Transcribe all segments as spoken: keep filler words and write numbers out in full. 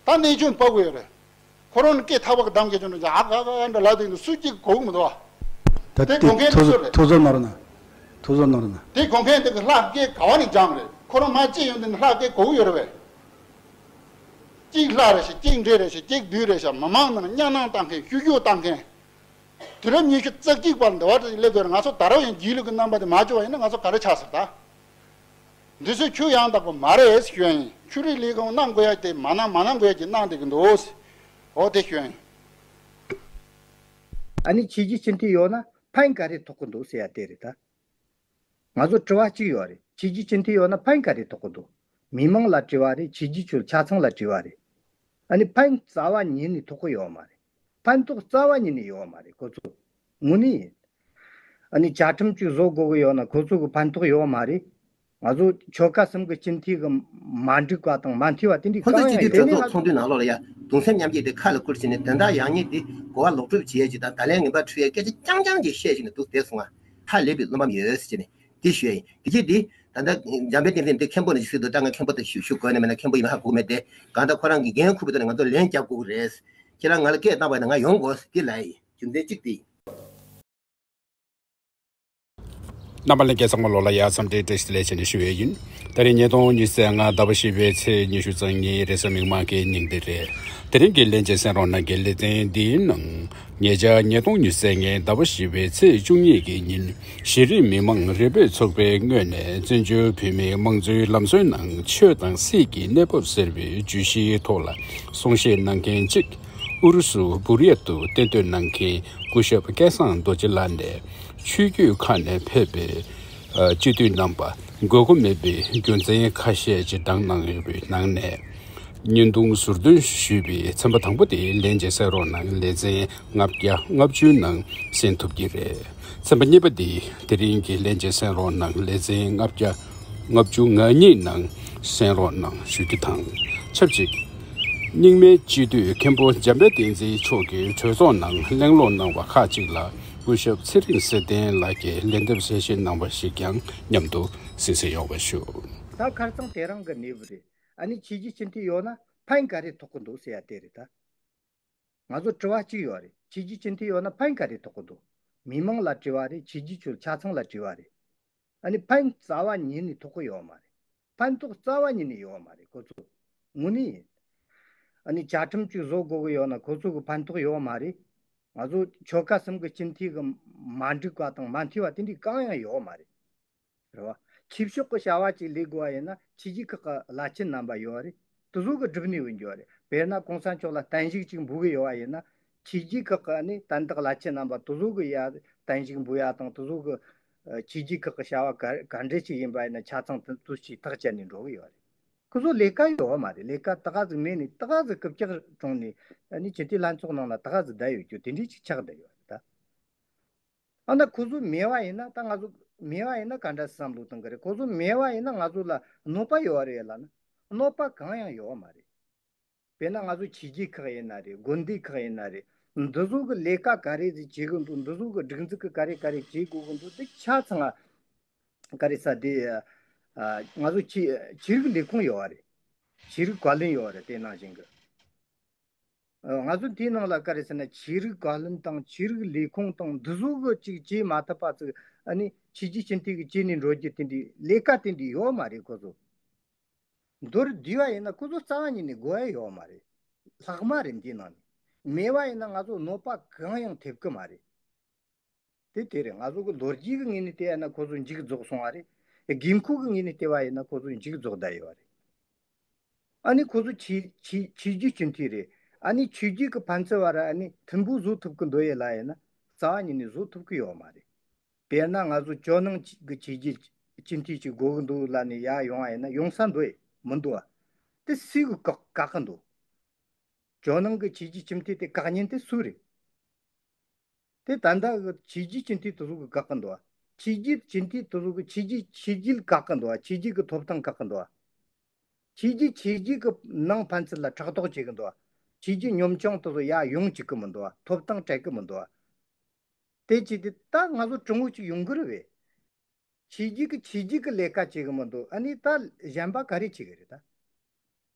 ད་གནས་ཆུང་ཕོག་གི་ཡོད་རེད། ཁོ་རང་གི་སྐད་ཐག་པ་གི་གདངས་སྐད་ཆུང་འདྲ་ཅིག་ཨ་ག་ག་འདྲ་ལབ་དུས་འདུག་སུ་གཅིག་གོ་གི་མི་འདུག་བ། ད་དེ་དེ་གོ་མཁན་ཐུགས་དེ་ཚོ་རེད། ཐུགས་ཚོད་གནང་རོགས་གནང་། ཐུགས་ཚོད་གནང་རོགས་གནང་། དེ་གོ་མཁན་དེ་གི་ལྷག་སྐད་ག་བ་ནས་སྦྱངས་རེད། ཁོ་རང་མ་སྐྱེས་ཡོང་དུས་ནས་ལྷག་སྐད་གོ་གི་ཡོད་རེད་བས། གཅིག་ལྷག་རེད་ཤག་གཅིག་འདྲེ་རེད་ཤག་གཅིག་བདུད་རེད་ཤག་མི་མང་ནང་གཉའ་གནོན་བཏང་མཁན། ཤུ་རྒྱུག་བཏང་མཁན། དུས་རབས་ཉི་ཤུ་རྩ་གཅིག་པར་འདི་བར་དུ་སླེབས་དུས་ང་ཚོ་ད་རུང་ཡང་སྒྱིད་ལུག་གི་རྣམ་པ་དེ་མ་བཅོས་པ་ཡིན་ན་ང་ཚོ་ག་རེ་ཆགས་ཟེར་ད། འདི་ཚོས་ཆོས་ཡང་དག་པ་མ་རེད་ཞུ་ཡ་ཡིན། ཆོས་རིག་ལས་ཁུངས་གནང་དགོས་ཡ་དེ་མ་གནང་མ་གནང་དགོས་ཡ་དེ་གནང་བསྡད་ཀྱི་འདུག་འོ་དེ་ཞུ་ཡ་ཡིན། ཨ་ནི་ཆོས་བརྒྱུད་སྤྱི་འཐུས་ཡོད་ན་ཕན་ག་རེ་ཐོགས་ཀྱི་འདུག་ཟེར་ཡ་དེ་རེད་ད། ང་ཚོ་དྲི་བ་གཅིག་ཡོད་རེད། ཆོས་བརྒྱུད་སྤྱི་འཐུས་ཡོད་ན་ཕན་ག་རེ་ཐོགས་ཀྱི་འདུག་མི་མང་ལ་དྲི་བ་རེད། ཆོས་བརྒྱུད་ཆོས་ཆ་ཚང་ལ་དྲི་བ་རེད། ཨ་ནི་ཕན་རྩ་བ་ཉིད་ནས་ཐོགས་ཀྱི་ཡོད་མ་རེད། ཕན་ཐོགས་རྩ་བ་ཉིད་ནས་ཡོད་མ་རེད་ཁོ་ཚོ། དངོས་གནས་ཡིན། ཨ་ནི་བཅའ་ཁྲིམས་གཅིག་བཟོ་དགོས་ཀྱི་ཡོད་ན་ཁོ་ཚོ་གི་ཕན་ཐོགས་ཡོད་མ་རེད། ང་ཚོ་ཆོལ་ཁ་གསུམ་གི་སྤྱི་འཐུས་གི་མ་འགྲིག་པ་དང་མ་མཐུན་པ་དེ་འདྲའི་ཁོང་ཚོ་གང་ཡང་སྤྱི་འཐུས་ཡོད། དེ་གྲོས་ནས་ཚོགས་ཚོགས་འདུའི་ནང་ལོགས་ལ་ཡ་གདུང་སེམས་མཉམ་སྐྱེད་དེ་ཁ་ལ་བསྐུར་བྱས་ནས་དོན་དག་ཡག་ཉེས་དེ་གོ་བ་ལོག་སྒྲུབ་བྱེད་ཡས་ཅིག་དང་ད་ལན་ངན་པ་འཁྲི་ཡས་སྐད་ཆ་རྐྱང་རྐྱང་ཅིག་བཤད་བྱས་ནས་འདུག་བསྡད་སོང་ང་། ཧ་ལས་པའི་བློ་ཕམ་ཡོད་ཟེར་བྱས་ནས་དེ་ཞུ་ཡ་ཡིན། དེ་རྗེས་དེ་ད་ལྟ་འཇམ་དཔལ་བསྟན་འཛིན་དེ་མཁན་པོ་ནས་ཟེར་འདུག་ད་ང་མཁན་པོ་དེ་ཞུ་ཞུ་དགོས་ནས་མེད་ན་མཁན་པོ་ཡིན་ཧ་གོ་མེད་དེ་གང་ལྟར་ཁོ་རང་གི་འགན་འཁུར་བའི་ཐོག་ནས་ང་ཚོ་ལན་རྒྱག་དགོས་ཀྱི་རེད། ཁྱེད་རང་ང་ལ་སྐད་བཏང་བ་ཡིན་ན་ང་ཡོང་དགོས་དེ་ལབ་ཡ་ཡིན། རྒྱུ་མཚན་གཅིག་དེ་ཡིན། རྣམ་པ་ལྷན་རྒྱས་ཚང་མ་ལོ་ལ་ཡ་འཚམས་འདྲི་བཀྲ་ཤིས་བདེ་ལེགས་བྱས་ནས་ཞུ་ཡས་ཡིན། ད་རིང་ཉིས་སྟོང་ཉི་ཤུ་རྩ་ལྔ་ཟླ་བ་བཞི་པའི་ཚེས་ཉི་ཤུ་རྩ་གཉིས་རེས་གཟའ་མིག་དམར་གྱི་ཉིན་དེ་རེད། དེ་རིང་གི་ལྷན་རྒྱས་གསན་རོགས་གནང་གི་ལེ་ཚན་འདིའི་ནང་ཉེ་ཆར་ཉིས་སྟོང་ཉི་ཤུ་རྩ་ལྔའི་ཟླ་བ་བཞི་པའི་ཚེས་བཅུ་གཉིས་ཀྱི་ཉིན་གཞི་རིམ་མི་མང་རིམ་པས་ཚོགས་པའི་ངོས་ནས་བཙན་བྱོལ་བོད་མིའི་དམངས་གཙོའི་ལམ་སྲོལ་ནང་ཆོས་དང་སྲིད་ཀྱི་གནས་བབ་ཟེར་བའི་བརྗོད་གཞིའི་ཐོག་ལ་གསུང་བཤད་གནང་མཁན་གཅིག་ཨུ་རུ་སུ་བུ་རི་ཡ་ཏུ་གཏན་སྡོད་གནང་མཁན་སྐུ་ཞབས་སྐལ་བཟང་རྡོ་རྗེ་ལགས་ནས་ཆོས་བརྒྱུད་ཁག་ནས་ཕེབས་པའི་ཨ་སྤྱི་འཐུས་རྣམ་པ་དགོས་མཁོ་མེད་པའི་རྒྱུ་མཚན་ཁ་ཤས་ཅིག་བགྲངས་གནང་ཡོད་པའི་ནང་ནས་བརྙན་ཐུང་ཟུར་འདོན་ཞུས་པའི་ཚན་པ་དང་པོ་དེ་ལན་གཅིག་གསན་རོགས་གནང་། ལེ་ཚན་ལྔ་བརྒྱ་ལྔ་བཅུ་ནང་གསན་ཐུབ་ཀྱི་རེད། ཚན་པ་གཉིས་པ་འདི་དེ་རིང་གི་ལན་གཅིག་གསན་རོགས་གནང་། ལེ་ཚན་ལྔ་བརྒྱ་ལྔ་བཅུ་ང་གཉིས་ནང་གསན་རོགས་གནང་ཞུ་རྒྱུ་དང་ཆབས་ཅིག་རྙིང་མའི་སྤྱི་འཐུས་མཁན་པོ་འཇམ་དཔལ་བསྟན་འཛིན་མཆོག་གིས་གྲོས་ཚོགས་ནང་གླེང་སློང་གནང་བ་ཁག་ཅིག་ལ་སྐུ་ཞབས་ཚེ་རིང་གསེར་ལྡན་ལགས་ཀྱིས་ལན་འདེབས་གསལ་བཤད་གནང་བ་ཞིག་ཀྱང་མཉམ་དུ་གསན་གཟིགས་ཡོང་བ་ཞུ། ད་ཁ་རྩང་དེ་རང་གི་གནས་བབ་རེད། ཨ་ནི་ཆོས་བརྒྱུད་སྤྱི་འཐུས་ཡོད་ན་ཕན་ག་རེ་ཐོགས་ཀྱི་འདུག་ཟེར་ཡ་དེ་རེད་ད། ང་ཚོ་དྲི་བ་གཅིག་ཡོད་རེད། ཆོས་བརྒྱུད་སྤྱི་འཐུས་ཡོད་ན་ཕན་ག་རེ་ཐོགས་ཀྱི་འདུག་མི་མང་ལ་དྲི་བ་རེད། ཆོས་བརྒྱུད་ཆོས་ཆ་ཚང་ལ་དྲི་བ་རེད། ཨ་ནི་ཕན་རྩ་བ་ཉིད་ནས་ཐོགས་ཀྱི་ཡོད་མ་རེད། ཕན་ཐོགས་རྩ་བ་ཉིད་ནས་ཡོད་མ་རེད་ཁོ་ཚོ། དངོས་གནས་ཡིན། ཨ་ནི་བཅའ་ཁྲིམས་གཅིག་བཟོ་དགོས་ཀྱི་ཡོད་ན་ཁོ་ཚོ་གི་ཕན་ཐོགས་ཡོད་མ་རེད། ང་ཚོ་ཆོལ་ཁ་གསུམ་གི་སྤྱི་འཐུས་གི་མ་འགྲིག་པ་དང་མ་མཐུན་པ་དེ་འདྲའི་གང་ཡང་ཡོད་མ་རེད། རེད་བ། ཆོས་ཕྱོགས་ཀྱི་བྱ་བ་ཅིག་ལས་དགོས་པ་ཡིན་ན་ཆོས་བརྒྱུད་ཁག་གི་བླ་ཆེན་རྣམ་པ་ཡོད་རེད། དེ་ཚོ་གི་སྒྲུབ་གནས་ཡིན་རྒྱུ་རེད། དཔེར་ན་གོང་ས་མཆོག་ལ་བརྟན་བཞུགས་ཅིག་འབུལ་གི་ཡོད་པ་ཡིན་ན་ཆོས་བརྒྱུད་ཁག་གི་ཨ་ནི་དན་རྟགས་བླ་ཆེན་རྣམ་པ་དེ་ཚོ་གི་ཡ་བརྟན་བཞུགས་འབུལ་ཡ་དང་དེ་ཚོ་གི་ཨ་ཆོས་བརྒྱུད་ཁག་གི་བྱ་བ་ག་ག་འདྲ་ཅིག་ཡིན་པ་ཡིན་ན་ཆ་ཚང་དེ་ཚོ་ཅིག་ཐག་བཅད་ནས་འགྲོ་གི་ཡོད་རེད། ཁོ་ཚོ་ལས་ཀ་ཡོད་པ་མ་རེད། ལས་ཀ་ད་ག་ཟིག་མེད་ནས་ད་ག་ཟིག་རྐུབ་བཀྱག་བཀྲོངས་ནས་ཨ་ནི་སྤྱི་འཐུས་ལྷན་ཚོགས་ནང་ལ་ད་ག་ཟིག་བསྡད་ཡོད་རྒྱུ་དེ་འདྲ་ཅིག་ཆགས་བསྡད་ཡོད་རེད་ད། ཨ་ན་ཁོ་ཚོ་མེད་པ་ཡིན་ན་ད་ང་ཚོ་མེད་པ་ཡིན་ན་ག་འདྲ་བསམ་བློ་གཏོང་གི་རེད། ཁོ་ཚོ་མེད་པ་ཡིན་ན་ང་ཚོ་ལ་གནོད་པ་ཡོད་རེད་ལབ་ན་གནོད་པ་གང་ཡང་ཡོད་མ་རེད། དཔེར་ན་ང་ཚོ་ཆོས་བརྒྱུད་ཁག་ཡིན་ན་རེད། དགོན་སྡེ་ཁག་ཡིན་ན་རེད། འདི་ཚོ་གི་ལས་ཀ་ག་རེ་ཟིག་བྱེད་གི་འདུག་འདི་ཚོ་གི་སྒྲིག་འཛུགས་གི་ག་རེ་ག་རེ་བྱེད་དགོས་གི་འདུག་འདི་ཆ་ཚང་ང་ག་རེ་ས་དེ་ང་ཚོ་ཆོས་ཆོས་རིག་ལས་ཁུངས་ཡོད་རེད། ཆོས་རིག་བཀའ་བློན་ཡོད་རེད། དེ་ནང་བཞིན་གི་ང་ཚོ་དེའི་ནང་ལ་ག་རེ་ཟེར་ན་ཆོས་རིག་བཀའ་བློན་དང་ཆོས་རིག་ལས་ཁུངས་དང་འདི་ཚོ་གི་ཅིག་བྱེད་མ་ཐུབ་པ་ཅིག་ཨ་ནི་ཆོས་བརྒྱུད་སྤྱི་འཐུས་ཀྱི་བྱེད་ནས་འགྲོ་རྒྱུ་དེ་འདྲའི་ལས་ཀ་དེ་འདྲའི་ཡོད་མ་རེད་ཁོ་ཚོ། མདོར་བསྡུས་པ་ཡིན་ན་ཁོ་ཚོ་རྩ་བ་ཉིད་ནས་དགོས་ཡ་ཡོད་མ་རེད། ལྷག་མ་རེད་འདིའི་ནང་ནས། མེད་པ་ཡིན་ན་ང་ཚོ་གནོད་པ་གང་ཡང་ཐེབས་ཀྱི་མ་རེད། དེ་དེ་རེད། ང་ཚོ་གི་ལོ་རྒྱུས་ཀྱི་ངོས་ནས་བལྟས་ན་ཁོ་ཚོ་མཇུག་རྫོགས་སོང་བ་རེད། དགོས་མཁོ་གི་ངོས་ནས་བལྟས་པ་ཡིན་ན་ཁོ་ཚོ་མཇུག་རྫོགས་བསྡད་ཡོད་རེད། ཨ་ནི་ཁོ་ཚོ་ཆོས་ཆོས་ཆོས་བརྒྱུད་སྤྱི་འཐུས་རེད། ཨ་ནི་ཆོས་བརྒྱུད་ཀྱི་ཕན་ཚུན་བར་ཨ་ནི་མཐུན་པོ་བཟོ་ཐུབ་ཀྱི་འདུག་ཡེ་ལ་ཡིན་ན་རྩ་བ་ཉིད་ནས་བཟོ་ཐུབ་ཀྱི་ཡོད་མ་རེད། དཔེར་ན་ང་ཚོ་ཇོ་ནང་གི་ཆོས་བརྒྱུད་སྤྱི་འཐུས་ཅིག་དགོས་ཀྱི་འདུག་ལབ་ནས་ཡར་ཡོང་བ་ཡིན་ན་ཡོང་ས་འདུག་ཡེ་མི་འདུག་བ། དེ་སུས་གི་བཀག་བཀག་གི་འདུག་ཇོ་ནང་གི་ཆོས་བརྒྱུད་སྤྱི་འཐུས་དེ་བཀག་མཁན་དེ་སུ་རེད། དེ་ད་ལྟ་གི་ཆོས་བརྒྱུད་སྤྱི་འཐུས་དེ་ཚོ་གི་བཀག་གི་འདུག་བ། ཆོས་བརྒྱུད་སྤྱི་འཐུས་དེ་ཚོ་གི་ཆོས་བརྒྱུད་ཆོས་བརྒྱུད་བཀག་གི་འདུག་བ། ཆོས་བརྒྱུད་ཀྱི་ཐོབ་ཐང་བཀག་གི་འདུག་བ། ཆོས་བརྒྱུད་ཆོས་བརྒྱུད་ཀྱི་ནང་ཕན་ཚུན་ལ་ཕྲག་དོག་བྱེད་གི་འདུག་བ། ཆོས་བརྒྱུད་གཉོམ་ཆུང་དེ་ཚོ་ཡར་ཡོང་བཅུག་གི་མི་འདུག་བ། ཐོབ་ཐང་སྤྲད་གི་མི་འདུག་བ། དེ་བྱས་ཏེ་ད་ང་ཚོ་དྲང་པོ་ཅིག་ཡོང་གི་རེད་བས། ཆོས་བརྒྱུད་ཀྱི་ཆོས་བརྒྱུད་ཀྱི་ལས་ཀ་བྱེད་གི་མི་འདུག་ཨ་ནི་ད་གཞན་པ་ག་རེ་བྱེད་གི་རེད་ད།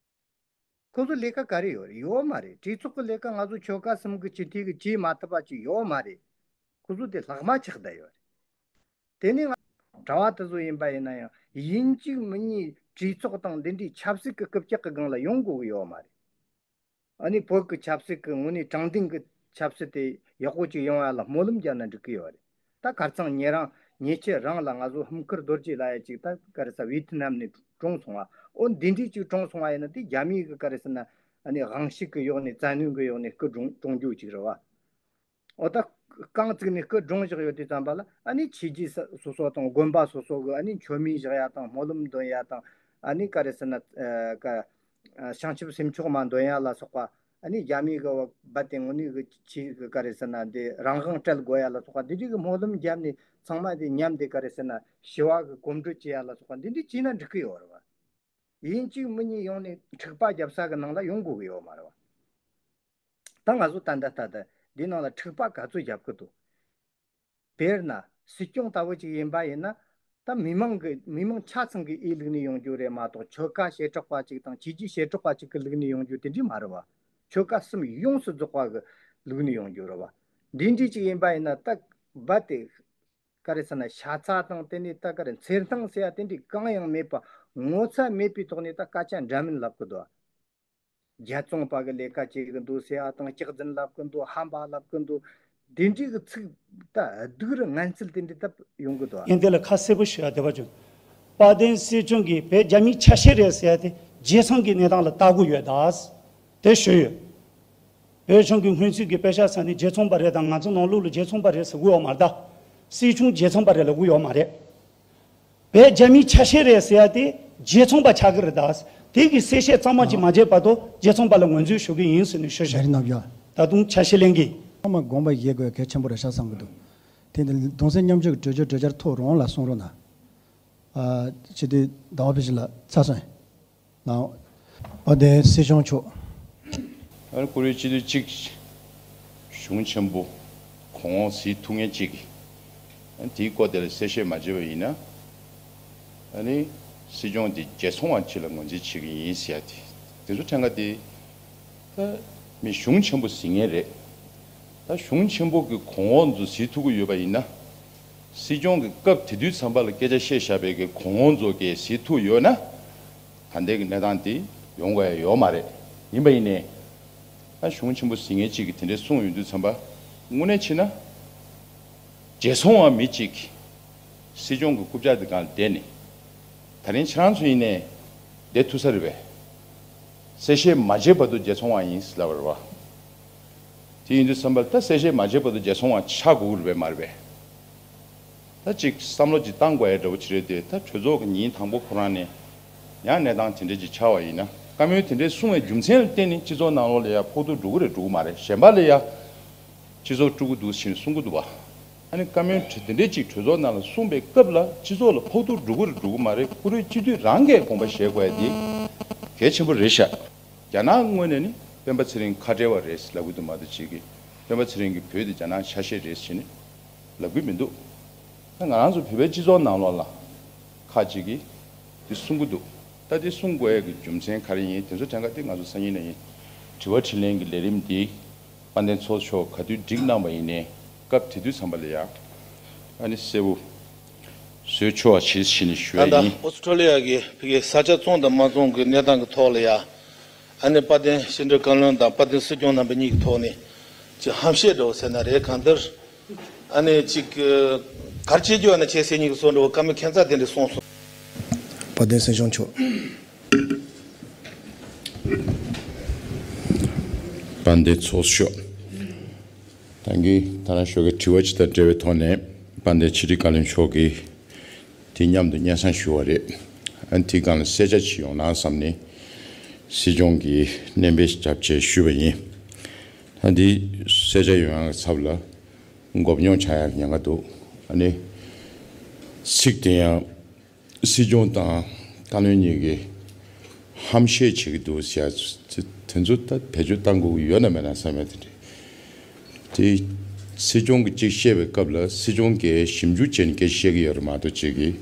ཁོ་ཚོ་ལས་ཀ་ག་རེ་ཡོད་རེད། ཡོད་མ་རེད། གྲོས་ཚོགས་ཀྱི་ལས་ཀ་ང་ཚོ་ཆོལ་ཁ་གསུམ་གྱི་སྤྱི་འཐུས་ཀྱིས་བྱེད་མ་ཐུབ་པ་ཅིག་ཡོད་མ་རེད། ཁོ་ཚོ་དེ་ལྷག་མ་ཆགས་བསྡད་ཡོད་རེད། དེ་ནས་ང་གྲྭ་བ་དེ་ཚོ་ཡིན་པ་ཡིན་ན་ཡང་ཡིན་གཅིག་མིན་གཉིས་གྲོས་ཚོགས་དང་འདི་འདྲའི་ཆབ་སྲིད་ཀྱི་རྐུབ་བཀྱག་གི་སྒང་ལ་ཡོང་དགོས་ཀྱི་ཡོད་མ་རེད། ཨ་ནི་བོད་ཀྱི་ཆབ་སྲིད་ཀྱི་དངོས་གནས་དྲང་བདེན་གྱི་ཆབ་སྲིད་དེ་ཡག་པོ་ཅིག་ཡོང་ཡ་ལ་སྨོན་ལམ་རྒྱབ་ན་འགྲིག་གི་ཡོད་རེད། ད་ཁ་རྩང་ཉེ་རང་ཉེ་ཆར་རང་ལ་ང་ཚོ་ཧུམ་ཁུར་རྡོ་རྗེ་ལབ་ཡ་ཅིག་ད་ག་རེ་ཟེར་ཝི་ཐི་ནམ་ནས་གྲོངས་སོང་བ། འོ་འདི་འདྲས་ཅིག་གྲོངས་སོང་བ་ཡིན་ན་དེ་རྒྱ་མིའི་གི་ག་རེ་ཟེར་ན་ཨ་ནི་དབང་ཤུགས་ཀྱི་ཡོག་ནས་བཙན་གནོན་གྱི་ཡོག་ནས་སྐུ་གྲོངས་གྲོངས་རྒྱུ་ཅིག་རེད་བ། འོ་ད་རྐང་བཙུགས་ནས་སྐུ་གྲོངས་བཞག་ཡོད་དུས་ཙམ་པ་ལ་ཨ་ནི་ཆོས་བརྒྱུད་ས་སོ་སོ་དང་དགོན་པ་སོ་སོ་གི་ཨ་ནི་མཆོད་མེ་བཞག་ཡ་དང་སྨོན་ལམ་འདོན་ཡ་དང་ཨ་ནི་ག་རེ་ཟེར་ན་ཨ་ཀ་ཨ་བྱང་ཆུབ་སེམས་མཆོག་མ་འདོན་ཡ་ལ་སོགས་པ་ཨ་ནི་རྒྱ་མིའི་གི་རྦད་དེ་དངོས་གནས་གི་ཆོས་གི་ག་རེ་ཟེར་ན་འདི་རང་དབང་སྤྲད་དགོས་ཡ་ལ་སོགས་པ་འདི་འདྲའི་གི་སྨོན་ལམ་བརྒྱབ་ནས་ཚང་མ་དེ་མཉམ་དེ་ག་རེ་ཟེར་ན་ཞི་བ་གི་གོམ་བགྲོད་བྱེད་ཡ་ལ་སོགས་པ་འདི་འདྲའི་བྱས་ན་འགྲིག་གི་ཡོད་རེད་བ། ཡིན་གཅིག་མིན་གཉིས་ཡོང་ནས་འཁྲུག་པ་རྒྱབ་ས་གི་ནང་ལ་ཡོང་དགོས་གི་ཡོད་མ་རེད་བ། ད་ང་ཚོ་ད་ལྟ་ད་ལྟ་འདི་ནང་ལ་འཁྲུག་པ་ག་ཚོད་རྒྱབ་གི་འདུག་དཔེར་ན་སྲིད་སྐྱོང་ལྟ་བུ་ཅིག་ཡིན་པ་ཡིན་ན། ད་མི་མང་གི་མི་མང་ཆ་ཚང་གི་ཨེ་བླུགས་ནས་ཡོང་རྒྱུ་རེད་མ་གཏོགས་ཆོལ་ཁ་བྱེ་བྲག་པ་ཅིག་དང་ཆོས་བརྒྱུད་བྱེ་བྲག་པ་ཅིག་གི་བླུགས་ནས་ཡོང་རྒྱུ་དེ་འདྲས་མ་རེད་བ། ཆོལ་ཁ་གསུམ་ཡོངས་སུ་རྫོགས་པ་གི་བླུགས་ནས་ཡོང་རྒྱུ་རེད་བ། འདི་འདྲས་ཅིག་ཡིན་པ་ཡིན་ན་ད་རྦད་དེ་ག་རེ་ཟེར་ན་ཤ་ཚ་དང་དེ་ནས་ད་ག་རེ་འཚེར་སྣང་ཟེར་ཡ་དེ་འདྲས་གང་ཡང་མེད་པ་ངོ་ཚ་མེད་པའི་ཐོག་ནས་ད་སྐད་ཆ་འདྲ་མིན་ལབ་གི་འདུག་རྒྱལ་བཙོང་པ་གི་ལས་ཀ་བྱེད་གི་འདུག་ཟེར་ཡ་དང་སྐྱག་རྫུན་ལབ་གི་འདུག་ཧམ་པ་ལབ་གི་འདུག་དེ་འདྲའི་གི་ཚིག་ད་སྡུག་རུ་ངན་ཚུལ་དེ་འདྲའི་ད་ཡོང་གི་འདུག་ངས་འདི་ལ་ཁ་གསལ་པོ་ཞུ་ཡ་འདོད་པ་བྱུང་། དཔལ་ལྡན་སྲིད་སྐྱོང་གིས་བོད་རྒྱ་མིའི་ཆ་ཤས་རེད་ཟེར་ཡ་དེ་བརྗེ་ཚོང་གི་གནས་སྟངས་ལ་ལྟ་དགོས་ཡོད་ད། དེ་ཞུས་ཡོད། བོད་གཞུང་གི་སྔོན་རྩིས་ཀྱི་དཔེ་ཆ་ས་ནས་བརྗེ་ཚོང་པ་རེད་དང་ང་ཚོ་ནང་ལུགས་ལ་བརྗེ་ཚོང་པ་རེད་ཟེར་གི་ཡོད་མ་རེད་ད། སྲིད་སྐྱོང་བརྗེ་ཚོང་པ་རེད་ལབ་གི་ཡོད་མ་རེད། བོད་རྒྱ་མིའི་ཆ་ཤས་རེད་ཟེར་ཡ་དེ་བརྗེ་ཚོང་པ་ཆགས་ཀྱི་རེད་ད། དེ་གི་གསལ་བཤད་གཙང་མ་ཅིག་མ་བརྗེད་བར་དུ་བརྗེ་ཚོང་པ་ལ་ངོས་འཛིན་ཞུ་གི་ཡིན་ཟེར་ནས་ཞུ་བཞག་རེད་ནམ་ཡ། ད་དུང་ཆ་ཤས་ལེན་གི། ཚང་མ་དགོངས་པ་བཞེས་དགོས་གལ་ཆེན་པོ་རེད་ཤག་བསམ་གི་འདུག་དེ་འདི་གདུང་སེམས་མཉམ་སྐྱེད་ཀྱི་གྲོས་ཆོད་གྲོས་འཆར་ཐོག་རོང་ལ་གསུང་རོགས་གནང་། ཨ་སྤྱི་འཐུས་ཟླ་བ་བྷེ་བཞི་ལགས་ཚར་སོང་། ནའོ། དཔལ་ལྡན་སྲིད་སྐྱོང་མཆོག་ཨ་ནི་བཀུར་འོས་སྤྱི་འཐུས་གཅིག་གཞུང་ཆེན་པོ་གོང་འོག་ཟིལ་ཐུག་མཁན་གཅིག་གིས་ཨ་ནི་དེའི་སྐོར་དེ་ལ་གསལ་བཤད་མ་བྱས་པ་ཡིན་ན། ཨ་ནི་སྲིད་སྐྱོང་དེ་རྒྱལ་ཚོང་བ་གཅིག་ལ་ངོས་འཛིན་བྱེད་ཀྱི་ཡིན་ཟེར་ཡ་དེ་དེ་ཚོ་ཕྲན་ག་དེ་ད་མི་གཞུང་ཆེན་པོ་ཟིན་མཁན་རེད། ད་གཞུང་ཆེན་པོ་གི་གོང་འོག་ཚོ་ཟིལ་ཐུག་གི་ཡོད་པ་ཡིན་ན། སྲིད་སྐྱོང་གི་སྐབས་དེ་དུས་ཙམ་པ་ལ་སྐད་ཆ་བཤད་བཞག་པའི་གི་གོང་འོག་ཚོ་གི་ཟིལ་ཐུག་ཡོད་ན། ད་ལྟའི་གི་གནས་སྟངས་དེ་ཡོང་དགོས་ཡ་ཡོད་མ་རེད། ཡིན་པ་ཡིན་ནའི། ད་གཞུང་ཆེན་པོ་ཟིན་མཁན་གཅིག་གིས་དེ་འདྲའི་གསུངས་ཡོང་དུས་ཙམ་པ། དངོས་གནས་བྱས་ན། རྒྱལ་ཚོང་བ་མི་གཅིག་གིས་སྲིད་སྐྱོང་གི་རྐུབ་བཀྱག་དེ་སྒང་ལ་བསྡད་ནས། ད་རིང་ཁྱེད་རང་ཚོ་ཡིན་ནའི་བསྡད་ཐུབ་ས་རེད་པས། གསལ་བཤད་མ་བྱས་བར་དུ་རྒྱལ་ཚོང་བ་ཡིན་ཟེར་ལབ་པ་རེད་པ། དེ་ཡིན་དུས་ཙམ་པ་ད་གསལ་བཤད་མ་བྱས་བར་དུ་རྒྱལ་ཚོང་བ་ཆགས་དགོས་ཀྱི་རེད་པས་མ་རེད་པས། ད་ཅིག་བསམ་བློ་ཅིག་བཏང་དགོས་ཡ་འདྲ་བོ་ཅིག་རེད་དེ། ད་གྲོས་ཚོགས་ཀྱི་ཉིན་དང་པོ་ཁོ་རང་ནས་ཡང་གནས་སྟངས་དེ་འདྲ་ཅིག་ཆགས་པ་ཡིན་ན། བཀའ་མོལ་དེ་འདྲའི་གསུང་བའི་རྒྱུ་མཚན་ལ་བརྟེན་ནས་སྤྱི་ཚོགས་ནང་ལོགས་ལ་ཡ་ཕོག་ཐུག་འགྲོ་གི་རེད་འགྲོ་གི་མ་རེད། གཞན་པ་ལ་ཡ་སྤྱི་ཚོགས་དཀྲུག་གི་འདུག་ཟེར་ནས་གསུང་གི་འདུག་བ། ཨ་ནི་བཀའ་མོལ་དེ་འདྲ་ཅིག་གྲོས་ཚོགས་ནང་ལ་གསུངས་པའི་སྐབས་ལ་སྤྱི་ཚོགས་ལ་ཕོག་ཐུག་འགྲོ་གི་རེད་འགྲོ་གི་མ་རེད། བཀུར་འོས་སྤྱི་འཐུས་རང་གིས་དགོངས་པ་བཞེས་དགོས་ཡ་དེ་གལ་ཆེན་པོ་རེད་ཤག་རྒྱ་ནག་ངོས་ནས་ནི་སྤེན་པ་ཚེ་རིང་ཁ་བྲལ་བ་རེད་ལབ་གི་འདུག་མ་གཏོགས་ཅིག་གིས་སྤེན་པ་ཚེ་རིང་གིས་བོད་དེ་རྒྱ་ནག་ཆ་ཤས་རེད་ཟེར་ནས་ལབ་གི་མི་འདུག་ད་ང་རང་ཚོ་བོད་པའི་སྤྱི་ཚོགས་ནང་ལོགས་ལ་ཁ་ཅིག་གིས་དེ་གསུང་གི་འདུག་ད་དེ་གསུང་དགོས་ཡ་གི་རྒྱུ་མཚན་ག་རེ་ཡིན། དེ་ཚོ་དྲན་ག་དེ་ང་ཚོ་སང་ཉིན་ནས་ཡིན། དྲི་བ་དྲིས་ལན་གྱི་ལས་རིམ་འདི་དཔལ་ལྡན་ཚོགས་གཙོ་མཆོག་ག་དུས་བསྒྲིགས་གནང་བ་ཡིན་ནའི་སྐབས་དེ་དུས་ཙམ་པ་ལ་ཡ་ཨ་ནི་གསལ་པོ་བཟོས་ཆོག་པ་བྱེད་ཟེར་ནས་ཞུ་ད་ཡ་ལྟ་ཡིན། ཨོ་སི་ཁྲོ་ལི་ཡ་གི་ཕ་གི་ས་ཆ་བཙོང་དང་མ་བཙོང་གི་གནས་སྟངས་ཀྱི་ཐོག་ལ་ཡ། ཨ་ནི་དཔལ་ལྡན་ཕྱི་དྲིལ་བཀའ་བློན་དང་དཔལ་ལྡན་སྲིད་སྐྱོང་རྣམ་པ་གཉིས་ཀྱི་ཐོག་ནས་ཅིག་ཧམ་བཤད་འདྲ་བོ་ཟེར་ན་རེད། གང་ལྟར་ཨ་ནི་ཅིག་ག་རེ་བྱེད་རྒྱུ་ཡོད་ན་བྱེད་ཟེར་མཁན་གྱི་བཟོ་འདྲ་བོ་བཀའ་མོལ་ཁྱད་མཚར་དེ་འདྲ་གསུངས་སོང་། དཔལ་ལྡན་སྲིད་སྐྱོང་མཆོག་དཔལ་ལྡན་ཚོགས་གཙོ་མཆོག་ད་གིན་ད་ལྟ་ཞོགས་ཀའི་དྲི་བ་ཅིག་དང་འབྲེལ་བའི་ཐོག་ནས་དཔལ་ལྡན་ཕྱི་དྲིལ་བཀའ་བློན་མཆོག་གིས་དེ་མཉམ་དུ་སྙན་སེང་ཞུ་བ་རེད། ཨ་ནི་དེའི་སྒང་ལ་གསལ་ཆ་ཅིག་ཡོང་ན་བསམ་ནས་སྲིད་སྐྱོང་གིས་སྣོན་པ་ཞིག་བརྒྱབ་བྱས་ཞུས་པ་ཡིན། ད་འདི་གསལ་ཆ་ཡོང་ཡག་གི་ཚབ་ལ་མགོ་རྙོག་ཆགས་ཡག་གི་ཉེན་ཁ་འདུག་ཨ་ནི་ཚིག་དེ་ཡང་སྲིད་སྐྱོང་དང་བཀའ་བློན་གཉིས་ཀྱིས་ཧམ་བཤད་བྱེད་ཀྱི་འདུག་ཟེར་ཡ་དེ་ཚོ་ད་བེད་སྤྱོད་གཏང་དགོས་ཀྱི་ཡོད་ན་མེད་ན་བསམ་ཡ་དེ་འདྲ། དེ་སྲིད་སྐྱོང་གིས་ཅིག་བཤད་པའི་སྐབས་ལ་སྲིད་སྐྱོང་གིས་ཞིབ་འཇུག་བྱས་ནས་སྐད་ཆ་བཤད་ཀྱི་ཡོད་རེད་མ་གཏོགས་ཅིག་གིས་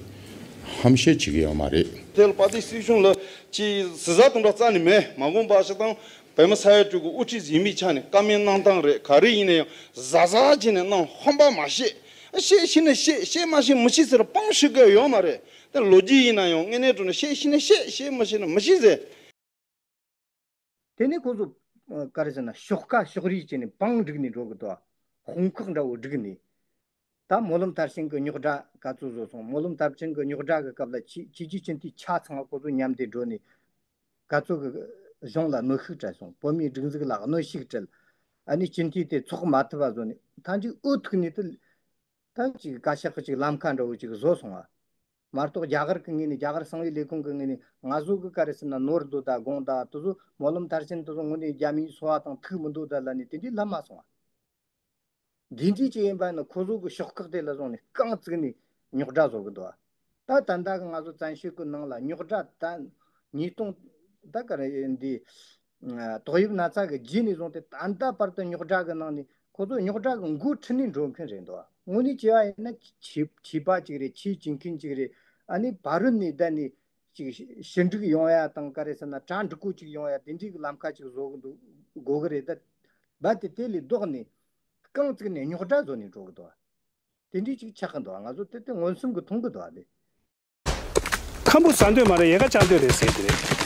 ཧམ་བཤད་བྱེད་ཀྱི་ཡོད་མ་རེད། དེ་ལ་དཔལ་ལྡན་སྲིད་སྐྱོང་ལ་ ཅིག་ཟི་ཟ་དུང་འདྲ་རྩ་ནས་མེད། མ་འོངས་པ་ཞིག་དང་བོད་མི་ས་ཡ་དྲུག་གི་དབུ་ཁྲིད་ཡིན་མིན་ཆ་ནས་བཀའ་མོལ་གནང་སྟངས་རེད། ག་རེ་ཡིན་ན་ཡང་གཟབ་གཟབ་བྱས་ནས་གནང་། ཧམ་པ་མ་བཤད། བཤད་ཤེས་ན་བཤད། བཤད་མ་ཤེས་མི་ཤེས་ཟེར་སྤང་ཤེས་གི་ཡོད་མ་རེད། དེ་ལོ་རྒྱུས་ཡིན་ན་ཡང་དངོས་གནས་དྲང་གནས་བཤད་ཤེས་ན་བཤད། བཤད་མི་ཤེས་ན་མི་ཤེས་ཟེར། དེ་ནས་ཁོ་ཚོ་ཨ་ག་རེ་ཟེར་ན་ཤོག་ཁ་ཤོག་རིས་བྱས་ནས་བང་བསྒྲིགས་ནས་འགྲོ་གི་འདུག་དཔུང་ཁག་འདྲ་བོ་བསྒྲིགས་ནས། ད་སྨོན་ལམ་མཐར་ཕྱིན་གྱི་རྙོག་དྲ་ག་ཚོད་བཟོ་སོང་། སྨོན་ལམ་མཐར་ཕྱིན་གྱི་རྙོག་དྲ་གི་སྐབས་ལ་ཆོས་ཆོས་བརྒྱུད་སྤྱི་འཐུས་ཆ་ཚང་བ་ཁོ་ཚོ་མཉམ་དུ་འགྲོ་ནས་ག་ཚོད་ཀྱི་གཞུང་ལ་གནོན་ཤུགས་སྤྲད་སོང་། བོད་མིའི་སྒྲིག་འཛུགས་ལ་གནོན་ཤུགས་སྤྲད། ཨ་ནི་སྤྱི་འཐུས་དེ་ཚོགས་མ་ཐུབ་པ་བཟོ་ནས་ཐམས་ཅད་འུ་ཐུག་ནས་དེ་ད་ཅིག་བཀའ་ཤག་གི་ཅིག་ལམ་ཁ་འདྲ་བོ་ཅིག་བཟོ་སོང་བ། མ་གཏོགས་རྒྱ་གར་གི་ངོས་ནས་རྒྱ་གར་གསང་བའི་ལས་ཁུངས་ཀྱི་ངོས་ནས་ང་ཚོ་གི་ག་རེ་ཟེར་ན་ནོར་འདུག་ད་དགོངས་ད་དེ་ཚོ་སྨོན་ལམ་མཐར་ཕྱིན་དེ་ཚོ་དངོས་གནས་རྒྱ་མིའི་འཚོ་བ་དང་ཐུག་མི་འདུག་ད་ལབ་ནས་དེ་འདྲའི་ལབ་མ་སོང་བ། འདི་འདྲའི་ཅིག་ཡིན་པ་ནི་ཁོ་ཚོ་གི་ཤོག་ཁག་དེ་ལ་བཟུང་ནས་རྐང་བཙུགས་ནས་རྙོག་དྲ་བཟོ་གི་འདུག་ད་ད་ལྟ་གི་ང་ཚོ་བཙན་བྱོལ་གི་ནང་ལ་རྙོག་དྲ་ད་ཉིས་སྟོང་ད་ག་རེ་འདི་ཏོག་དབྱིབས་ན་ཚ་གི་རྗེས་ནས་བཟུང་སྟེ་ད་ལྟ་བར་དུ་རྙོག་དྲ་གི་ནང་ནས་ཁོ་ཚོ་རྙོག་དྲ་གི་འགོ་ཁྲིད་ནས་འགྲོ་མཁན་རེད་འདུག་དངོས་གནས་བྱས་པ་ཡིན་ན་ཆོས་ཆོས་པ་ཅིག་རེད། ཆོས་བྱེད་མཁན་ཅིག་རེད། ཨ་ནི་ཕ་རོལ་ནས་བསྡད་ནས་ཅིག་ཞི་འགྲིག་ཡོང་ཡ་དང་ག་རེ་ཟེར་ན་གྲ་འགྲིག་པོ་ཅིག་ཡོང་ཡ་དེ་འདྲའི་གི་ལམ་ཁ་ཅིག་བཟོ་གི་འདུག་དགོས་གི་རེད། ད་རྦད་དེ་དེ་ལས་ལྡོག་ནས་རྐང་བཙུགས་ནས་རྙོག་དྲ་བཟོ་ནས་འགྲོ་གི་འདུག་དེ་འདྲའི་ཅིག་ཆགས་གི་འདུག་ང་ཚོ་དེ་དེ་མངོན་སུམ་གི་མཐོང་གི་འདུག་ཨ་དེ། ཁམ་བུ་ཟ་འདོད་མ་རེད། ཡལ་ག་བཅག་འདོད་རེད་ཟེར་གི་རེད།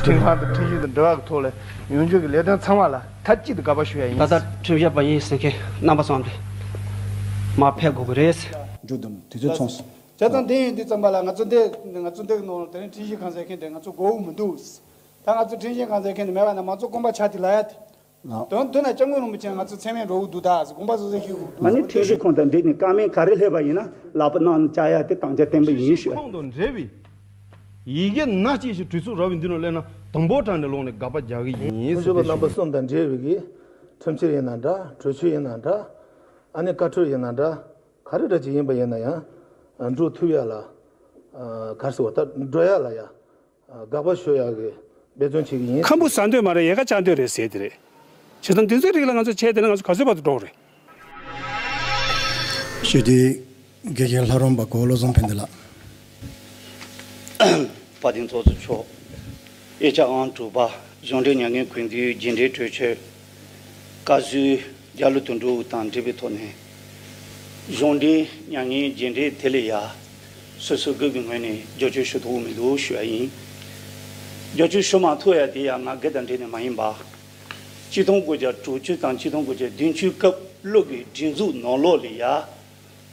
ཁྲིམས་ཁང་དང་ཁྲིམས་ཞིབ་དང་འབྲེལ་བ་གི་ཐོག་ལ་ཡོང་རྒྱུ་གི་ལས་དོན་ཚང་མ་ལ་མཐའ་གཅིག་ཏུ་དགག་པ་ཞུ་ཡ་ཡིན། ད་ལྟ་ཁྲིམས་ཞིབ་པ་ཡིན་ཟེར་མཁན་རྣམ་པ་ཚང་མ་མར་ཕེབས་དགོས་གི་རེད། འགྲོ་དང་དུས་ཚོད་ཚང་སོང་། བྱས་ཙང་དེ་ཡིན་དུས་ཙམ་པ་ལ་ང་ཚོ་འདི་ང་ཚོ་འདི་གི་ནང་ལ་དེ་རིང་ཁྲིམས་ཞིབ་ཁང་ཟེར་མཁན་དེ་ང་ཚོ་དགོས་མི་འདུག་ད་ང་ཚོ་ཁྲིམས་ཞིབ་ཁང་ཟེར་མཁན་དེ་མེད་པ་ན་མང་གཙོ་དགོངས་པ་ཆགས་དེ་ལ་ཡ་དེ། དོན་དུ་ན་སྐྱབས་མགོན་རིན་པོ་ཆེ་ང་ཚོ་མཚན་སྨད་འགྲོ་གི་འདུག་ད་ཟེར་དགོངས་པ་བཟོ་ཟེར་ཞུ་གི་འདུག་ཨ་ནི་ཁྲིམས་ཞིབ་ཁང་དང་འབྲེལ་ནས་བཀའ་མོལ་ག་རེ་སླེབས་པ་ཡིན་ན་ལག་པ་གནང་བཅར་ཡ་དེ་དང་ཆ་བརྟན་པོ་ཡིན་ཞུ། ཁོང་དང་འབྲེལ་བའི་ཡི་གེ་སྣ་གཅིག་ཞིག་གྲོས་ཚོགས་ར་བའི་མདུན་ལ་སླེབས་ན་དང་པོ་དྲ་ནས་ལོག་ནས་དགག་པ་རྒྱག་གི་ཡིན་ཟེར། ཁོང་ཚོ་ལ་རྣམ་པ་གསུམ་དང་འབྲེལ་བའི་གི་ཁྲིམས་འཆར་ཡིན་ན་འདྲ། གྲོས་ཆོད་ཡིན་ན་འདྲ། ཨ་ནི་བཀའ་འཁྲོལ་ཡིན་ན་འདྲ། ག་རེ་འདྲ་ཅིག་ཡིན་པ་ཡིན་ན་ཡང་འགྲོ་ཐུབ་ཡ་ལ་ག་རེ་ཟེར་བ་ད་འགྲོ་ཡ་ལ་ཡ། དགག་པ་ཞུ་ཡག་གི་འབད་བརྩོན་བྱེད་ཀྱི་ཡིན། ཁམ་བུ་ཟ་འདོད་མ་རེད། ཡལ་ག་བཅག་འདོད་རེད་ཟེར་དེ་རེད། བྱས་ཙང་དེ་ཚོའི་རིགས་ལ་ང་ཚོ་བྱས་དེ་ན་ང་ཚོ་ག་ཚོད་བར་དུ་འགྲོ་གི་རེད། ཞུ་དེ་དགེ་རྒན་ལྷ་རམས་པ་གོ་བློ་བཟང་ཕན་བདེ་ལགས། དཔལ་ལྡན་ཚོགས་གཙོ་མཆོག་དབུས་གཙང་ཨང་དྲུག་པ་གཞུང་འབྲེལ་མྱ་ངན་གུས་འདུད་རྗེས་འབྲེལ་གྲོས་ཆོད། བཀའ་ཟུར་རྒྱ་ལོ་དོན་གྲུབ་དང་འབྲེལ་བའི་ཐོག་ནས་གཞུང་འབྲེལ་མྱ་ངན་རྗེས་འབྲེལ་དེ་ལ་ཡ་སོ་སོའི་སྒེར་གྱི་ངོས་ནས་རྒྱབ་སྐྱོར་ཞུ་ཐུབ་མི་འདུག་ཞུ་ཡ་ཡིན། རྒྱབ་སྐྱོར་ཞུ་མ་ཐུབ་ཡ་དེ་ཡང་ང་སྒེར་དང་འབྲེལ་ནས་མ་ཡིན་པ། ཆིག་སྟོང་དགུ་བརྒྱ་དྲུག་ཅུ་དང་ཆིག་སྟོང་དགུ་བརྒྱ་བདུན་ཅུ་སྐབས་བློ་གི་སྒྲིག་འཛུགས་ནང་ལོགས་ལ་ཡ།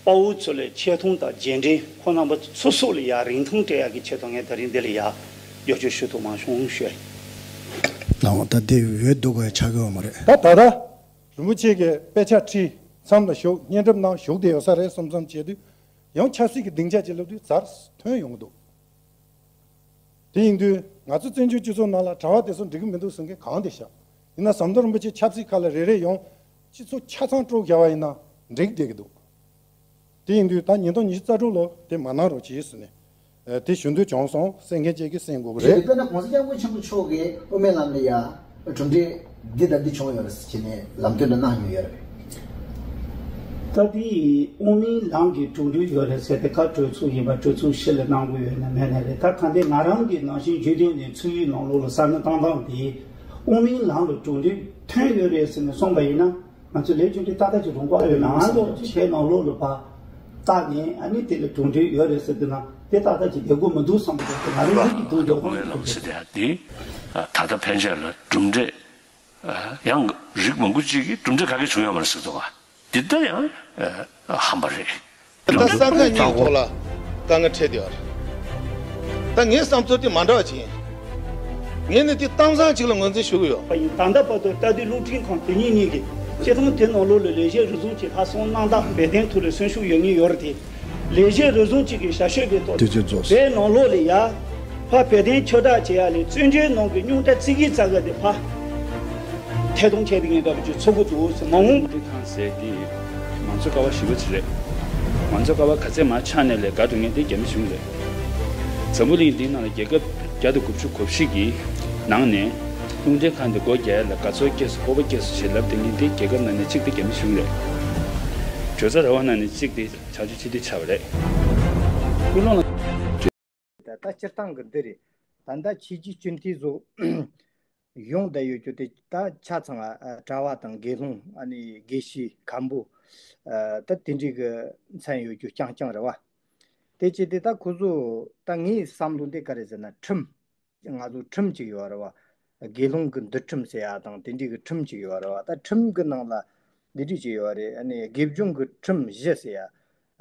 དཔའ་བོ་ཚོ་ལ་ཆེ་མཐོང་དང་རྗེས་འབྲེལ་ཁོང་རྣམ་པ་སོ་སོ་ལ་ཡ་རིན་ཐང་སྤྲད་ཡག་གི་ཆེད་དུ་ངས་ད་རིང་འདི་ལ་ཡ་རྒྱབ་སྐྱོར་ཞུ་ཐུབ་མ་སོང་ཞུ་ཡ་ཡིན། ལགས་འོང་། ད་དེ་འོས་ལྡུག་པའི་ཆ་གི་ཡོད་མ་རེད། ད་ད་ལྟ་རིན་པོ་ཆེ་གི་དཔེ་ཆ་ཁྲིད་མཚམས་ལ་བཞུགས་བརྙན་འཕྲིན་ནང་བཞུགས་བསྡད་ཡོད་ས་རེད་བསམ་བསམ་བྱས་དུས་ཡང་ཆབ་སྲིད་ཀྱི་སྡིངས་ཆ་ཅིག་སླེབས་དུས་ཛར་ཐོན་ཡོང་གི་འདུག་དེ་ཡིན་དུས་ང་ཚོ་བཙན་བྱོལ་སྤྱི་ཚོགས་ནང་ལ་གྲྭ་པ་དེ་ཚོ་འགྲིག་གི་མི་འདུག་ཟེར་མཁན་གང་དེ་ཤག་ཡིན་ན་ཟམ་གདོང་རིན་པོ་ཆེ་ཆབ་སྲིད་ཁ་ལ་རེ་རེ་ཡོང་སྤྱི་ཚོགས་ཆ་ཚང་དཀྲོག་བཞག་པ་ཡིན་ན་འགྲིག་བསྡད་ཀྱི་འདུག་དེ་ཡིན་དུས་ད་ཉིས་སྟོང་ཉི་ཤུ་རྩ་དྲུག་ལོ་དེ་མ་གནང་རོགས་གྱིས་ཟེར་ནས་དེ་ཞུ་འདོད་བྱུང་སོང་། གསན་མཁན་བཅས་ཀྱིས་གསན་དགོས་ཀྱི་རེད། དཔེར་ན་༸གོང་ས་༸སྐྱབས་མགོན་ཆེན་པོ་མཆོག་གིས་དབུ་མའི་ལམ་ལ་ཡ་གྲུབ་འབྲས་འདི་དང་འདི་བྱུང་ཡོད་རེད་ཟེར་བྱས་ནས་ལམ་སྟོན་འདྲ་གནང་མྱོང་ཡོད་རེད། ད་དེ་དབུ་མའི་ལམ་གྱི་གྲུབ་འབྲས་ཡོད་རེད་ཟེར་ཏེ་ཁ་གྲོས་ཚོགས་ཡིན་པ་གྲོས་ཚོགས་ཕྱི་ལ་གནང་དགོས་ཡོད་ན་མེད་ན་རེད། ད་ག་འདྲ་ང་རང་གི་ནང་བཞིན་རྒྱུན་ལྡན་ནས་ཚོགས་ཡིག་ནང་ལོགས་ལ་ས་ནི་བཏང་སྟངས་དེ་དབུ་མའི་ལམ་ལ་གྲུབ་འབྲས་ཐོན་ཡོད་རེད་ཟེར་ནས་གསུངས་པ་ཡིན་ན། ང་ཚོ་ལས་རྒྱུ་འབྲས་ཏག་ཏག་ཅིག་རུང་བ་ཡོད་ན་ང་ཚོ་ཆེད་ནང་ལོགས་ལ་ཕར་བལྟས་ནས་ཨ་ནི་དེ་ལ་གྲུབ་འབྲས་ཡོད་རེད་ཟེར་དུས་ན་དེ་ཏག་ཏག་ཅིག་བསྡད་དགོས་མི་འདུག་བསམ་གྱི་འདུག་ང་རང་ལུགས་ཀྱི་འདུག་འདུག་དབུ་མའི་ལམ་ཟེར་དེ་ཡང་དེ་ད་ལྟ་ཕན་ཆད་ལ་གྲུབ་འབྲས་ཡང་རིགས་མང་པོ་ཅིག་གིས་གྲུབ་འབྲས་ག་གེ་བྱུང་ཡོད་མ་རེད་ཟེར་འདུག་ག་འདི་ལྟ་ཡང་ཧམ་པ་རེད། ད་ས་ཁ་གཉིས་ཐོག་ལ་དཀའ་ངལ་འཕྲད་བསྡད་ཡོད་རེད། ད་ངའི་བསམ་ཚུལ་དེ་མ་འདྲ་བ་ཅིག་ཡིན། ངས་ནི་དེ་གཏམ་བཟང་ཅིག་ལ་ངོས་འཛིན་ཞུ་གི་ཡོད། པ་ཡིན། ད་ལྟ་བར་དུ་ལྟ་དུས་སློབ་ཁྲིད་ཁང་དེ་གཉིས་གཉིས་ཀྱིས་སྤྱི་བཏང་དེ་ནང་ལོགས་ལ་ལས་བྱེད་རེ་ཟུང་གིས་ལྷག་བསམ་གནང་སྟངས་འབད་བརྟན་ཐོག་ལ་གསོན་ཤུགས་ཡོད་ངེས་ཡོད་རེད་དེ། ལས་བྱེད་རེ་ཟུང་གཅིག་གིས་ཞབས་ཞུ་གི་ཐོག་དུས་ཚོད་རྫོགས་སོང་། དེའི་ནང་ལོགས་ལ་ཡ། ཕ་བོད་དོན་ཁྱབ་བསྒྲགས་བྱེད་ཡ་ལས་བཙན་བྱོལ་ནང་གི་རྙོག་དྲ་ཙི་གི་ཙ་གི་དེ་ཕ། ཐད་གཏོང་བྱས་པའི་ངེས་པ་བཅུ་ཚོགས་ཀྱི་འདུག་ཟེར་མ་འོངས། འདི་ཐང་ཟེར་འདི། མང་གཙོ་ཀ་བ་ཞི་བ་ཅིག་རེད། མང་གཙོ་ཀ་བ་ག་ཚད་མ་ཆགས་ནས་ལས་ཀ་སྒྲུབ་མཁན་དེ་རྒྱ་མི་གཞུང་རེད། འཛམ་བུ་གླིང་འདིའི་ནང་ལ་རྒྱལ་ཁབ་བརྒྱ་དང་དགུ་བཅུ་གོ་བཞི་གི་ནང་ནས། རླུང་འཕྲིན་ཁང་དེ་སྒོ་རྒྱག་ཡ་ལ་དགའ་ཚོར་སྐྱེས་སོང་། སྤོབས་པ་སྐྱེས་སོང་ཞེས་ལབ་བསྡད་མཁན་དེ་རྒྱལ་ཁབ་ནང་ནས་གཅིག་དེ་རྒྱ་མི་གཞུང་རེད། གྲོས་ཚོགས་ར་བ་ནང་ནས་གཅིག་དེ་བྱང་ཆུབ་སྤྱི་འཐུས་ཆགས་པ་རེད། ཀུན་སློང་ལ། ད་ད་སྤྱིར་བཏང་གི་འདི་རེད། ད་ད་ཆོས་བརྒྱུད་སྤྱི་འཐུས་ཚོ་ཡོང་བསྡད་ཡོད་རྒྱུ་དེ་ད་ཆ་ཚང་ཨ་གྲྭ་བ་དང་དགེ་སློང་ཨ་ནི་དགེ་བཤེས་མཁན་པོ་ཨ་ད་དེ་འདྲའི་གི་མཚན་ཡོད་རྒྱུ་རྐྱང་རྐྱང་རེད་བ། དེ་བྱས་ཏེ་ད་ཁོ་ཚོ་ད་ངའི་བསམ་བློ་འདི་ག་རེ་ཟེར་ན་ཁྲིམས། ང་ཚོ་ཁྲིམས་གཅིག་ཡོད་རེད་བ། དགེ་སློང་གི་འདུལ་ཁྲིམས་ཟེར་ཡ་དང་དེ་འདྲའི་གི་ཁྲིམས་གཅིག་ཡོད་རེད་བ། ད་ཁྲིམས་གི་ནང་ལ་འདི་འདྲའི་གཅིག་ཡོད་རེད། ཨ་ནི་དགེ་སྦྱོང་གི་ཁྲིམས་བཞི་ཟེར་ཡ།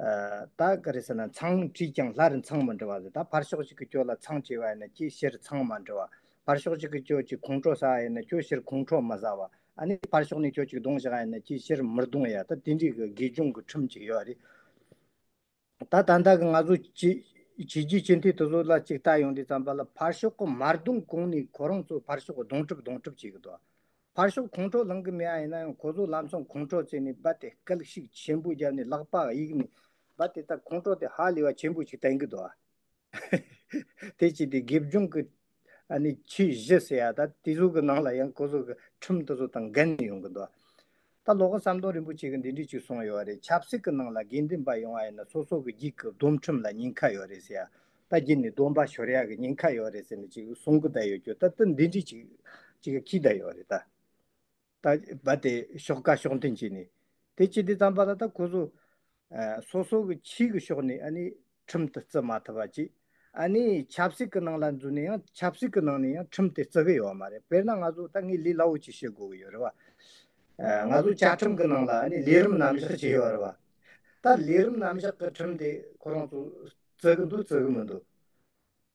ཨ་ད་ག་རེ་ཟེར་ན་མཚང་བྲིས་ཀྱང་སླར་མཚང་མི་འབྲི་བ་ཟེར། ད་ཕར་ཕྱོགས་གཅིག་གི་ཅོ་ལ་མཚང་བྲིས་པ་ཡིན་ན་ཅིའི་ཕྱིར་མཚང་མ་འབྲི་བ། ཕར་ཕྱོགས་གཅིག་གི་ཅོ་གཅིག་ཁོང་ཁྲོ་ཟ་བ་ཡིན་ན་ཅིའི་ཕྱིར་ཁོང་ཁྲོ་མི་ཟ་བ། ཨ་ནི་ཕར་ཕྱོགས་ནས་ཅོ་གཅིག་རྡུང་བཞག་པ་ཡིན་ན་ཅིའི་ཕྱིར་མི་རྡུང་ཡ། ད་དེ་འདྲའི་གི་དགེ་སྦྱོང་གི་ཁྲིམས་གཅིག་ཡོད་རེད། ད་ད་ལྟ་གི་ང་ཚོ་ཆོས་ཆོས་བརྒྱུད་སྤྱི་འཐུས་དེ་ཚོ་ལ་ཅིག་ལྟ་ཡོང་དུས་ཙམ་པ་ལ་ཕར་ཕྱོགས་ཀྱི་མར་རྡུང་གོང་ནས་ཁོ་རང་ཚོ་ཕར་ཕྱོགས་གདོང་གྲུབ་གདོང་གྲུབ་བྱེད་གི་འདུག་ཕར་ཕྱོགས་ཁོང་ཁྲོ་ལངས་གི་མེད་ཨ། ཡིན་ན་ཡང་ཁོ་ཚོ་ལམ་སང་ཁོང་ཁྲོ་བྱས་ནས་རྦད་དེ་སྐད་ཤུགས་ཆེན་པོ་བརྒྱབ་ནས་ལག་པ་གཡུགས་ནས་རྦད་དེ་ད་ཁོང་ཁྲོ་དེ་ཧ་ལས་པ་ཆེན་པོ་ཅིག་བསྟན་གི་འདུག་དེ་བྱས་ཏེ་དགེ་སྦྱོང་གི་ཨ་ནི་ཆོས་བཞི་ཟེར་ཡ་ད་དེ་ཚོ་གི་ནང་ལ་ཡང་ཁོ་ཚོ་གི་ཁྲིམས་དེ་ཚོ་དང་འགལ་ནས་ཡོང་གི་འདུག་ད་ལོ་ཀ་ཟམ་གདོང་རིན་པོ་ཆེ་གིས་འདི་འདྲ་ཅིག་གསུངས་ཡོད་རེད། ཆབ་སྲིད་ཀྱི་ནང་ལ་དགེ་འདུན་པ་ཡོང་བ་ཡིན་ན་སོ་སོ་གི་རྒྱུད་ཀྱི་སྡོམ་ཁྲིམས་ལ་ཉེན་ཁ་ཡོད་རེད་ཟེར་ཡ། ད་རྒྱུད་ནས་སྡོམ་པ་ཤོར་ཡ་གི་ཉེན་ཁ་ཡོད་རེད་ཟེར་ནས་ཅིག་གསུང་གི་བསྡད་ཡོད་རྒྱུ། ད་ལྟ་འདི་འདྲ་ཅིག་ཅིག་གིས་འཁྱེར་བསྡད་ཡོད་རེད་ད། ད་རྦད་དེ་ཤོག་ཁ་ཤོག་འཐེན་བྱས་ནས་དེ་བྱེད་དུས་ཙམ་པ་ལ་ད་ཁོ་ཚོ་ཨ་སོ་སོ་གི་ཆོས་ཀྱི་ཕྱོགས་ནས་ཨ་ནི་ཁྲིམས་དེ་བརྩི་མ་ཐུབ་པ་བྱས། ཨ་ནི་ཆབ་སྲིད་ཀྱི་ནང་ལ་འཛུལ་ནས་ཡང་ཆབ་སྲིད་ཀྱི་ནང་ནས་ཡང་ཁྲིམས་དེ་བརྩི་གི་ཡོད་མ་རེད། དཔེར་ན་ང་ཚོ་ད་ངས་ལས་སླ་བོ་ཅིག་བཤད་དགོས་ཀྱི་ཡོད་རེད་བ། ཨ་ང་ཚོ་བཅའ་ཁྲིམས་ཀྱི་ནང་ལ་ཨ་ནི་ལས་རིམ་རྣམ་གཞག་ཅིག་ཡོད་རེད་བ། ད་ལས་རིམ་རྣམ་གཞག་གི་ཁྲིམས་དེ་ཁོ་རང་ཚོ་བརྩི་གི་འདུག་བརྩི་གི་མི་འདུག་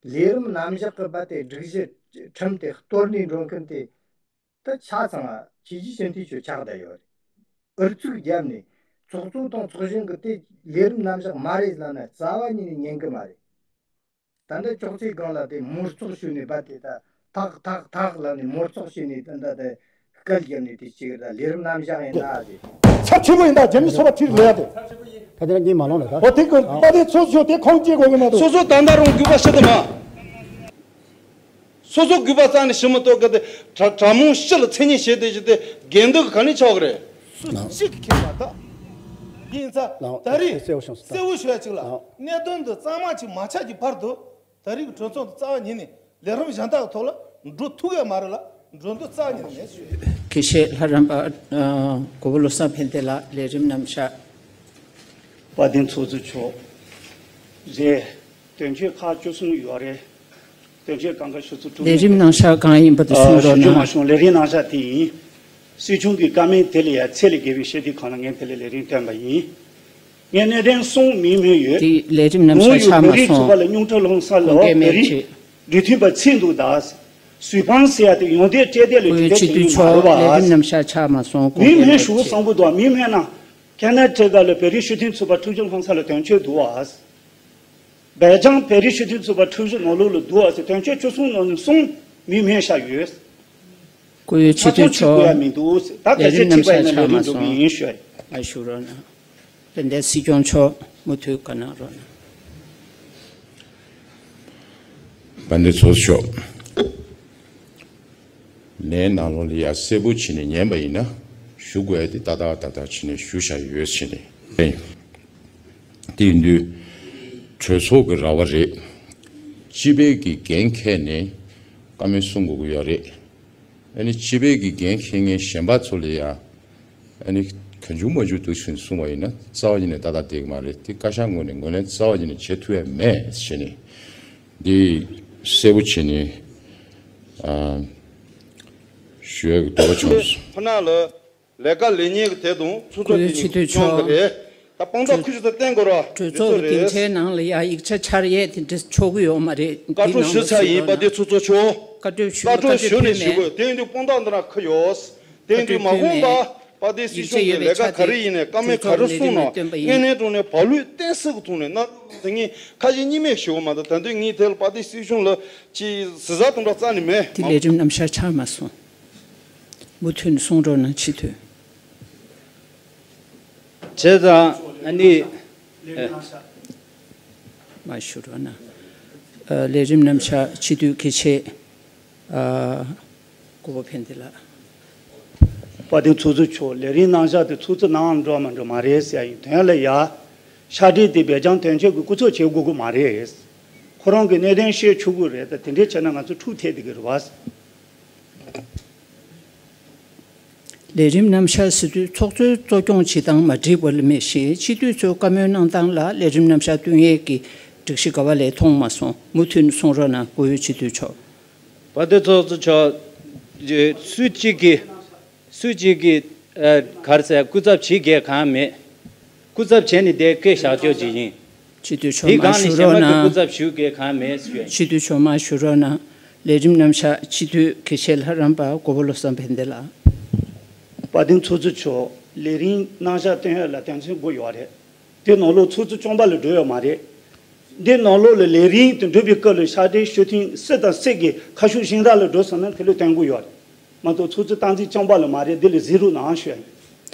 ལས་རིམ་རྣམ་གཞག་གི་རྦད་དེ་སྒྲིག་གཞི་ཁྲིམས་དེ་གཏོར་ནས་འགྲོ་མཁན་དེ། ད་ཆ་ཚང་ཆོས་བརྒྱུད་སྤྱི་འཐུས་ཚོ་ཆགས་བསྡད་ཡོད་རེད། ཨུ་ཚུགས་བརྒྱབ་ནས་ཚོགས་གཙོ་དང་ཚོགས་གཞོན་གྱིས་དེ་ལས་རིམ་རྣམ་གཞག་མ་རེད་ལབ་ན་རྩ་བ་ཉིད་ནས་ཉན་གི་མ་རེད། ད་ལྟ་ཅོག་ཙེའི་སྒང་ལ་དེ་མོར་ཚོགས་ཞུས་ནས་རྦད་དེ་ད་ཐག་ཐག་ཐག་ལབ་ནས་མོར་ཚོགས་ཞུས་ནས་ད་ལྟ་དེ་སྐད་བརྒྱབ་ནས་དེ་ཅིག་ད་ལས་རིམ་རྣམ་གཞག་ཡིན་ན་དེ། ཚབས་ཆེན་པོ་ཡིན་ད། རྒྱ་མི་ཚོགས་པ་ཁྲིར་ལོས་ཡ་དེ། ད་དེ་ལ་གཉིད་མ་ལོག་ལ་ད། འོ་དེ་གི་དཔལ་ལྡན་ཚོགས་གཙོ་དེ་ཁུངས་སྐྱེལ་དགོས་གི་མ་གཏོགས། སོ་སོ་ད་ལྟ་རུང་རྒུད་པ་ཞི་དུ་མ། སོ་སོ་རྒུད་པ་རྩ་ནས་ཞི་མི་ཐུབ་གི་དེ། དྲ་དྲ་མོང་སྤྱི་ལ་མཚན་སྙན་བྱེད་དེ་བྱེད་དེ་འགལ་འདུ་ག་ནས་ཆགས་གི་རེད། སུ་གཅིག་གིས་ཁེངས་པ་ད། ཡིན་ཙང་ད་རེས་གསལ་བོ་བྱུང་སོང་། གསལ་བོ་ཞུ་ཡ་གཅིག་ལ། གནད་དོན་འདི་གཙང་མ་གཅིག་མ་ཆགས་ཀྱི་བར་དུ་ད་རེས་ཀྱི་གྲོས་ཚོགས་འདི་རྩ་བ་ཉིད་ནས་ལས་རིམ་གཞན་དག་གི་ཐོག་ལ་འགྲོ་ཐུབ་ཡ་མ་རེད་ལ། འགྲོ་འདོད་རྩ་བ་ཉིད་ནས་མེད་ཞུ། དགེ་བཤེས་ལྷ་རམས་པ་ཨ་གོ་བོ་བློ་བཟང་ཕན་བདེ་ལགས། ལས་རིམ་རྣམ་གཞག་དཔལ་ལྡན་ཚོགས་གཙོ་མཆོག་རེད། དོན་གཅོད་ཁག་བཅུ་གསུམ་ཡོད་རེད། དོན་གཅོད་སྒང་ག་ཞུ་ཚོད་དྲུག་ལས་རིམ་རྣམ་གཞག་གང་ཡིན་པ་དེ་གསུང་རོགས་གནང་། ཞུ་རྒྱུ་མ་བྱུང་། ལས་རིམ་རྣམ་གཞག་དེ་ཡིན། སྲིད་སྐྱོང་གི་བཀའ་མོལ་དེ་ལ་ཡང་ཚད་ལས་བརྒལ་བའི་བཤད་དུས་གང་ལ་ངས་དེ་ལ་ལས་རིམ་བཏོན་པ་ཡིན། ངས་གནད་དོན་གསུམ་མིང་འབོད་ཡོད། དེ་ལས་རིམ་རྣམ་གཞག་ཆགས་མ་སོང་། བོད་རིགས་ཚོགས་པ་ལ་རྙོག་དྲ་སློང་ས་ལ་བོད་རིགས་འདུས་མཐུན་པ་ཚིག་འདུག་ད། བཟོད་དཔང་ཟེར་ཡ་དེ་ཡོན་ཏན་སྤྲད་དེ་ལས་གྲུབ་འབྲས་ཅིག་ཡོད་མ་རེད་བ། ལས་རིམ་རྣམ་གཞག་ཆགས་མ་སོང་། མིང་འབོད་ཞུ་བསམ་པོ་འདུག་མིང་འབོད་ན། ཁེ་ན་ཊ་ལ་བོད་རིགས་སྤྱི་མཐུན་ཚོགས་པ་འཁྲུག་ཆ་སློང་ས་ལ་དོན་གཅོད་འདུག་བ། སྦེལ་ཇམ་བོད་རིགས་སྤྱི་མཐུན་ཚོགས་པ་འཁྲུག་ཆ་ནང་ལོགས་ལ་འདུག་བ་ཟེར་དོན་གཅོད་བཅུ་གསུམ་ནང་ནས་གསུམ་མིང་འབོད་བཞག་ཡོད། སྐུ་ཡོད་ཆེ་མཐའ་མཚམས་བྱེད་དགོས་ཡ་མི་འདུག་ད་ག་ཚད་ཁྲིད་པ་ཡིན་ན་ལས་རིམ་འགྲོ་གི་ཡིན་ཞུ། ཨ་ཞུ་རོགས་གནང་། དཔལ་ལྡན་སྲིད་སྐྱོང་མཆོག་མུ་མཐུད་བཀའ་གནང་རོགས་གནང་། དཔལ་ལྡན་ཚོགས་གཙོ་མཆོག་ལན་ནང་ལོགས་ལ་ཡ་གསལ་པོ་བྱས་ནས་ཉན་པ་ཡིན་ན་ཞུ་དགོས་ཡ་དེ་ཏག་ཏག་ཏག་ཏག་བྱས་ནས་ཞུ་བཞག་ཡོད་བྱས་ནས། དེ་ཡིན་དུས་གྲོས་ཚོགས་ཀྱི་ར་བ་རེད། སྤྱི་པའི་གི་འགན་འཁྱེར་ནས་བཀའ་མོལ་གསུང་དགོས་ཀྱི་ཡོད་རེད། ཨ་ནི་སྤྱི་པའི་གི་འགན་འཁྱེར་མཁན་གཞན་པ་ཚོ་ལ་ཡ་ཨ་ནི་གང་བྱུང་མང་བྱུང་འདུག་ཕྱིན་གསུང་བ་ཡིན་ན་རྩ་བ་ཉིད་ནས་ཏག་ཏག་བསྡད་ཀྱི་མ་རེད། དེ་བཀའ་ཤག་ངོས་ནས་ངོས་ལེན་རྩ་བ་ཉིད་ནས་བྱེད་ཐུབ་ཡ་མེད་བྱས་ནས། འདི་གསལ་པོ་བྱས་ནས་ཨ་ཞུ་ཡ་གི་འདོད་པ་བྱུང་སོང་། ཁོ་ན་ལ་ལས་ཀ་ལས་ཉེན་གྱི་དེ་དང་ཚོགས་གཙོ་དེ་གཉིས་སྐྱོང་གི་རེད། ད་དཔང་རྟགས་ཁུ་ཆུ་ཚོ་བསྟན་དགོས་ར། གྲོས་ཚོགས་ཀྱི་སྡིངས་ཆའི་ནང་ལ་ཡ་ཡིག་ཆ་འཆར་ཡས་དེ་འདྲ་ཆོག་གི་ཡོད་མ་རེད། བཀའ་འཁྲོལ་ཞུ་ཚར་ཡིན། དཔལ་ལྡན་ཚོགས་གཙོ་མཆོག་བཀའ་འཁྲོལ་ཞུ། བཀའ་འཁྲོལ་ཞུ་ནས་ཞུ་དགོས། དེ་ཡིན་དུས་དཔང་རྟགས་འདི་ན་ཁུ་ཡོད། དེ་ཡིན་དུས་མ་དགོངས་པ་དཔལ་ལྡན་སྲིད་སྐྱོང་གི་ལས་ཀ་ག་རེ་ཡིན་ནས་བཀའ་མོལ་ག་རེ་གསུངས་ན་དངོས་གནས་དྲང་གནས་བག་ལུས་བསྟན་སྲིད་ཀྱི་ཐོག་ནས་ན་དེ་ངས་ཁ་ཞེ་གཉིས་མེད་ཞུ་གི་མ་གཏོགས། ད་དུང་ངས་དེ་ལ་དཔལ་ལྡན་སྲིད་སྐྱོང་ལ་ཅི་ཟི་ཟ་དང་འདྲ་རྩ་ནས་མེད། དེ་ལས་རིམ་རྣམ་གཞག་ཆགས་མ་སོང་། མུ་མཐུད་ནས་གསུང་རོགས་གནང་། ཕྱི་དོན། བྱས་ཙང་ཨ་ནི་ཨེ། མ་ཞུ་རོགས་གནང་། ཨ་ལས་རིམ་རྣམ་གཞག་སྤྱི་འཐུས་དགེ་བཤེས་ཨ་གོ་བོ་ཕན་བདེ་ལགས། དཔལ་ལྡན་ཚོགས་གཙོ་མཆོག་ལས་རིམ་རྣམ་གཞག་དེ་ཚོགས་གཙོ་གནང་འགྲོ་མ་འགྲོ་མ་རེད་ཟེར་ཡ་ཡིན། དོན་ལ་ཡ། ཕྱག་སྦྲེལ་དེ་སྦེལ་ལྗམ་དོན་གཅོད་ཀྱི་སྐུ་ཚབ་བྱེད་དགོས་ཀྱི་མ་རེད། ཁོ་རང་གི་གནད་དོན་བཤད་ཆོག་གི་རེད། ད་དེ་འདྲས་བྱས་ན་ང་ཚོ་འཁྲུག་ཐེབས་བསྡད་ཀྱི་རེད་བ། ལས་རིམ་རྣམ་གཞག་ཟེར་དུས་ཚོགས་གཙོའི་གཙོ་སྐྱོང་བྱེད་སྟངས་མ་འགྲིག་པ་ལ་དམིགས་ཤིང་། སྤྱི་འཐུས་ཚོས་བཀའ་མོལ་གནང་སྟངས་ལ་ལས་རིམ་རྣམ་གཞག་བསྟུན་ཡས་ཀྱི་སྒྲིག་གཞི་ག་བ་ལས་མཐོང་མ་སོང་། མུ་མཐུད་ནས་གསུང་རོགས་གནང་། སྐུ་ཡོད་སྤྱི་འཐུས་མཆོག་དཔལ་ལྡན་ཚོགས་གཙོ་མཆོག་སུ་གཅིག་གིས་སུ་གཅིག་གིས་ཨ་ག་རེ་ཟེར། སྐུ་ཚབ་བྱེད་དགོས་གང་མེད། སྐུ་ཚབ་བྱས་ནས་དེ་སྐད་བཞག་ཆོག་ཅིག་ཡིན། སྤྱི་འཐུས་མཆོག་དེ་མར་གང་ནས་ཞུ་གཞན་རོགས་མ་གི་སྐུ་གནང་། ཚབ་ཞུ་དགོས་གང་མེད་ཞུ་ཡ་ཡིན། སྤྱི་འཐུས་མཆོག་མར་ཞུ་རོགས་གནང་། ལས་རིམ་རྣམ་གཞག་སྤྱི་འཐུས་དགེ་བཤེས་ལྷ་རམས་པ་མགོན་པོ་བློ་བཟང་ཕན་བདེ་ལགས། དཔལ་ལྡན་ཚོགས་གཙོ་མཆོག་ལས་རིམ་རྣམ་གཞག་བཏོན་ཡ་ལ་དོན་ཚན་དགུ་ཡོད་རེད། དེ་ནང་ལོགས་ཚོགས་གཙོ་རྐྱང་པ་ལ་འགྲོ་ཡོད་མ་རེད། འདི་ནང་ལོགས་ལ་ལས་རིམ་དུ་འགྲོ་བའི་སྐབས་ལ་ཕྱག་སྦྲེལ་ཞུ་ཐེངས་སུ་དང་སུ་གི་ཁ་ཕྱོགས་གཞན་དག་ལ་འགྲོ་སོང་ན་དེ་ལ་བསྟན་དགོས་ཡོད་རེད། མ་གཏོགས་ཚོགས་གཙོ་སྟངས་འཛིན་རྐྱང་པ་ལ་མ་རེད། འདི་ལ་གཟིགས་རོགས་གནང་ཞུ་ཡ་ཡིན།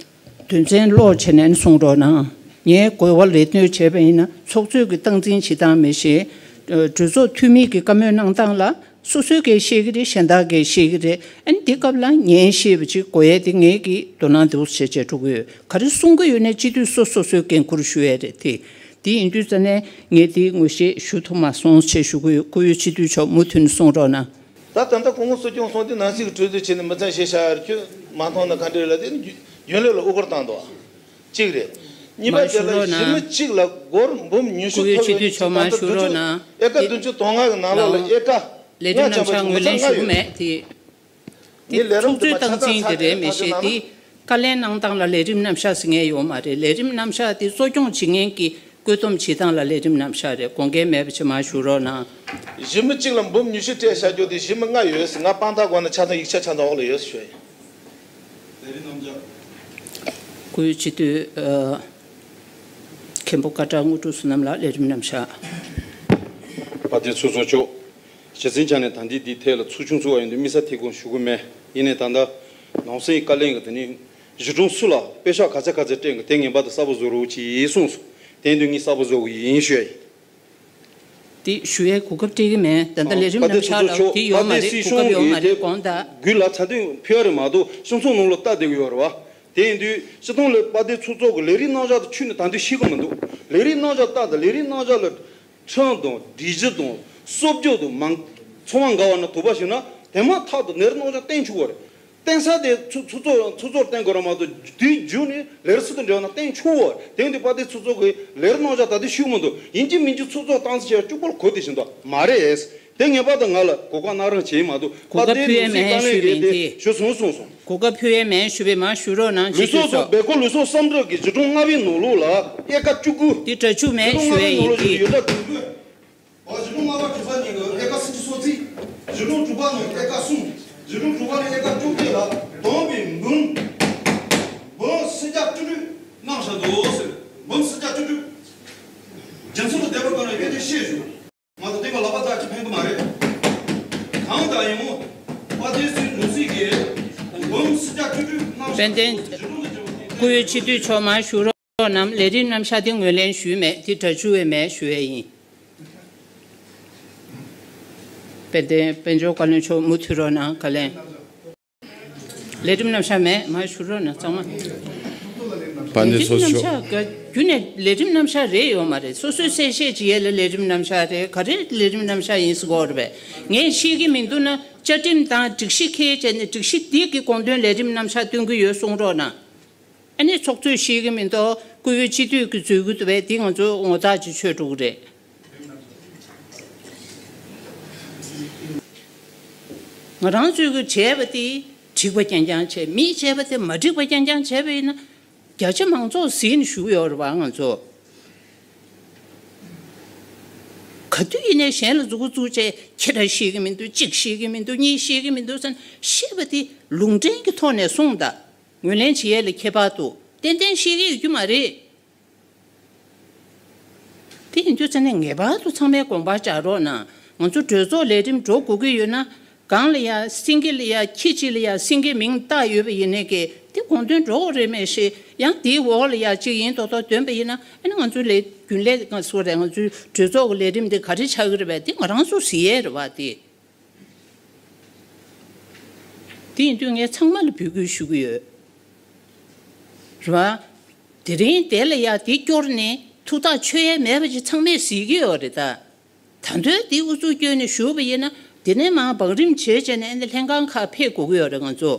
དོན་ཚན་ཀློག་བྱས་ནས་གསུང་རོགས་གནང་། ངས་གོ་བ་ལེན་སྟོན་བྱས་པ་ཡིན་ན། ཚོགས་གཙོས་ཀྱི་སྟངས་འཛིན་བྱེད་སྟངས་མི་ཤེས། གྲོས་ཚོགས་འཐུས་མི་གི་བཀའ་མོལ་གནང་སྟངས་ལ་སོ་སོའི་སྐད་བཤད་ཀྱི་རེད། གཞན་དག་སྐད་བཤད་ཀྱི་རེད། ཨ་ནི་འདི་སྐབས་ལ་ངས་བཤད་པ་ཅིག་གོ་ཡས་དེ་ངས་ཀྱི་དོ་སྣང་འདུག་བྱས་བྱས་འགྲོ་གི་ཡོད། ག་རེ་གསུང་གི་ཡོད་ནས་སྤྱི་འཐུས་སོ་སོ་སོའི་འགན་ཁུར་ཞུ་ཡས་རེད་དེ། དེ་ཡིན་དུས་ཙ་ནས་ངས་དེ་ངོ་ཤེས་ཞུ་ཐུབ་མ་སོང་ཞེས་ཞུ་གི་ཡོད། སྐུ་ཡོད་སྤྱི་འཐུས་མཆོག་མུ་མཐུད་ནས་གསུང་རོགས་གནང་། ད་ད་ལྟ་སྐུ་ངོ་སྲིད་སྐྱོང་གསུང་དུས་ནང་སྲིད་ཀྱི་གྲོས་བསྡུར་བྱས་ནས་མི་ཚང་ཤེས་བྱ་ཡར་ཁྱོད་མ་མཐོང་ན་ག་འདྲ་ལ་དེ་ནི་རྒྱུན་ལས་ལ་དབུ་སྐོར་བཏང་འདུག་གཅིག་རེད། གཉིས་པ་དེ་ལ་གཞི་མི་གཅིག་ལ་སྒོར་འབུམ་ཉི་ཤུ་ཐོབ་ཡོད་ཅེས་ད་ལྟ་བདུན་ཅུ་ཨེ་ཀ་བདུན་ཅུ་དོན་ལྔ་གི་ནང་ལོགས་ལ་ཨེ་ཀ་ལས་རིམ་རྣམ་གཞག་ངོས་ལེན་ཞུ་གི་མེད་དེ། དེ་ཚོགས་གཙོའི་སྟངས་འཛིན་དེ་རེད་མི་ཤེས་དེ། བཀའ་ལན་གནང་སྟངས་ལ་ལས་རིམ་རྣམ་གཞག་ཟེར་མཁན་ཡོད་མ་རེད། ལས་རིམ་རྣམ་གཞག་དེ་གཙོ་སྐྱོང་བྱེད་མཁན་གྱི་བཀོད་འདོམས་བྱེད་སྟངས་ལ་ལས་རིམ་རྣམ་གཞག་རེད། དགོངས་འགལ་མེད་པ་ཅིག་མར་ཞུ་རོགས་གནང་། གཞི་མི་གཅིག་ལ་འབུམ་ཉི་ཤུ་སྤྲད་བཞག་རྒྱུ་དེ་གཞི་མི་ལྔ་ཡོད་ཟེར། ང་དཔང་རྟགས་སྒོ་ནས་ཆ་ཚང་ཡིག་ཆ་ཆ་ཚང་འོག་ལ་ཡོད་ཟེར་ཞུ་ཡ་ཡིན། སྐུའི་སྤྱི་འཐུས་ཨ་མཁན་པོ་སྐད་གྲགས་དངོས་གྲུབ་བསོད་ནམས་ལགས། ལས་རིམ་རྣམ་གཞག་དཔལ་ལྡན་ཚོགས་གཙོ་མཆོག་སྤྱི་འཛིན་ཆ་ནས་ད་ལྟའི་འདི་ཐད་ལ་ཚོགས་ཆུང་ཚོགས་པ་ཡིན་དུས་དམིགས་བསལ་ཐད་ཁུངས་ཞུ་གི་མེད། ཡིན་ནའི་ད་ལྟ་ནང་སྲིད་བཀའ་བློན་གྱིས་དེ་ནི་གཞིས་གྲོང་སུ་ལ་པེ་ཤག་ག་ཚད་ག་ཚད་སྤྲད་གི་དེ་ངེས་པར་དུ་གསལ་པོ་བཟོ་རོགས་གྱིས་གསུངས་སོང་། དེ་ཡིན་དུས་ངས་གསལ་པོ་བཟོ་གི་ཡིན་ཞུ་ཡ་ཡིན། དེ་ཞུ་ཡའི་གོ་སྐབས་སྤྲད་གི་མེད། ད་ལྟ་ལས་རིམ་རྣམ་གཞག་ལ་དེ་ཡོད་མ་རེད། གོ་སྐབས་ཡོད་མ་རེད། དགོངས་དག་དགུན་ལ་ཚ་དུས་ཕུལ་བ་རེད་མ་གཏོགས་སྤྱི་ཚོགས་ནང་ལ་ལྟ་བསྡད་གི་ཡོད་རེད་བ། དེ་ཡིན་དུས་སྤྱི་བཏང་ལས་དཔལ་ལྡན་ཚོགས་གཙོ་གི་ལས་རིམ་རྣམ་གཞག་དེ་ཆུད་ནས་ད་དུང་ཤེས་གི་མི་འདུག་ལས་རིམ་རྣམ་གཞག་ལྟ་དང་ལས་རིམ་རྣམ་གཞག་ལ་ཁྲིམས་དང་སྒྲིག་གཞི་དང་སྲོལ་རྒྱུན་དང་མང་ཚང་མ་འགལ་བ་ན་དོགས་པ་ཞིག་ན་དེ་མ་ཐག་ཏུ་ལས་རིམ་རྣམ་གཞག་བསྟན་ཆོག་གི་རེད། བསྟན་ས་དེ་ཚོ་ཚོ་ཚོ་ཚོ་ཚོར་བསྟན་དགོས་ར་མ་གཏོགས་དུས་རྒྱུན་ནས་ལས་རིམ་སུ་དང་འབྲེལ་བ་ན་བསྟན་ཆོག་གི་རེད། དེ་ཡིན་དུས་དཔལ་ལྡན་ཚོགས་གཙོ་གི་ལས་རིམ་རྣམ་གཞག་ད་དུང་ཤེས་གི་མི་འདུག་ཡིན་གཅིག་མིན་གཅིག་ཚོགས་གཙོ་སྟངས་འཛིན་བྱས་བཅུག་པར་གོ་བདེ་བཞིན་དུ་མ་རེད། དེ་ངེས་པར་དུ་ང་ལ་གོ་སྐབས་གནང་རོགས་བྱེད་མ་གཏོགས་གོ་སྐབས་ཕུལ་ཡས་མེད་ཞུས་པ་ཡིན་ཏེ། ཞུ་སོང་སོང་སོང་། གོ་སྐབས་ཕུལ་ཡས་མེད་ཞུས་པས་མར་ཞུ་རོགས་གནང་། ལུས་སྦྱོང་སུ་སྦེལ་ཀོབ་ལུས་སྦྱོང་བསམ་གྲུབ་ཀྱི་གཞིས་གྲོང་ལྔ་པའི་ནང་ལོགས་ལ་ཨེ་ཀ་བཅུ་དགུ། འདི་གྲྭ་ཆུ་མེད་ཞུ་ཡས་ཡིན་ཏེ། ཡོད་གྲྭ་བདུན་དགུ། གཞིས་གྲོང་ལྔ་པ་གྲྭ་ས་གཉིས་ཀྱི་ཨེ་ཀ་སུམ་ཅུ་སོ་གཅིག་གཞིས་གྲོང་དྲུག་པ་ནང་ཨེ་ཀ་གསུམ། གཞིས་གྲོང་དྲུག་པ་ནང་ཨེ་ཀ་བཅོ་བརྒྱད་ལ་བསྡོམས་པའི་འབུམ། འབུམ་སུམ་བརྒྱ་བཅུ་དྲུག་གནང་བཞག་འདུག་ཟེར། འབུམ་སུམ་བརྒྱ་བཅུ་དྲུག་རྒྱུ་མཚན་ལ་བསྡད་པ་གང་ལ་ཡོད་དེ་ཤེས་ཞུ། ང་ཚོ་འདི་མ་ལག་པ་རྩ་ཅིག་ཕན་གི་མ་རེད། གང་ལྟར་ཡིན་མོ། དཔལ་ལྡན་ཚོའི་ནོར་སྲིད་ཀྱི་འབུམ་སུམ་བརྒྱ་བཅུ་དྲུག་གནང་། དཔལ་ལྡན་སྐུ་ཡོད་སྤྱི་འཐུས་མཆོག་མར་ཞུ་རོགས་གནང་། ལས་རིམ་རྣམ་གཞག་དེ་ངོས་ལེན་ཞུས་མེད། དེ་གྲྭ་བཅུ་བས་མེད་ཞུ་ཡས་ཡིན། དཔལ་ལྡན་དཔལ་འབྱོར་བཀའ་བློན་མཆོག་མུ་མཐུད་རོགས་གནང་། བཀའ་ལན། ལས་རིམ་རྣམ་གཞག་མེད། མར་ཞུ་རོགས་གནང་ཚང་མ། དཔལ་ལྡན་ཚོགས་གཙོ། ལས་རིམ་རྣམ་གཞག་རྒྱུན་ནས་ལས་རིམ་རྣམ་གཞག་རེད་ཡོད་མ་རེད། སོ་སོའི་གསལ་བཤད་བྱེད་ཡས་ལ་ལས་རིམ་རྣམ་གཞག་རེད། ག་རེ་ལས་རིམ་རྣམ་གཞག་ཡིན་ཟེར་གོ་རེད་པས། ངས་ཤེས་ཀྱི་མི་འདུག་ན་བཅའ་ཁྲིམས་དང་སྒྲིག་གཞི་འཁྱེར་བྱས་ནས་སྒྲིག་གཞི་འདི་གི་དགོངས་དོན་ལས་རིམ་རྣམ་གཞག་སྟོན་གྱི་ཡོད་གསུང་རོགས་གནང་། ཨ་ནི་ཚོགས་གཙོས་ཤེས་ཀྱི་མི་འདུག་སྐུ་ཡོད་སྤྱི་འཐུས་ཀྱིས་འཛུལ་གྱི་འདུག་པས། འདི་ང་ཚོ་ངོ་རྟགས་ཅིག་ཆོད་འགྲོ་གི་རེད། ང་རང་ཚོས་ཀྱི་བྱས་པ་དེ་འགྲིག་པ་རྐྱང་རྐྱང་བྱས། མིས་བྱས་པ་དེ་མ་འགྲིག་པ་རྐྱང་རྐྱང་བྱས་པ་ཡིན་ན། བརྒྱ་ཆ་མང་ཚོགས་ཟིན་བཞུགས་ཡོད་རེད་བ། ང་ཚོ་ག་དུས་ཡིན་ནའི་གཞན་ལ་མཛུབ་གུ་བཙུགས་བྱས། ཁྱེད་རང་ཤེས་ཀྱི་མི་འདུག་གཅིག་ཤེས་ཀྱི་མི་འདུག་གཉིས་ཤེས་ཀྱི་མི་འདུག་ཟེར་ན། ཤེས་པ་དེ་ལུང་འདྲེན་གྱི་ཐོག་ནས་གསུངས་དང་། ངོས་ལེན་བྱེད་ཡས་ལ་ཁྱད་པར་འདུག་ཏན་ཏན་ཤེས་ཀྱི་ཡོད་རྒྱུ་མ་རེད། དེ་ཡིན་དུས་ཙ་ནས་ངེས་པར་དུ་ཚང་མས་དགོངས་པ་འཇགས་རོགས་གནང་། ང་ཚོ་གྲོས་ཚོགས་ལས་རིམ་འགྲོ་དགོས་ཀྱི་ཡོད་ན། སྒང་ལ་ཡ་སེང་གེ་ལ་ཡ་ཁྱི་གཅིག་ལ་ཡ་སེང་གེ་མིང་བཏགས་ཡོད་པ་ཡིན་ནའི་གི་དེ་དགོངས་དོན་འགྲོ་གི་རེད་མེད་ཤེས། ཡང་དེའི་འོག་ལ་ཡ་གཅིག་ཡིན་མདོག་མདོག་འདོན་པ་ཡིན་ན། ཨ་ནི་ང་ཚོ་ལས་རྒྱུན་ལས་ང་ཚོ་རེད། ང་ཚོའི་གྲོས་ཚོགས་ཀྱི་ལས་རིམ་དེ་ག་རེ་ཆགས་ཀྱི་རེད་པས། དེ་ང་རང་ཚོ་གཟིགས་ཡས་རེད་བ། དེ། དེ་ཡིན་དུས་ངས་ཚང་མ་ལ་འབོད་སྐུལ་ཞུ་གི་ཡོད། རེད་བ། དེ་རིང་དེ་ལ་ཡ་དེ་སྐྱོར་ནས་ཐུགས་ཐག་ཆོད་ཡ་མེད་པ་ཅིག་ཚང་མས་གཟིགས་ཀྱི་ཡོད་རེད་ད། ད་དུང་དེ་ཨུ་ཚུགས་བསྐྱོན་ནས་བཞུགས་པ་ཡིན་ན། དེ་ནས་མར་བང་རིམ་བྱས་བྱས་ནས་ཨ་ནི་ལྷན་ཁང་ཁག་ཕེབས་དགོས་ཀྱི་ཡོད་རེད་ང་ཚོ།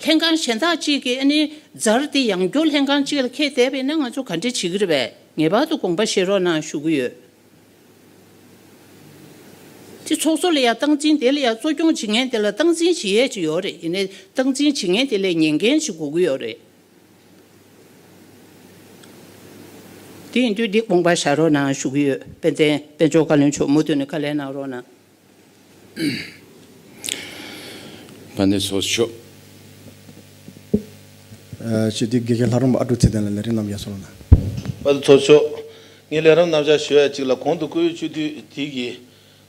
ལྷན་ཁང་གཞན་དག་ཅིག་གིས་ཨ་ནི་ཛར་དེ་ཡང་སྐྱོར་ལྷན་ཁང་ཅིག་ལ་འཁེལ་བསྡད་པ་ཡིན་ན་ང་ཚོ་ག་འདྲ་བྱེད་ཀྱི་རེད་པས། ངེས་པར་དུ་དགོངས་པ་བཞེས་རོགས་གནང་ཞུ་གི་ཡོད། དེ་ཚོགས་གཙོ་ལ་ཡང་སྟངས་འཛིན་དེ་ལ་ཡང་གཙོ་སྐྱོང་བྱེད་མཁན་དེ་ལ་སྟངས་འཛིན་བྱེད་ཡས་ཅིག་ཡོད་རེད། ཡིན་ནའི་སྟངས་འཛིན་བྱེད་མཁན་དེ་ལ་ཉན་མཁན་ཞིག་དགོས་ཀྱི་ཡོད་རེད། དེ་ཡིན་དུས་འདི་དགོངས་པ་བཞེས་རོགས་གནང་ཞུ་གི་ཡོད། དཔལ་ལྡན་དཔལ་འབྱོར་བཀའ་བློན་མཆོག་མུ་མཐུད་ནས་བཀའ་ལན་གནང་རོགས་གནང་། དཔལ་ལྡན་ཚོགས་གཙོ་མཆོག་ཨ་སྤྱི་འཐུས་དགེ་བཤེས་ལྷ་རམས་པ་ཨ་ཀྲུག་ཚེ་བརྟན་ལ་ལས་རིམ་རྣམ་གཞག་གསུང་རོགས་གནང་། དཔལ་ལྡན་ཚོགས་གཙོ་མཆོག་ངས་ལས་རིམ་རྣམ་གཞག་ཞུ་ཡ་གཅིག་ལ། གོང་དུ་བཀུར་འོས་སྤྱི་འཐུས་དེ་གིས།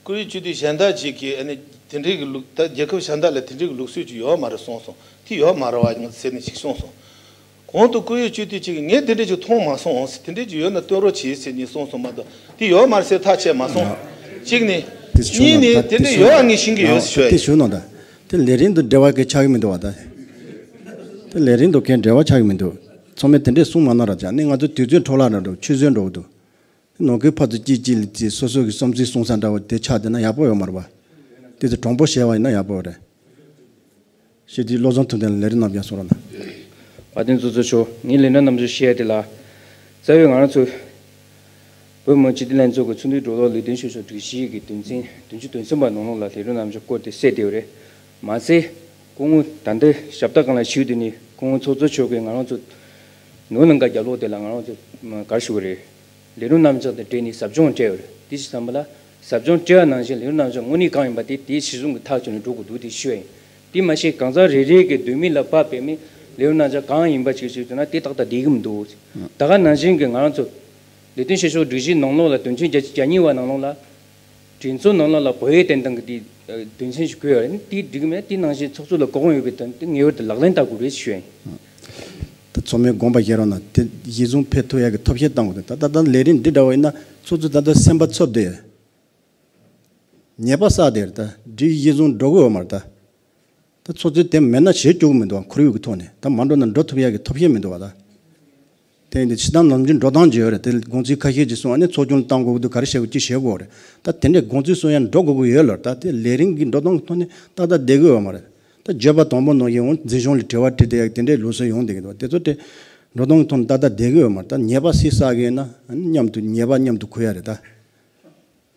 བཀུར་འོས་སྤྱི་འཐུས་གཞན་དག་ཅིག་གིས་ཨ་ནི་དེ་འདྲའི་གི་ལུགས། ད་རྒྱལ་ཁབ་གཞན་དག་ལ་དེ་འདྲའི་གི་ལུགས་སྲོལ་ཅིག་ཡོད་མ་རེད་གསུངས་སོང་། དེ་ཡོད་མ་རེད་བ་ཟེར་ནས་ཅིག་གསུངས་སོང་། གོང་དུ་བཀུར་འོས་སྤྱི་འཐུས་ཅིག་གིས་ངས་དེ་འདྲ་ཅིག་མཐོང་མ་སོང་ཟེར། དེ་འདྲ་ཅིག་ཡོད་ན་སྟོན་རོགས་གྱིས་ཟེར་ནས་གསུངས་སོང་མ་གཏོགས། དེ་ཡོད་མ་རེད་ཟེར་ཐག་བཅད་མ་སོང་། གཅིག་ནི། དེ་ཞུ་གཉིས་ནི་ན་ད་དེ་དེ་འདྲ་ཞུ་ཡོད་ན་ཨ་ངས་ཤེས་ཀྱི་ཡོད་ཨ་ཟེར་ཞུ་ཡ་དེ་ཡིན། ཞུ་ན་ད། དེ་ལས་རིམ་དུ་འབྲེལ་བ་གང་ཆགས་ཀྱི་མི་འདུག་བ་ད། དེ་ལས་རིམ་དུ་གང་འབྲེལ་བ་ཆགས་ཀྱི་མི་འདུག་ཚང་མས་དེ་འདྲས་གསུང་མ་གནང་རོགས་བྱ། ནི་ང་ཚོ་དུས་ཚོད་འཕྲོ་བརླག་འགྲོ་འགྲོ་ཆུད་ཟོས་འགྲོ་གི་འདུག་ནང་ཁུལ་ཕར་ཚུར་གཅིག་གཅིག་ལ་གཅིག་སོ་སོ་གི་བསམ་ཚུལ་གསུང་ས་འདྲ་བོ་དེ་ཆགས་བསྡད་ན་ཡག་པོ་ཡོད་མ་རེད་པ། དེ་ཚོ་དྲང་པོ་བཤད་པ་ཡིན་ན་ཡག་པོ་རེད། སྤྱི་འཐུས་བློ་བཟང་ཐུབ་བསྟན་ལ་ལས་རིམ་རྣམ་གཞག་གསུང་རོགས་གནང་། དཔལ་ལྡན་ཚོགས་གཙོ་མཆོག་ངས་ལས་རིམ་རྣམ་གཞག་བཤད་ཡ་དེ་ལ། རྩ་བའི་ང་རང་ཚོ་བོད་མི་སྤྱི་འཐུས་ལྷན་ཚོགས་ཀྱི་ཚོགས་འདུའི་འགྲོ་ལུགས་ལས་དོན་བྱེད་ཕྱོགས་སྒྲིག་གཞི་གི་དོན་ཚན་བདུན་ཅུ་དོན་གསུམ་པ་ནང་ལོགས་ལ་ལས་རིམ་རྣམ་གཞག་སྐོར་དེ་གསལ་བསྡད་ཡོད་རེད། མ་ཚད། སྐུ་ངོ་ད་ལྟ་ཞབས་ཏོག་སྒང་ལ་བཞུགས་དུས་ནས་སྐུ་ངོ་ཚོགས་གཙོ་མཆོག་གིས་ང་རང་ཚོ་ནོར་གླིང་ག་རྒྱབ་ལོགས་དེ་ལ་ང་རང་ཚོ་ག་རེ་ཞུ་དགོས་རེད། ལས་རིམ་རྣམ་གཞག་དང་འབྲེལ་ནས་ཟབ་སྦྱོང་སྤྲད་ཡོད་རེད། དེ་ཅི་ཙམ་པ་ལ། ཟབ་སྦྱོང་སྤྲད་པ་ནང་བཞིན་ལས་རིམ་རྣམ་གཞག་དངོས་གནས་གང་ཡིན་པ་དེ་དེའི་གཞི་བཟུང་གི་ཐག་གཅོད་ནས་འགྲོ་དགོས་འདུག་དེ་ཞུ་ཡ་ཡིན། དེ་མ་ཟད་གང་ཟག་རེ་རེ་གི་འདོད་མོས་ལ་བབ་པའི་མི་ལས་རིམ་རྣམ་གཞག་གང་ཡིན་པ་ཅིག་ཞིག་བཟོས་ན་དེ་ཏག་ཏག་བསྡད་ཀྱི་མི་འདུག་ད་ག་ནང་བཞིན་གྱི་ང་རང་ཚོ་ལས་དོན་བྱེད་ཕྱོགས་སྒྲིག་གཞིའི་ནང་ལོགས་ལ་དོན་ཚན་བརྒྱ་ཆ་གྱ་གཉིས་པ་ནང་ལོགས་ལ། གྲོས་ཚོགས་ནང་ལོགས་ལ་བོད་ཡིག་བསྟན་སྟངས་ཀྱི་དེ་དོན་ཚན་ཞིག་བཀོད་ཡོད་རེད། དེ་འགྲིག་གི་མེད། དེ་ནང་བཞིན་ཚོགས་གཙོ་ལ་གོ་སྐོན་ཡོད་པའི་དོན་དེ་ངེས་པར་དུ་ལག་ལེན་བསྟར་དགོས་རེད་ཞུ་ཡ་ཡིན། ད་ཚང་མས་དགོངས་པ་བཞེས་རོགས་གནང་། དེ་གཞི་བཟུང་ཕེབས་ཐུབ་ཡག་གི་ཐབས་ཤེས་གཏང་དགོས་ཏེ། ད་ད་ལྟ་ལས་རིམ་འདི་འདྲ་བ་ཡིན་ན་ཚོགས་གཙོ་ད་ལྟ་སེམས་པ་འཚབ་བསྡད་ཡོད། ཉེས་པ་བསགས་བསྡད་ཡོད། ད་སྒྲིག་གཞི་བཟུང་འགྲོ་གི་ཡོད་མ་རེད་ད། ད་ཚོགས་གཙོས་དེ་མེད་ན་བྱེད་བཅུག་གི་མི་འདུག་ཁོར་ཡུག་གི་ཐོག་ནས་ད་མ་འགྲོ་ན་འགྲོ་ཐུབ་ཡག་གི་ཐབས་ཤེས་མི་འདུག་བ་ད། དེ་ཡིན་དུས་ཕྱི་ནང་ནམ་རྒྱུན་འགྲོ་སྟངས་ཅིག་ཡོད་རེད། དེ་དགོངས་ཚུལ་ཁ་ཤས་ཅིག་གསུངས། ཨ་ནི་ཚོགས་ཆུང་ལ་བཏང་དགོས་ཀྱི་འདུག་ག་རེ་བྱེད་དགོས་ཅི་བྱེད་དགོས་རེད། ད་དེ་འདྲའི་དགོངས་ཚུལ་གསུང་ཡ་འགྲོ་དགོས་ཀྱི་ཡོད་ལ། ད་དེ་ལས་རིམ་གྱི་འགྲོ་སྟངས་ཀྱི་ཐོག་ནས་ཏག་ཏག་བསྡད་ཀྱི་ཡོད་མ་རེད། ད་བརྗོད་པ་དང་པོ་ནང་བཞིན་འོང་འཛིན་སྐྱོང་ལ་དྲི་བ་དྲིས་བསྡད་ཡག་དེ་འདྲའི་ལུགས་སྲོལ་ཡོང་བསྡད་ཀྱི་འདུག་དེ་ཚོ་དེ་འགྲོ་སྟངས་ཀྱི་ཐོག་ནས་ཏག་ཏག་བསྡད་ཀྱི་ཡོད་མ་རེད། ད་ཉེས་པ་སུས་བསགས་ཀྱི་ཡིན་ན་ཨ་ནི་མཉམ་དུ་ཉེས་པ་མཉམ་དུ་འཁུར་ཡ་རེད་ད།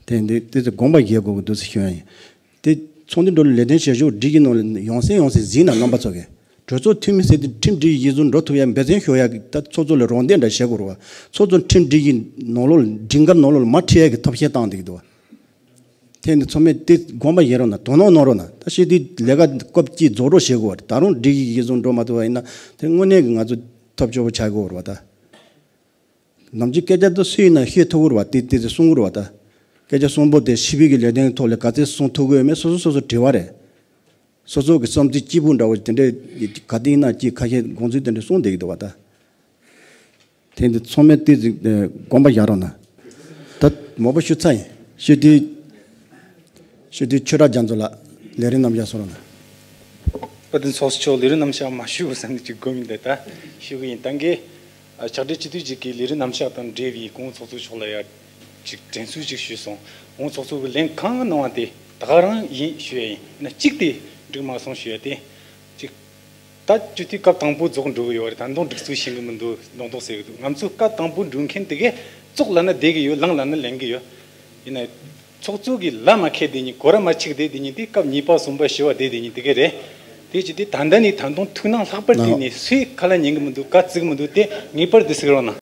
དེ་འདི་དེ་ཚོ་དགོངས་པ་བཞེས་དགོས་ཀྱི་འདུག་ཟེར་ཞུ་ཡ་ཡིན། དེ་ཚོགས་འདུ་འགྲོ་ལུགས་ལས་དོན་བྱེད་ཕྱོགས་སྒྲིག་གཞི་ནང་ལ་ཡང་སེ་ཡང་སེ་གཟིགས་ན་རྣམ་པ་ཚོ་གིས་གྲོས་ཚོགས་འཐུས་མི་ཟེར་དུས་ཁྲིམས་སྒྲིག་གཞི་བཟུང་འགྲོ་ཐུབ་ཡ་འབད་བརྩོན་ཤོར་ཡ་གི་ད་ཚོགས་གཙོ་ལ་རོགས་འདེགས་འདྲ་བྱེད་དགོས་རེད་བ། ཚོགས་གཙོ་ཁྲིམས་སྒྲིག་གཞི་ནང་ལོགས་ལ་སྒྲིག་འགལ་ནང་ལོགས་ལ་མ་ཁྲིད་ཡ་གི་ཐབས་ཤེས་བཏང་བསྡད་ཀྱི་འདུག་བ། དེ་ནི་ཚང་མས་དེ་དགོངས་པ་བཞེས་རོགས་གནང་། དོ་སྣང་གནང་རོགས་གནང་། ད་ཤེས་དུས་ལས་ཀ་སྐབས་གཅིག་རྫོགས་རོགས་བྱེད་དགོས་བ་རེད། ད་རུང་སྒྲིག་གཞི་གཞི་བཟུང་འགྲོ་མ་ཐུབ་པ་ཡིན་ན་དེ་དངོས་གནས་ཀྱི་ང་ཚོ་ཐབས་སྐྱོ་པོ་ཆགས་ཀྱི་ཡོད་རེད་བ་ད། ནམ་རྒྱུན་སྐད་ཆ་དེ་སུ་ཡིན་ན་བཤད་ཐུབ་ཀྱི་རེད་བ། དེ་དེ་ཚོ་གསུང་གི་རེད་བ་ད། སྐད་ཆ་གསུང་པོ་དེ་ཞི་བའི་གི་ལས་དོན་ཐོག་ལ་ག་ཚད་གསུང་ཐུབ་ཀྱི་ཡོད་མེད་སོ་སོ་སོ་སོ་དྲི་བ་རེད། སོ་སོ་གི་བསམ་ཚུལ་སྐྱིད་པོ་འདྲ་བོ་དེ་འདྲའི་ག་དུས་ཡིན་ན་ཅིག་ཁ་ཤས་དགོངས་ཚུལ་དེ་འདྲ་གསུང་བསྡད་ཀྱི་འདུག་བ་ད། དེ་འདི་ཚང་མས་ཏོག་ཙམ་དགོངས་པ་བཞག་རོགས་གནང་། ད་མོ་པ་ཞུ་ཚར་ཡིན། ཞུ་དུས། ཞུ་དུས་ཆོས་གྲགས་རྒྱ་མཚོ་ལགས་ལས་རིམ་རྣམ་གཞག་གསུང་རོགས་གནང་། དཔལ་ལྡན་ཚོགས་གཙོ་མཆོག་ལས་རིམ་རྣམ་གཞག་མ་ཞུ་བསམ་ནས་ཅིག་དགོངས་ཡིན་ད་ལྟ་ཞུ་གི་ཡིན། ད་གིན་ཕྱག་སྦྲེལ་སྤྱི་འཐུས་ཅིག་གིས་ལས་རིམ་རྣམ་གཞག་དང་འབྲེལ་བའི་སྐུ་ངོ་ཚོགས་གཙོ་མཆོག་ལ་ཡ་ཅིག་དྲན་གསོ་ཅིག་ཞུས་སོང་། སྐུ་ངོ་ཚོགས་གཙོ་གིས་ལན་གང་གནང་བ་དེ་ད་ག་རང་ཡིན་ཞུ་ཡ་ཡིན། ཡིན་ན་གཅིག་དེ་འགྲིག་མ་སོང་ཞུ་ཡ་དེ་ཅིག་ད་སྤྱི་འཐུས་སྐབས་དང་པོ་རྫོགས་འགྲོ་གི་ཡོད་རེད། ད་དུང་སྒྲིག་འཛུགས་ཤེས་གི་མི་འདུག་མདོག་མདོག་ཟེར་གི་འདུག་ང་ཚོ་སྐབས་དང་པོ་འགྲོ་མཁན་དེ་གས་ཙོག་ལབ་ན་བསྡད་གི་ཡོད། ལངས་ལབ་ན་ལེན་གི་ཡོད། ཡིན་ན་ཚོགས་གཙོ་གིས་ལམ་མ་ཁེལ་དེ་ཉིན་གོ་ར་མ་ཆིག་དེ་དེ་ཉིན་དེ་སྐབས་གཉིས་པ་གསུམ་པ་བཞི་བ་དེ་དེ་ཉིན་དེ་གས་རེད། དེ་ཅི་དེ་ད་ལྟ་ནས་ད་དུང་ཐུགས་སྣང་ལྷག་པར་བྱས་ནས་སུས་ཁ་ལ་ཉན་གི་མི་འདུག་ག་བརྩི་གི་མི་འདུག་དེ་ངེས་པར་དུ་གཟིགས་རོགས་གནང་།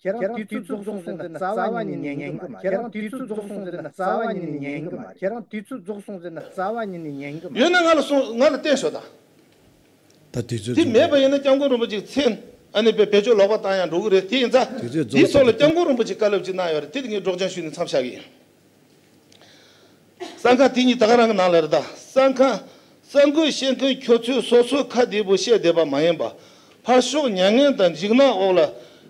ཁྱེད་རང་དུས་ཚོད་རྫོགས་སོང་ཟེར་ན་རྩ་བ་ཉིད་ནས་ཉན་གི་མ། ཁྱེད་རང་དུས་ཚོད་རྫོགས་སོང་ཟེར་ན་རྩ་བ་ཉིད་ནས་ཉན་གི་མ། ཁྱེད་རང་དུས་ཚོད་རྫོགས་སོང་ཟེར་ན་རྩ་བ་ཉིད་ནས་ཉན་གི་མ། ཡོད་ན་ང་ལ་གསུངས། ང་ལ་བསྟན་ཤོག་དང་། ད་དུས་ཚོད་དེ་རྫོགས་མེད་པ་ཡིན་ན་སྐྱབས་མགོན་རིན་པོ་ཆེ་མཚན་ཨ་ནི་བེད་སྤྱོད་ལོག་པ་བཏང་ཡང་འགྲོ་གི་རེད། དེ་ཡིན་ཙང་དུས་ཚོད་རྫོགས་དེའི་ཐོག་ལ་སྐྱབས་མགོན་རིན་པོ་ཆེ་བཀའ་སློབ་ཅིག་གནང་ཡོད་རེད། དེ་དེ་ངས་སྒྲོག་སྦྱང་ཞུས་ནས་མཚམས་བཞག་གི་ཡིན། གསར་ཁང་དེ་གཉིས་ད་ག་རང་གི་ནང་ལ་རེད་ད། གསར་ཁང་། གསར་འགོད་བཤད་མཁན་ཁྱོད་ཚོས་སོ་སོའི་ཁ་བདེ་པོ་བཤད་བསྡད་པ་མ་ཡིན་པ། ཕར་ཕྱོགས་མྱ་ངན་དང་འཇིགས་སྣང་འོག་ལ་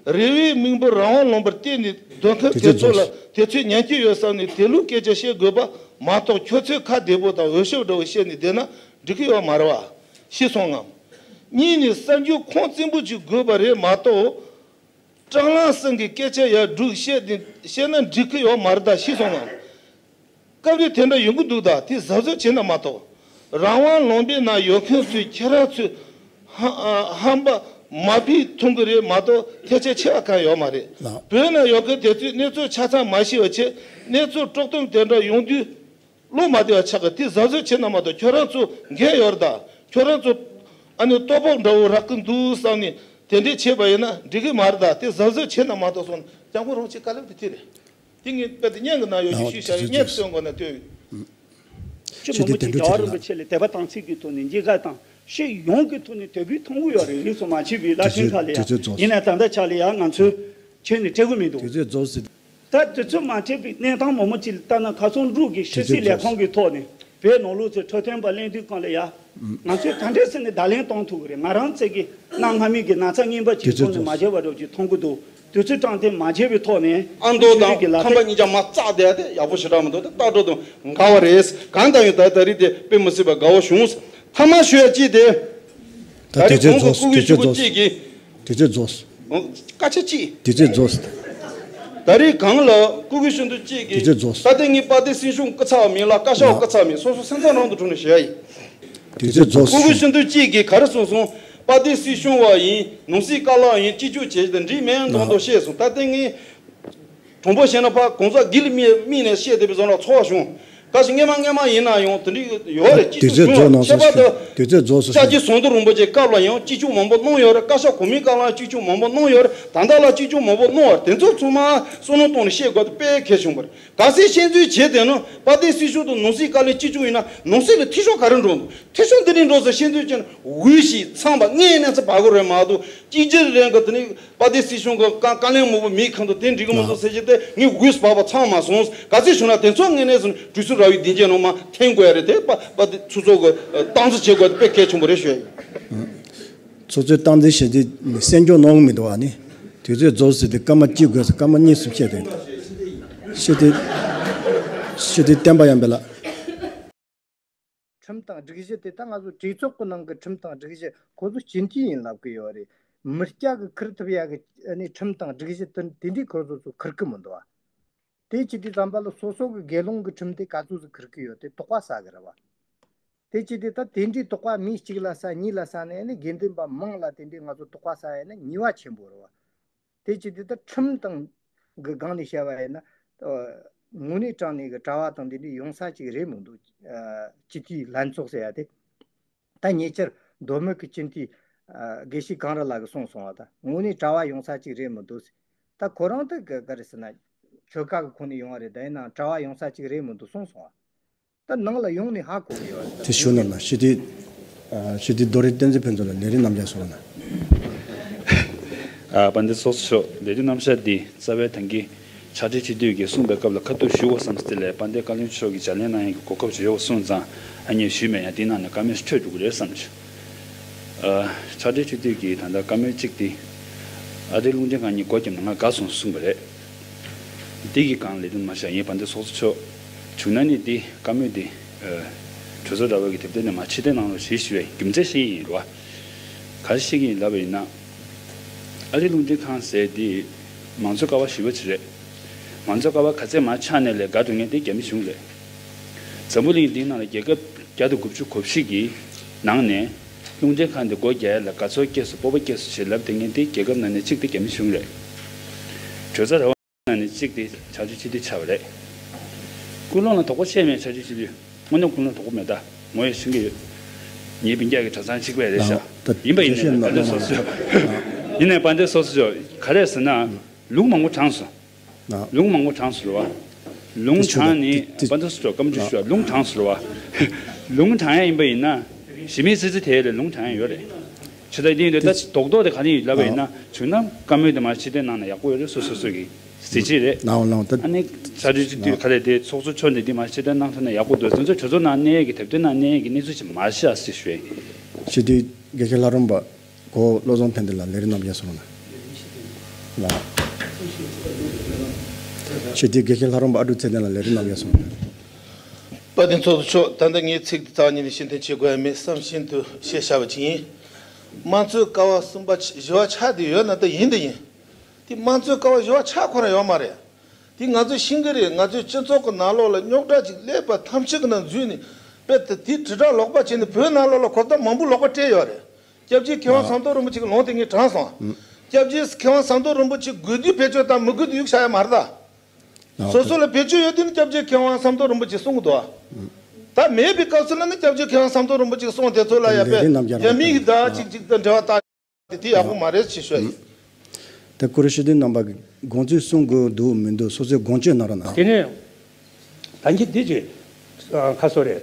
རེ་བའི་མིག་འབུར་རང་དབང་ལུང་པར་བལྟས་ནས་སྡོད་མཁན་དེ་ཚོ་ལ་དེ་ཚོས་ཉན་གྱི་ཡོད་བསམ་ནས་དེ་ལུགས་སྐད་ཆ་བཤད་དགོས་པ་མ་གཏོགས། ཁྱོད་ཚོས་ཁ་བདེ་པོ་དང་འོས་ཤོབ་འདྲ་བོ་བཤད་ནས་བསྡད་ན་འགྲིག་གི་ཡོད་མ་རེད་བ། ཤེས་སོང་ངམ། གཉིས་ནས་གསར་འགྱུར་ཁུངས་བཙན་པོ་ཅིག་དགོས་པ་རེད་མ་གཏོགས། སྲང་ལམ་གསུམ་གྱི་སྐད་ཆ་ཡར་སྒྲུག་བཤད་དེ་བཤད་ན་འགྲིག་གི་ཡོད་མ་རེད་ད། ཤེས་སོང་ངམ། སྐབས་རེ་དེ་འདྲ་ཡོང་གི་འདུག་ད་དེ་གཟབ་གཟབ་བྱས་ན་མ་གཏོགས། རང་དབང་ལུང་པའི་ནང་ཡོད་མཁན་ཚོས་ཁྱེད་རང་ཚོས་ཧ་ཧམ་པ་མ་ཕུད་ཐུབ་གི་རེད་མ་གཏོགས་ཐལ་ཆ་ཆེ་བ་གང་ཡོད་མ་རེད། ལགས། བོད་ནང་ཡོད་མཁན་དེ་ཚོས་གནས་ཚུལ་ཆ་ཚང་མ་ཤེས་པ་བྱས། གནས་ཚུལ་དཀྲོག་གཏམ་དེ་འདྲ་ཡོང་དུས་བློ་མ་བདེ་བ་ཆགས་གི། དེ་གཟབ་གཟབ་བྱས་ན་མ་གཏོགས་ཁྱོད་རང་ཚོ་འགན་ཡོད་རེད་ད། ཁྱོད་རང་ཚོ་ཨ་ནི་ལྟོ་ཕོག་འདྲ་བོ་རག་གི་འདུག་བསམ་ནས་དེ་འདྲས་བྱས་པ་ཡིན་ན་འགྲིག་གི་མ་རེད་ད། དེ་གཟབ་གཟབ་བྱས་ན་མ་གཏོགས་སོང་། སྐྱབས་མགོན་རིན་པོ་ཆེ་བཀའ་སློབ་དེ་དེ་རེད། དེ་ངས་དཔེ་དེ་སྙན་གི་ན་ཡོད་ཞུ་ཞུ་བྱ་ཡོད། སྙན་སྟོན་དགོས་ན་སྟོན་ཡོད། སྤྱི་ཞུ་མི་དེ་མང་དེ་གི་འདྲ་རྒྱལ་བ་ཆེ་རིན་ལ། པོ་ཆེ་ལ་དད་པ་དམ་ཚིག་གི་ཐོག་ནས་མཇལ་ཁ་དང་ཤེས་ཡོན་གྱི་ཐོག་ནས་དད་གུས་མཐོང་གི་ཡོད་རེད། རིས་སུ་མ་ཆད་པའི་བླ་ཆེན་ཁག་ལ་ཡ། དེ་ཚོ་ཡིན་ན་ད་ལྟ་ཆ་ལ་ཡ་ང་ཚོའི་ཁྱོན་ནས་སྤྲད་གི་མི་འདུག་དེ་ཚོ་རྫོགས་ཟིན། ད་དེ་ཚོ་མ་འཕྲད་པའི་གནས་སྟངས་མང་པོ་ཅིག་ལ་ལྟ་ན། ཁ་སང་འབྲུག་གི་ཕྱི་སྲིད་ལས་ཁང་གི་ཐོག་ནས་བོད་ནང་ལོགས་ཚོའི་འཕྲོད་བསྟེན་པ་གླེང་དུས་སྒང་ལ་ཡ། ང་ཚོས་ག་འདྲས་ཟེར་ནས་བརྡ་ལན་གཏོང་ཐུབ་ཀྱི་རེད། ང་རང་ཚོ་གི་གནའ་སྔ་མོའི་གི་ན་ཚ་རྔན་པ་ཅིག་ཐོག་ནས་མ་བརྗེད་པ་འདྲ་ཅིག་མཐོང་གི་འདུག་དུས་ཚོད་བཏང་སྟེ་མ་བརྗེད་པའི་ཐོག་ནས་ཨ་མདོ་དང་ཁམས་པ་གཉིས་ཀྱང་མ་རྩ་བསྡད་དེ་ཡག་པོ་ཞེ་དྲག་མི་འདུག་ད་ལྟ་འགྲོ་དང་འགལ་བ་རེད། གང་ལྟར་ཡང་ད་ད་རིང་དེ་དཔེ་མི་སྲིད་པ་དགའ་བོ་བྱུང་། ཐ་མ་ཞུ་ཡ་ཅིག་དེ། ད་ད་རེས་དེ་ཚོའི་གོང་གི་རྫོགས། སྐུ་སྒེར་ཆེན་པོ་གཅིག་གིས། དེ་ཚོའི་རྫོགས། སྐད་ཆ་གཅིག་དེ་ཚོའི་རྫོགས། ད་རེས་གང་ལ་སྐུ་སྒེར་ཆེན་པོ་གཅིག་གིས། དེ་ཚོའི་རྫོགས། ད་ལྟ་ངས་དཔལ་ལྡན་སྲིད་གཞུང་སྐུ་ཚབ་མིན་ལ་བཀའ་ཤག་སྐུ་ཚབ་མིན། སོ་སོ་སེམས་ཚང་རང་དུ་གྲུབ་ནས་ཞུ་ཡ་ཡིན། དེ་ཚོའི་རྫོགས། སྐུ་སྒེར་ཆེན་པོ་གཅིག་གིས་ག་རེ་གསུངས་སོང་། དཔལ་ལྡན་སྲིད་གཞུང་བ་ཡིན། ནང་སྲིད་བཀའ་བློན་ཡིན། སྤྱི་སྤྱོད་བྱས་ཏེ་འགྲིག་མེད་མདོག་མདོག་བཤད་སོང་། ད་ལྟ་ངས། དྲང་པོ་བཤད་ན་ཕ་གང་ཟག་སྒེར་ལ་དམིགས་དམིགས་ནས་བཤད་བསྡད་པའི་བཟོ་འདྲ་ཚོར་བ་བྱུང་། གལ་སྲིད་སྔས་མ་སྔས་མ་ཡིན་ན་ཡང་དེ་འདྲའི་ཡོད་རེད། དེ་སྤྱི་ཚོགས་ཚོ་ནང་ཁྱད་པར་དུ་དེ་ཚོའི་རྫོགས་སུ་ལྕགས་ཀྱི་ཟམ་གདོང་རིན་པོ་ཆེའི་སྐབས་ལ་ཡང་སྤྱི་སྤྱོད་མང་པོ་གནང་ཡོད་རེད། བཀའ་ཤག་གོ་མིའི་སྐབས་ལ་སྤྱི་སྤྱོད་མང་པོ་གནང་ཡོད་རེད། ད་ལྟ་ལ་སྤྱི་སྤྱོད་མང་པོ་གནང་བ་དེ་ཚོ་ཚང་མ་བསམ་བློ་བཏང་ནས་བཤད་དགོས་དེ་དཔེ་གལ་ཆེན་པོ་རེད། གལ་སྲིད་བཤད་ཚུལ་བྱས་བསྡད་ན་དཔལ་ལྡན་སྲིད་གཞུང་དང་ནང་སྲིད་བཀའ་བློན་གཅིག་མཚུངས་ཡིན་ན་ནང་སྲིད་ལ་འཐུས་ཤོར་ག་རེ་འགྲོ་འདུག་འཐུས་ཤོར་འདི་རིགས་འགྲོ་ཟེར་བཤད་ཚུལ་བྱས་ན་འོས་ཤིག་ཚང་བ་ངས་གནས་ཚུལ་བར་གོ་རེད་མ་གཏོགས་གཅིག་གྱུར་རེད་ག་དེ་ནི་དཔལ་ལྡན་སྲིད་གཞུང་གི་བཀའ་བཀའ་བློན་མང་པོ་མིའི་ཁང་དུ་དེ་འགྲིག་གི་མི་འདུག་ཟེར་གྱི་དེ་ངས་འོས་སུ་བབས་པ་ཚང་མ་སོང་། ག་ཚོད་བྱུང་ན་དེ་ཚོ་ངས་གནས་ཚུལ་གྲོས་ཚོགས་ར་བའི་སྡིངས་ཆའི་ནང་མ་འཐེན་དགོས་ཡ་རེད། དེ་དཔལ་དཔལ་ལྡན་ཚོགས་གཙོ་གི་སྟངས་འཛིན་བྱེད་དགོས་དེ་དཔེ་གལ་ཆེན་པོ་རེད་ཞུ་ཡ་ཡིན། ཚོགས་གཙོས་སྟངས་འཛིན་བྱས་ཏེ་གསན་སྐྱོང་གནང་གི་མི་འདུག་ཨ་ནི་དུས་ཚོད་རྫོགས་ཟེར་ཏེ་སྐར་མ་གཅིག་དགོས་ས་སྐར་མ་གཉིས་གསུམ་བཤད་དེ་བཤད་དེ་བཤད་དེ་བསྟན་པ་ཡང་འབེལ་ལ། ཁྲིམས་དང་སྒྲིག་གཞི་དེ་ད་ང་ཚོ་གྲོས་ཚོགས་ཀྱི་ནང་གི་ཁྲིམས་དང་སྒྲིག་གཞི་ཁོ་ཚོ་སྤྱི་འཐུས་ཡིན་ལབ་ཀྱི་ཡོད་རེད། མི་སྐྱ་གི་ཁུར་ཐུབ་ཡ་གི་ཨ་ནི་ཁྲིམས་དང་སྒྲིག་གཞི་དེ་དེ་འདྲའི་ཁོ་ཚོ་ཚོ་ཁུར་གི་མི་འདུག་ཨ། དེ་བྱས་དུས་ཙམ་པ་ལ་སོ་སོ་གི་དགེ་སློང་གི་ཁྲིམས་དེ་ག་ཚོད་ཟིག་ཁུར་གི་ཡོད་དེ་དོགས་པ་ཟ་གི་རེད་བ། དེ་བྱས་དུས་ད་དེ་འདྲའི་དོགས་པ་མི་གཅིག་ལ་ཟ་གཉིས་ལ་ཟ་ནས་ནི་དགེ་འདུན་པ་མང་ལ་དེ་འདྲའི་ང་ཚོ་དོགས་པ་ཟ་ཡ་ནི་ཉེས་པ་ཆེན་པོ་རེད་བ། དེ་བྱས་དུས་ད་ཁྲིམས་དང་གི་སྒང་ནས་བཤད་པ་ཡིན་ན། དངོས་གནས་དྲང་གནས་ཀྱི་གྲྭ་བ་དང་འདི་འདྲའི་ཡོང་ས་ཅིག་རེད་མི་འདུག་སྤྱི་འཐུས་ལྷན་ཚོགས་ཟེར་ཡ་དེ། ད་ཉེ་ཆར་མདོ་སྨད་ཀྱི་སྤྱི་འཐུས་དགེ་བཤེས་གངས་རི་ལགས་ཀྱིས་གསུངས་སོང་བ། ད་དངོས་གནས་གྲྭ་བ་ཡོང་ས་ཅིག་རེད་མི་འདུག་ད་ཁོ་རང་ད་ག་ག་རེ་ཟེར་ན། ཆོལ་ཁ་གི་ཁོངས་ནས་ཡོང་བ་རེད། ད་ཡིན་ནའང་གྲྭ་བ་ཡོང་ས་ཅིག་རེད་མི་འདུག་གསུངས་སོང་བ། ད་ནང་ལ་ཡོང་ནས་ཧ་གོ་གི་ཡོད་རེད། དེ་ཞུ་ན་ན་སྤྱི་འཐུས། ཨ། སྤྱི་འཐུས་རྡོ་རིང་བསྟན་འཛིན་ཕུན་ཚོགས་ལ་ལས་རིམ་རྣམ་གཞག་སོང་ན། ཨ། དཔལ་ལྡན་ཚོགས་གཙོ་མཆོག་ལས་རིམ་རྣམ་གཞག་འདི་རྩ་བའི་ཐང་གི་ཕྱག་སྦྲེལ་སྤྱི་འཐུས་ཀྱིས་གསུངས་པའི་སྐབས་ལ་ཁ་ཐུག་ཞུ་དགོས་བསམ་སྟེ་ལས། དཔལ་ལྡན་བཀའ་བློན་མཆོག་གིས་ལྗགས་ལན་གནང་ཡག་གི་གོ་སྐབས་ཅིག་ཡོད་པ་སོང་ཙང་ཨ་ནི་ཞུས་མེད། ཡང་དེའི་ནང་ནས་བཀའ་མོལ་ཞིག་འཕྲོད་འགྲོ་གི་རེད་བསམ་བྱུང་། ཨ། ཕྱག་སྦྲེལ་སྤྱི་འཐུས་ཀྱིས་ད་ལྟ་བཀའ་མོལ་གཅིག་དེ། ཨ་རིའི་རླུང་འཕྲིན་ཁང་གཉིས་སྒོ་བརྒྱབ་ནས་ང་དགའ་སོང་གསུངས་པ་རེད། འདི་གི་སྒང་ལས་དོན་མ་བྱས། ངས་དཔལ་ལྡན་ཚོགས་གཙོ་མཆོག་བྱུང་ན་ནི་འདི་བཀའ་མོལ་འདི་གྲོས་ཚོགས་ར་བ་གི་དེབ་ཐེར་ནས་མར་ཕྱིར་འཐེན་གནང་རོགས་ཞེས་ཞུ་བའི་རྒྱུ་མཚན་ཤེས་ཀྱི་ཡིན་རེད་བ། ག་རེ་ཤེས་ཀྱི་ཡིན་ལབ་པ་ཡིན་ན། ཨ་རིའི་རླུང་འཕྲིན་ཁང་ཟེར་འདི་མང་གཙོའི་ཀ་བ་ཞེ་པོ་ཅིག་རེད། མང་གཙོའི་ཀ་བ་ག་ཚད་མར་ཆག་ནས་ལས་དགའ་འགྲོ་མཁན་དེ་རྒྱ་མི་གཞུང་རེད། འཛམ་བུ་གླིང་འདིའི་ནང་ལ་རྒྱལ་ཁབ་བརྒྱ་དང་དགུ་བཅུ་གོ་བཞི་གི་ནང་ནས་རླུང་འཕྲིན་ཁང་འདི་སྒོ་རྒྱག་ཡ་ལ་དགའ་ཚོར་སྐྱེས་སོང་། སྤོབས་པ་སྐྱེས་སོང་ཞེས་ལབ་བསྡད་མཁན་དེ་རྒྱལ་ཁབ་ནང་ནས་གཅིག་དེ་རྒྱ་མི་གཞུང་རེད། གྲོས་ཚོགས་ར་བ་ནང་ནས་གཅིག་དེ་ཕྱག་སྦྲེལ་སྤྱི་འཐུས་ཆགས་པ་རེད། ཀུན་སློང་ལ་དོགས་པ་བྱས་མེད། ཕྱག་སྦྲེལ་སྤྱི་འཐུས་དངོས་གནས་ཀུན་སློང་དོགས་པ་མེད། ད་ངོ་ཡང་ཤེས་ཀྱི་ཡོད། ངའི་སྤུན་ཀྱག་གི་གྲྭ་ཚང་གཅིག་པ་རེད་ཤག་ཡིན་པ་ཡིན་ནའི་དཔལ་ལྡན་ཚོགས་གཙོ་མཆོག་ཡིན་ནའི་དཔལ་ལྡན་ཚོགས་གཙོ་མཆོག་ག་རེ་ཟེར་ན་ལུང་མང་པོ་དྲངས་སོང་། ལུང་མང་པོ་དྲངས་སོང་རེད་བ། ལུང་དྲངས་ནས་དཔལ་ལྡན་ཚོགས་གཙོ་མཆོག་བཀའ་མོལ་ཅིག་ཞུ་བ། ལུང་དྲངས་སོང་རེད་བ། ལུང་དྲངས་ཡ་ཡིན་པ་ཡིན་ན་གཞི་མེད་ཙི་ཙི་དེ་ལ་ལུང་དྲངས་ཡ་ཡོད་རེད། ཇི་ལྟར་འདི་ཡིན་དུས་ད་རྡོག་རྡོག་དེ་ག་ནས་ཡིན་ལབ་པ་ཡིན་ན། བྱུང་ན་བཀའ་མོལ་དེ་མར་ཕྱིར་འཐེན་གནང་ན་ཡག་པོ་ཡོད་རེད། སོ་སོ་སོ་གི་གཟི་བརྗིད་རེད། ཨ་ནི་ཕྱག་སྦྲེལ་སྤྱི་འཐུས་ག་རེ་དེ་ཚོགས་གཙོ་མཆོག་ནས་འདི་མར་ཕྱིར་འཐེན་གནང་ཐུབ་ན་ཡག་པོ་འདུག་དེ་ཚོ་གྲོས་ཚོགས་ནང་གནས་ཡས་ཀྱི་དེབ་ཐེར་ནང་གནས་ཡས་ཀྱི་གནས་ཚུལ་ཅིག་མ་བཤད་ཟེར་ཞུ་ཡས། སྤྱི་འཐུས་དགེ་བཤེས་ལྷ་རམས་པ་གོ་བློ་བཟང་ཕན་བདེ་ལགས་ལས་རིམ་རྣམ་རྒྱལ་སོང་ན། ལགས། སྤྱི་འཐུས་དགེ་བཤེས་ལྷ་རམས་པ་ཨ་འབྲུག་ཚེ་བརྟན་ལགས་ལས་རིམ་རྣམ་རྒྱལ་སོང་ན། དཔལ་ལྡན་ཚོགས་གཙོ་མཆོག་ད་ལྟ་ངས་ཚིག་འདི་རྩ་བ་ཉིད་ནས་ཕྱིར་འཐེན་བྱེད་དགོས་ཡ་མེད་བསམ་བཞིན་དུ་བཤད་བཞག་པ་ཅིག་ཡིན། དམངས་གཙོའི་ཀ་བ་གསུམ་པ་བཞི་བ་ཆགས་བསྡད་ཡོད་ན་ད་ཡིན་ད་ཡིན། དེ་དམངས་གཙོའི་ཀ་བ་བཞི་བ་ཆགས་ཁོ་རང་ཡོད་མ་རེད། དེ་ང་ཚོས་ཤེས་ཀྱི་རེད། ང་ཚོའི་སྤྱི་ཚོགས་ཀྱི་ནང་ལོགས་ལ་རྙོག་དྲ་ཅིག་སླེབས་པ་ཐམས་ཅད་ཀྱི་ནང་འཛུལ་ནས་དཔེ་དེ་དེ་དྲིལ་བསྒྲགས་ལོག་པ་བྱས་ནས་བོད་ནང་ལོགས་ལ་གོ་བརྡ་མང་པོ་ལོག་པ་སྤྲད་ཡོད་རེད། སྐྱབས་རྗེ་མཁས་དབང་ཟམ་གདོང་རིན་པོ་ཆེ་གི་ལུང་དེ་ངས་དྲངས་སོང་། སྐྱབས་རྗེ་མཁས་དབང་ཟམ་གདོང་རིན་པོ་ཆེ་དགོས་དུས་བེད་སྤྱོད་དང་མི་དགོས་དུས་གཡུག་བཞག་ཡ་མ་རེད་ད། སོ་སོ་ལ་བེད་སྤྱོད་ཡོད་དུས་ནི་སྐྱབས་རྗེ་མཁས་དབང་ཟམ་གདོང་རིན་པོ་ཆེས་གསུང་གི་འདུག་ཨ། ད་མེད་པའི་སྐབས་སུ་ལ་ནི་སྐྱབས་རྗེ་མཁས་དབང་ཟམ་གདོང་རིན་པོ་ཆེས་གསུང་དེ་ཚོ་ལ་ཡ་ལས་རིགས་རྣམས་ཀྱང་པས་རྒྱ་མིའི་ད་ཅིག་ཅིག་དང་འབྲེལ་བ་བཏགས་དེ་དེ་ཡག་པོ་མ་རེད་ཅེས་ཞུ་ཡ་ཡིན། ད་ཀུ་རུ་ཤི་དུས་རྣམ་པ་གི་དགོངས་ཚུལ་གསུང་དགོས་འདུག་མི་འདུག་སོ་སོའི་དགོངས་སྤྱོད་གནང་རོགས་གནང་། དེ་ནས་ད་གིན་འདི་ཅིག་ཁ་སོ་རེད།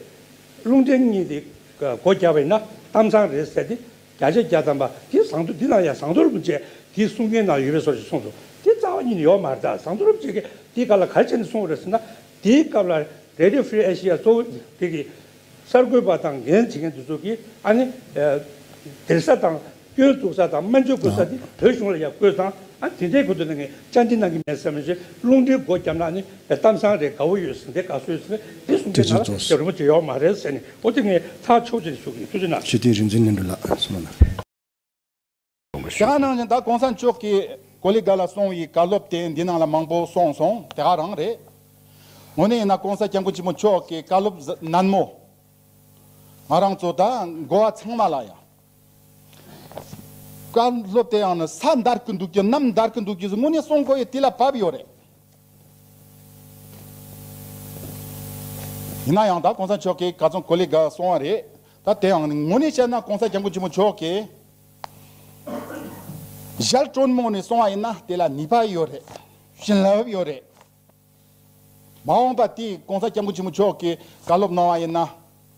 རླུང་འཕྲིན་གཉིས་དེ་སྒོ་བརྒྱབ་པ་ཡིན་ན་གཏམ་བཟང་རེད་ཟེར་ཏེ། བརྒྱ་ཆ་བརྒྱ་ཐམ་པ་དེ་ཟམ་གདོང་འདི་ནང་ཡང་ཟམ་གདོང་རིན་པོ་ཆེ་དེ་གསུང་མཁན་ནང་ཡོད་པའི་བཟོ་ཞིག་གསུངས་འདུག་དེ་རྩ་བ་ཉིད་ནས་ཡོད་མ་རེད། ད་ཟམ་གདོང་རིན་པོ་ཆེ་གིས་དེའི་སྐབས་ལ་ག་རེ་བྱས་ནས་གསུངས་པ་རེད་ཟེར་ན། དེའི་སྐབས་ལ་Radio Free Asia གཙོ་བོ་དེ་གི་གསར་འགོད་པ་དང་འགན་བྱེད་མཁན་དེ་ཚོ་གིས་ཨ་ནི་སྡེར་ས་དང་སྐྱོན་འཛུགས་ས་དང་སྨན་བཅོས་དགོས་ས་དེ་བོད་གཞུང་ལ་ཡང་བསྐོས་ཙང་། ཨ་དེ་འདྲའི་ཁུ་དུ་ནང་གི་བཅར་འདྲི་གནང་གི་མེད་བསམ་མི་ཤེས། རླུང་འཕྲིན་སྒོ་བརྒྱབ་ན་ནི་གཏམ་བཟང་རེད། དགའ་བོ་ཡོད་ཟེར་ཏེ་དགའ་བསུ་ཡོད་ཟེར་ཏེ་གསུང་དེ་གི་ཚོ་ནང་ལ་ཚོགས་རྒྱབ་རིན་པོ་ཆེ་ཡོད་མ་རེད་ཟེར་ནས། འོ་དེ་ངས་ཐག་ཆོད་ཅེས་ཞུ་གི་ཡིན། ཐུགས་རྗེ་གནང་། ཆོས་སྟོན་རིག་འཛིན་སྙན་སྒྲོན་ལགས་སོང་ན། དེ་ག་ནང་བཞིན་ད་གོང་ས་མཆོག་གིས་ཀོ་ལི་གྷལ་ལ་གསུང་བའི་བཀའ་སློབ་དེ་འདི་ནང་ལ་མང་པོ་གསུངས་སོང་། དེ་ག་རང་རེད། དངོས་གནས་ཡིན་ན་གོང་ས་སྐྱབས་མགོན་ཆེན་པོ་མཆོག་གི་བཀའ་སློབ་ནན་མོ། ང་རང་ཚོ་ད་འགོ་བ་ཚང་མ་ལ་ཡང་བཀའ་སློབ་དེ་ཡང་ནི་ས་འདར་གི་འདུག་རྒྱུ་གནམ་འདར་གི་འདུག་རྒྱུ་ཟེར་དངོས་གནས་གསུང་དགོས་ཡོད། དེ་ལ་བབ་ཡོད་རེད། ཡིན་ན་ཡང་ད་གོང་ས་མཆོག་གིས་ག་ཚོད་ཀོ་ལི་གྷལ་གསུང་བ་རེད། ད་དེ་ཡང་ནི་དངོས་གནས་བཤད་ན་གོང་ས་སྐྱབས་མགོན་ཆེན་པོ་མཆོག་གིས་ཞལ་དྲོན་མོ་ནས་གསུང་བ་ཡིན་ན་དེ་ལ་ནུས་པ་ཡོད་རེད། བྱིན་རླབས་ཡོད་རེད། མ་འོངས་པ་དེ་གོང་ས་སྐྱབས་མགོན་ཆེན་པོ་མཆོག་གིས་བཀའ་སློབ་གནང་བ་ཡིན་ན།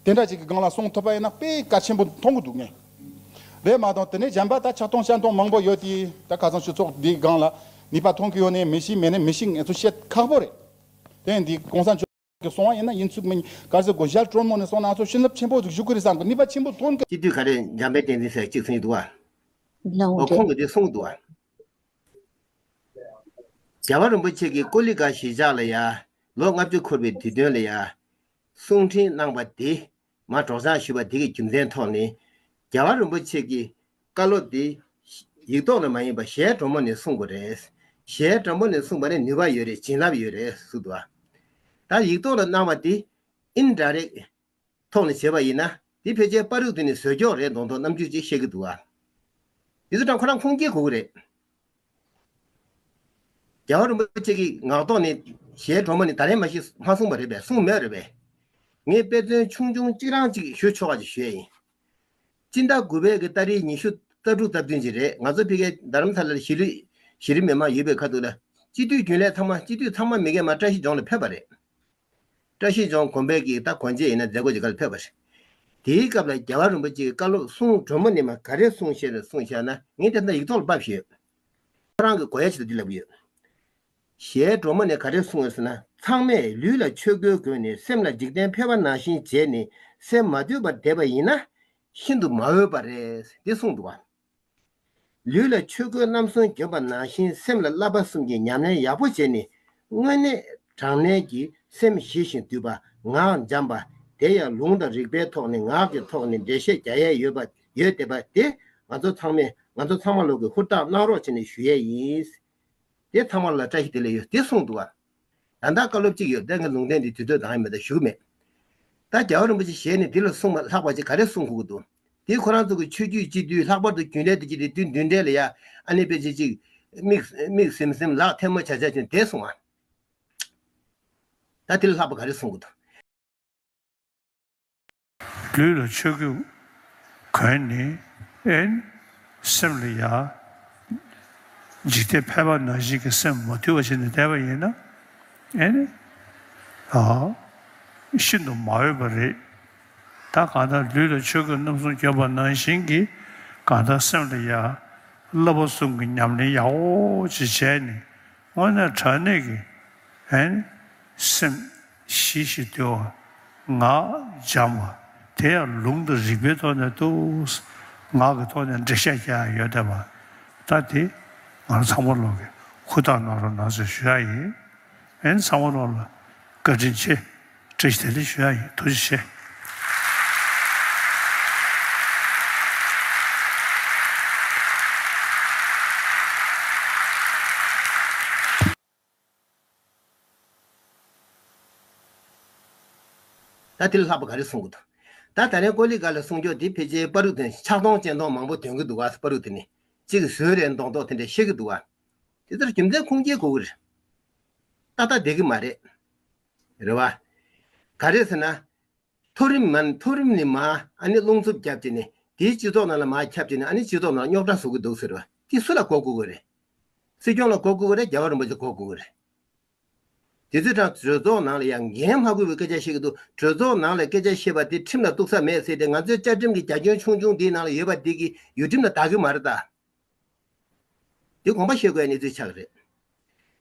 དེ་འདྲ་ཅིག་གི་སྒང་ལ་གསུང་ཐུབ་པ་ཡིན་ན་དཔེ་གལ་ཆེན་པོ་མཐོང་གི་འདུག་ངས། རེད་མ་གཏོགས་དེ་ནས་གཞན་པ་ད་ཆགས་མཐོང་བཤད་མཐོང་མང་པོ་ཡོད་དེ། ད་ཁ་སང་ཆོས་ཚོགས་འདིའི་སྒང་ལ་ནུས་པ་ཐོན་གི་ཡོད་ནས་མི་ཤེས་མེད་ནས་མི་ཤེས། ངས་ཚོ་བཤད་ཁག་པོ་རེད། དེ་འདི་གོང་ས་མཆོག་གི་གསུང་བ་ཡིན་ན་ཡིན་ཚུགས་མིན་ག་ཚོད་གོ་ཞལ་དྲོན་མོ་ནས་གསུང་ན་ཚོ་བྱིན་རླབས་ཆེན་པོ་ཟིག་ཞུགས་གི་རེད་བསམ་གི། ནུས་པ་ཆེན་པོ་ཐོན་གི། སྤྱི་འཐུས་ག་རེ་འཇམ་དཔལ་བསྟན་འཛིན་ཟེར་གཅིག་གསུང་གི་འདུག་ཨ། ལའོ་ཨོ་རེད། ཁོང་གི་དེ་གསུང་གི་འདུག་ཨ། རྒྱལ་བ་རིན་པོ་ཆེ་གིས་ཀོ་ལི་གྷལ་གཞིས་ཆགས་ལ་ཡ་ལོ་ལྔ་བཅུ་འཁོར་བའི་དུས་སྟོན་ལ་ཡ་གསུང་འཕྲིན་གནང་བ་དེ་མ་སྒྲོག་སྦྱང་ཞུས་པ་དེ་གི་རྒྱུ་མཚན་ཐོག་ནས་རྒྱལ་བ་རིན་པོ་ཆེ་གི་བཀའ་སློབ་དེ་ཡིག་ཐོག་ནས་མ་ཡིན་པ་ཞལ་དྲོན་མོ་ནས་གསུང་དགོས་རེད། ཞལ་དྲོན་མོ་ནས་གསུངས་པ་ནི་ནུས་པ་ཡོད་རེད། བྱིན་རླབས་ཡོད་རེད་ཟེར་འདུག་ཨ། ད་ཡིག་ཐོག་ལ་གནང་བ་དེ་ཨིན་ཌའི་རེག་ཐོག་ནས་བྱས་པ་ཡིན་ན་དེ་ཕལ་ཆེར་པ་རུག་དེ་ནས་བཟོས་ཀྱོག་རེད་མདོག་མདོག་རྣམ་འགྱུར་ཅིག་བཤད་ཀྱི་འདུག་ཨ། དེ་ཚོ་དང་ཁོ་རང་ཁུངས་སྐྱེལ་དགོས་ཀྱི་རེད། རྒྱལ་བ་རིན་པོ་ཆེ་གིས་ངག་ཐོག་ནས་ཞལ་དྲོན་མོ་ནས་ད་རེས་མ་གཞི་མ་གསུངས་པ་རེད་པས། གསུངས་མེད་རེད་པས། ངས་དཔེ་མཚོན་ཆུང་ཆུང་གཅིག་རང་གཅིག་ཞུ་ཆོག་པ་ཅིག་ཞུ་ཡ་ཡིན། སྤྱི་ཟླ་དགུ་པའི་གི་ཏ་རིག་ཉི་ཤུ་རྩ་དྲུག་རྩ་བདུན་ཅིག་རེད། ང་ཚོ་ཕ་གིའི་རྡ་རམ་ས་ལར་གཞིས་ལུས་གཞི་རིམ་མི་མང་ཡོད་པའི་ཁ་ཐུག་ལ་སྤྱི་འཐུས་རྒྱུན་ལས་ཚང་མ། སྤྱི་འཐུས་ཚང་མ་མི་གས་མ་བཀྲ་ཤིས་ལྗོངས་ལ་ཕེབས་པ་རེད། བཀྲ་ཤིས་ལྗོངས་དགོན་པའི་གི་ད་དགོན་ཆེན་ཡིན་ན་མཛད་སྒོ་ཅིག་སྒང་ལ་ཕེབས་པ་རེད། དེའི་སྐབས་ལ་རྒྱལ་བ་རིན་པོ་ཆེའི་བཀའ་སློབ་གསུང་དྲོན་མོ་ནས་མ་ག་རེ་གསུངས་ཤེས་ལ་གསུངས་བཞག་ན། ངས་དེ་འདྲ་ཡིག་ཐོག་ལ་ཕབ་ཤེས་ཡོད། ཁོ་རང་གི་གོ་ཡ་ཆེད་དུ་འདི་ལབ་ཀྱི་ཡོད། ཞལ་དྲོན་མོ་ནས་ག་རེ་གསུངས་ཡོད་ཟེར་ན། ཚང་མས་ལུས་ལ་ཆོས་གོས་གོན་ནས་སེམས་ལ་འཇིག་རྟེན་ཕལ་པ་ནང་བཞིན་བྱས་ནས་སེམས་མ་དུལ་བར་བསྡད་པ་ཡིན་ན་ཤིན་ཏུ་མ་འོས་པ་རེད། འདི་གསུངས་འདུག་བ། ལུས་ལ་ཆོས་གོས་རྣམ་གསུམ་གྱོན་པ་ནང་བཞིན་སེམས་ལ་བསླབ་པ་གསུམ་གྱི་ཉམས་ལེན་ཡག་པོ་བྱས་ནས། དངོས་གནས་དྲང་གནས་ཀྱི་སེམས་ཞི་ཞིང་དུལ་བ། ངག་འཇམ་པ། དེ་ཡང་ལུང་དང་རིགས་པའི་ཐོག་ནས་ངག་གི་ཐོག་ནས་འགྲེལ་བཤད་རྒྱག་ཡས་ཡོད་པ་ཡོད་བསྡད་པ་དེ་ང་ཚོ་ཚང་མས་ང་ཚོ་ཚང་མ་ལོག་གིས་ཧུར་ཐག་གནང་རོགས་བྱས་ནས་ཞུ་ཡས་ཡིན། དེ་ཚང་མ་ལ་བཀྲ་ཤིས་བདེ་ལེགས་ཡོད། དེ་གསུངས་འདུག་བ། ད་ལྟ་བཀའ་སློབ་གཅིག་ཡོད། ད་ངས་ལུང་བསྟན་འདི་དུས་ཚོད་འདང་ཡང་མེད། ད་ཞུ་གི་མེད། ད་རྒྱལ་བ་རིན་པོ་ཆེ་ཞལ་ནས་འདི་ལ་གསུངས་པ་ལྷག་པ་ཅིག་ག་རེ་གསུང་དགོས་ཀྱི་འདུག་དེ་ཁོ་རང་ཚོ་གི་ཆོས་བརྒྱུད་སྤྱི་འཐུས། ལྷག་པར་དུ་རྒྱུན་ལས་དེ་གྱི་དེ་དུས་མདུན་གྲལ་ལ་ཡ་ཨ་ནི་དཔེ་ཆ་ཅིག་མིག་མིག་ཟིམ་ཟིམ་ལག་ཐལ་མོ་བྱ་བྱ་བྱས་དེ་གསུང་བ། ད་དེ་ལ་ལྷག་པ་ག་རེ་གསུང་དགོས་འདུག་ལུས་ལ་ཆོས་གོས་གོན་ནས་ཨེ་ནི་སེམས་ལ་ཡ་འཇིག་རྟེན་ཕལ་པ་ནང་བཞིན་གྱི་སེམས་མ་དུལ་བ་བྱས་ནས་བསྡད་པ་ཡིན་ན། ཨེ་ནི་ཨ་ཤིན་ཏུ་མ་འོས་པ་རེད། ད་གང་ལྟར་ལུས་ལ་ཆོས་གོས་རྣམ་གསུམ་གྱོན་པ་ནང་བཞིན་གྱི་གང་ལྟར་སེམས་ལ་ཡ་བསླབ་པ་གསུམ་གྱི་ཉམས་ལེན་ཡག་པོ་ཅིག་བྱས་ནས། དངོས་གནས་དྲང་གནས་ཀྱི་ཨེ་ནི་སེམས་ཞི་ཞིང་དུལ་བ། ངག་འཇམ་པ། དེ་ཡང་ལུང་དང་རིགས་པའི་ཐོག་ནས་འདུག་ངག་གི་ཐོག་ནས་འགྲེལ་བཤད་རྒྱག་ཡ་ཡོད་བསྡད་པ། ད་དེ་ང་རང་ཚང་མ་ལོག་གིས་ཧུར་ཐག་གནང་རོགས་གནང་ཟེར་ཞུ་ཡ་ཡིན། ཨེ་ནི་ཚང་མ་ལོག་ལ་བཀའ་དྲིན་ཆེ། བཀྲ་ཤིས་བདེ་ལེགས་ཞུ་ཡ་ཡིན། ཐུགས་རྗེ་ཆེ། ད་དེ་ལས་ལྷག་པ་ག་རེ་གསུང་གི་འདུག་ད་ད་རིང་ཀོ་ལི་གྷལ་ལ་གསུང་ཕྱོགས་དེ་ཕལ་ཆེར་པ་རུ་དེ་ཆག་སྡང་གཅིག་སྡང་མང་པོ་འདོན་གི་འདུག་ག་པ་རུ་དེ་ནི་གཅིག་བཟོས་རེད་མདོག་མདོག་དེ་འདྲ་བཤད་གི་འདུག་ག་དེ་ལྟར་རྒྱུ་མཚན་ཁུངས་སྐྱེལ་དགོས་གི་རེད། ཏག་ཏག་བསྡད་གི་མ་རེད། རེད་བ། ག་རེ་ཟེར་ན། མཐོ་རིམ་མ་མཐོ་རིམ་ནས་མར་ཨ་ནི་རླུང་འཚུབ་བརྒྱབ་བྱས་ནས་དེའི་སྤྱི་ཚོགས་ནང་ལ་མར་ཁྱབ་བྱས་ནས་ཨ་ནི་སྤྱི་ཚོགས་ནང་རྙོག་དྲ་བཟོ་གི་འདུག་ཟེར་བ་དེ་སུ་ལ་གོ་དགོས་ཀྱི་རེད། སྲིད་སྐྱོང་ལ་གོ་དགོས་ཀྱི་རེད། རྒྱལ་བ་རིན་པོ་ཆེ་གོ་དགོས་ཀྱི་རེད། དེ་ཚོའི་གྲས་གྲོས་ཚོགས་ནང་ལ་ཡང་འགན་མ་འཁུར་བའི་སྐད་ཆ་བཤད་ཀྱི་འདུག་གྲོས་ཚོགས་ནང་ལ་སྐད་ཆ་བཤད་པ་དེ་ཁྲིམས་ལ་གཏུག་ས་མེད་ཟེར་ཏེ་ང་ཚོའི་བཅའ་ཁྲིམས་ཀྱི་རྒྱ་ཁྱོན་ཆུང་ཆུང་དེའི་ནང་ལ་ཡོད་པ་དེ་གི་ཡུལ་ཁྲིམས་ལ་བདག་གི་མ་རེད་ད། དེ་དགོངས་པ་བཞེས་དགོས་ཡ་གནས་ཚུལ་ཆགས་ཀྱི་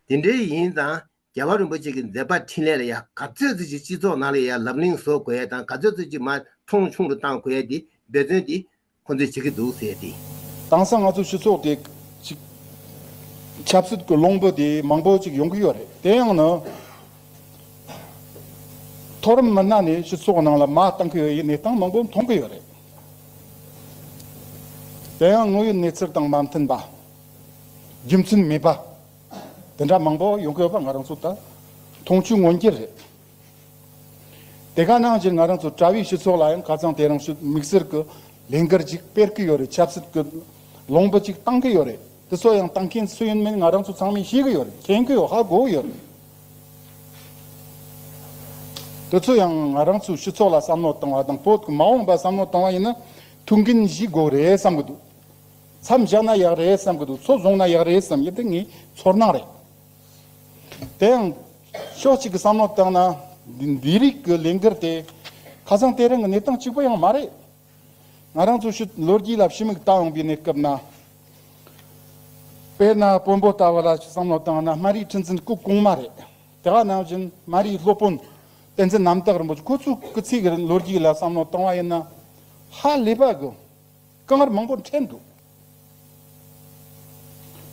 རེད། དེ་འདྲའི་ཡིན་ཙང་རྒྱལ་བ་རིན་པོ་ཆེ་གི་མཛད་པ་འཕྲིན་ལས་ལ་ཡང་ག་ཚོད་ཙམ་ཅིག་སྤྱི་ཚོགས་ནང་ལ་ཡང་ལབ་གླེང་བཟོ་དགོས་ཡ་དང་ག་ཚོད་ཙམ་ཅིག་མར་མཐོང་ཆུང་རུ་གཏང་དགོས་ཡ་དེ་འབད་བརྩོན་དེ་ཁོང་ཚོས་བྱེད་ཀྱི་འདུག་ཟེར་ཏེ། དེང་སང་ང་ཚོ་སྤྱི་ཚོགས་དེ་ཅིག་ཆབ་སྲིད་ཀྱི་རླུང་བུ་དེ་མང་པོ་ཅིག་ཡོང་གི་ཡོད་རེད། དེ་ཡང་ནི་མཐོ་རིམ་མི་སྣ་ནས་སྤྱི་ཚོགས་ནང་ལ་མར་གཏང་གི་ཡོད་ཡའི་གནས་སྟངས་མང་པོ་མཐོང་གི་ཡོད་རེད། དེ་ཡང་དངོས་ཡོད་གནས་ཚུལ་དང་མ་མཐུན་པ། རྒྱུ་མཚན་མེད་པ། དེ་འདྲ་མང་པོ་ཡོང་གི་ཡོད་པ་ང་རང་ཚོ་ད་མཐོང་ཆོས་མངོན་གྱུར་རེད། དེ་ག་ནང་བཞིན་ང་རང་ཚོ་གྲྭ་བའི་སྤྱི་ཚོགས་ལ་ཡང་ཁ་སང་དེ་རིང་ཞུ་དམིགས་བསལ་གྱི་ལས་འགུལ་ཅིག་སྤེལ་གྱི་ཡོད་རེད། ཆབ་སྲིད་ཀྱི་ལུང་པ་ཅིག་བཏང་གི་ཡོད་རེད། དེ་ཚོ་ཡང་བཏང་མཁན་སུ་ཡིན་མིན་ང་རང་ཚོ་ཚང་མས་ཤེས་ཀྱི་ཡོད་རེད། མཁྱེན་གྱི་ཡོད། ཧ་གོ་གི་ཡོད་རེད། དེ་ཚོ་ཡང་ང་རང་ཚོའི་སྤྱི་ཚོགས་ལ་བསམ་བློ་བཏང་བ་དང་བོད་ཀྱི་མ་འོངས་པ་བསམ་བློ་བཏང་བ་ཡིན་ན་ཐུགས་འགན་བཞེས་དགོས་རེད་བསམ་གྱི་འདུག་མཚམས་བཞག་ན་ཡག་རེད་བསམ་གྱི་འདུག་ཚོ་བཟུང་ན་ཡག་རེད་བསམ་ཡིན་དེ་ངའི་ཚོར་སྣང་རེད། དེ་ཡང་ཕྱོགས་གཅིག་གི་བསམ་བློ་བཏང་ན་འདི་འདི་རིགས་ཀྱི་ལས་འགུལ་དེ་ཁ་སང་དེ་རིང་གི་གནས་སྟངས་གཅིག་པ་ཡང་མ་རེད། ང་རང་ཚོ་ཕྱི་ལོ་རྒྱུས་ལ་ཕྱི་མིག་ལྟ་ཡོང་པའི་གནས་སྐབས་ན། དཔེར་ན་དཔོན་པོ་ལྟ་བུ་ལ་བསམ་བློ་བཏང་ན་སྨན་རིའི་ཁྲི་འཛིན་སྐུ་གོང་མ་རེད། དེ་ག་ནང་བཞིན་སྨན་རིའི་སློབ་དཔོན་བསྟན་འཛིན་རྣམ་དག་རིན་པོ་ཆེ་ཁོ་ཚོའི་སྐུ་ཚེ་གི་ལོ་རྒྱུས་ལ་བསམ་བློ་བཏང་བ་ཡིན་ན། ཧ་ལས་པ་གི་དཀའ་ངལ་མང་པོ་འཕྲད་འདུག་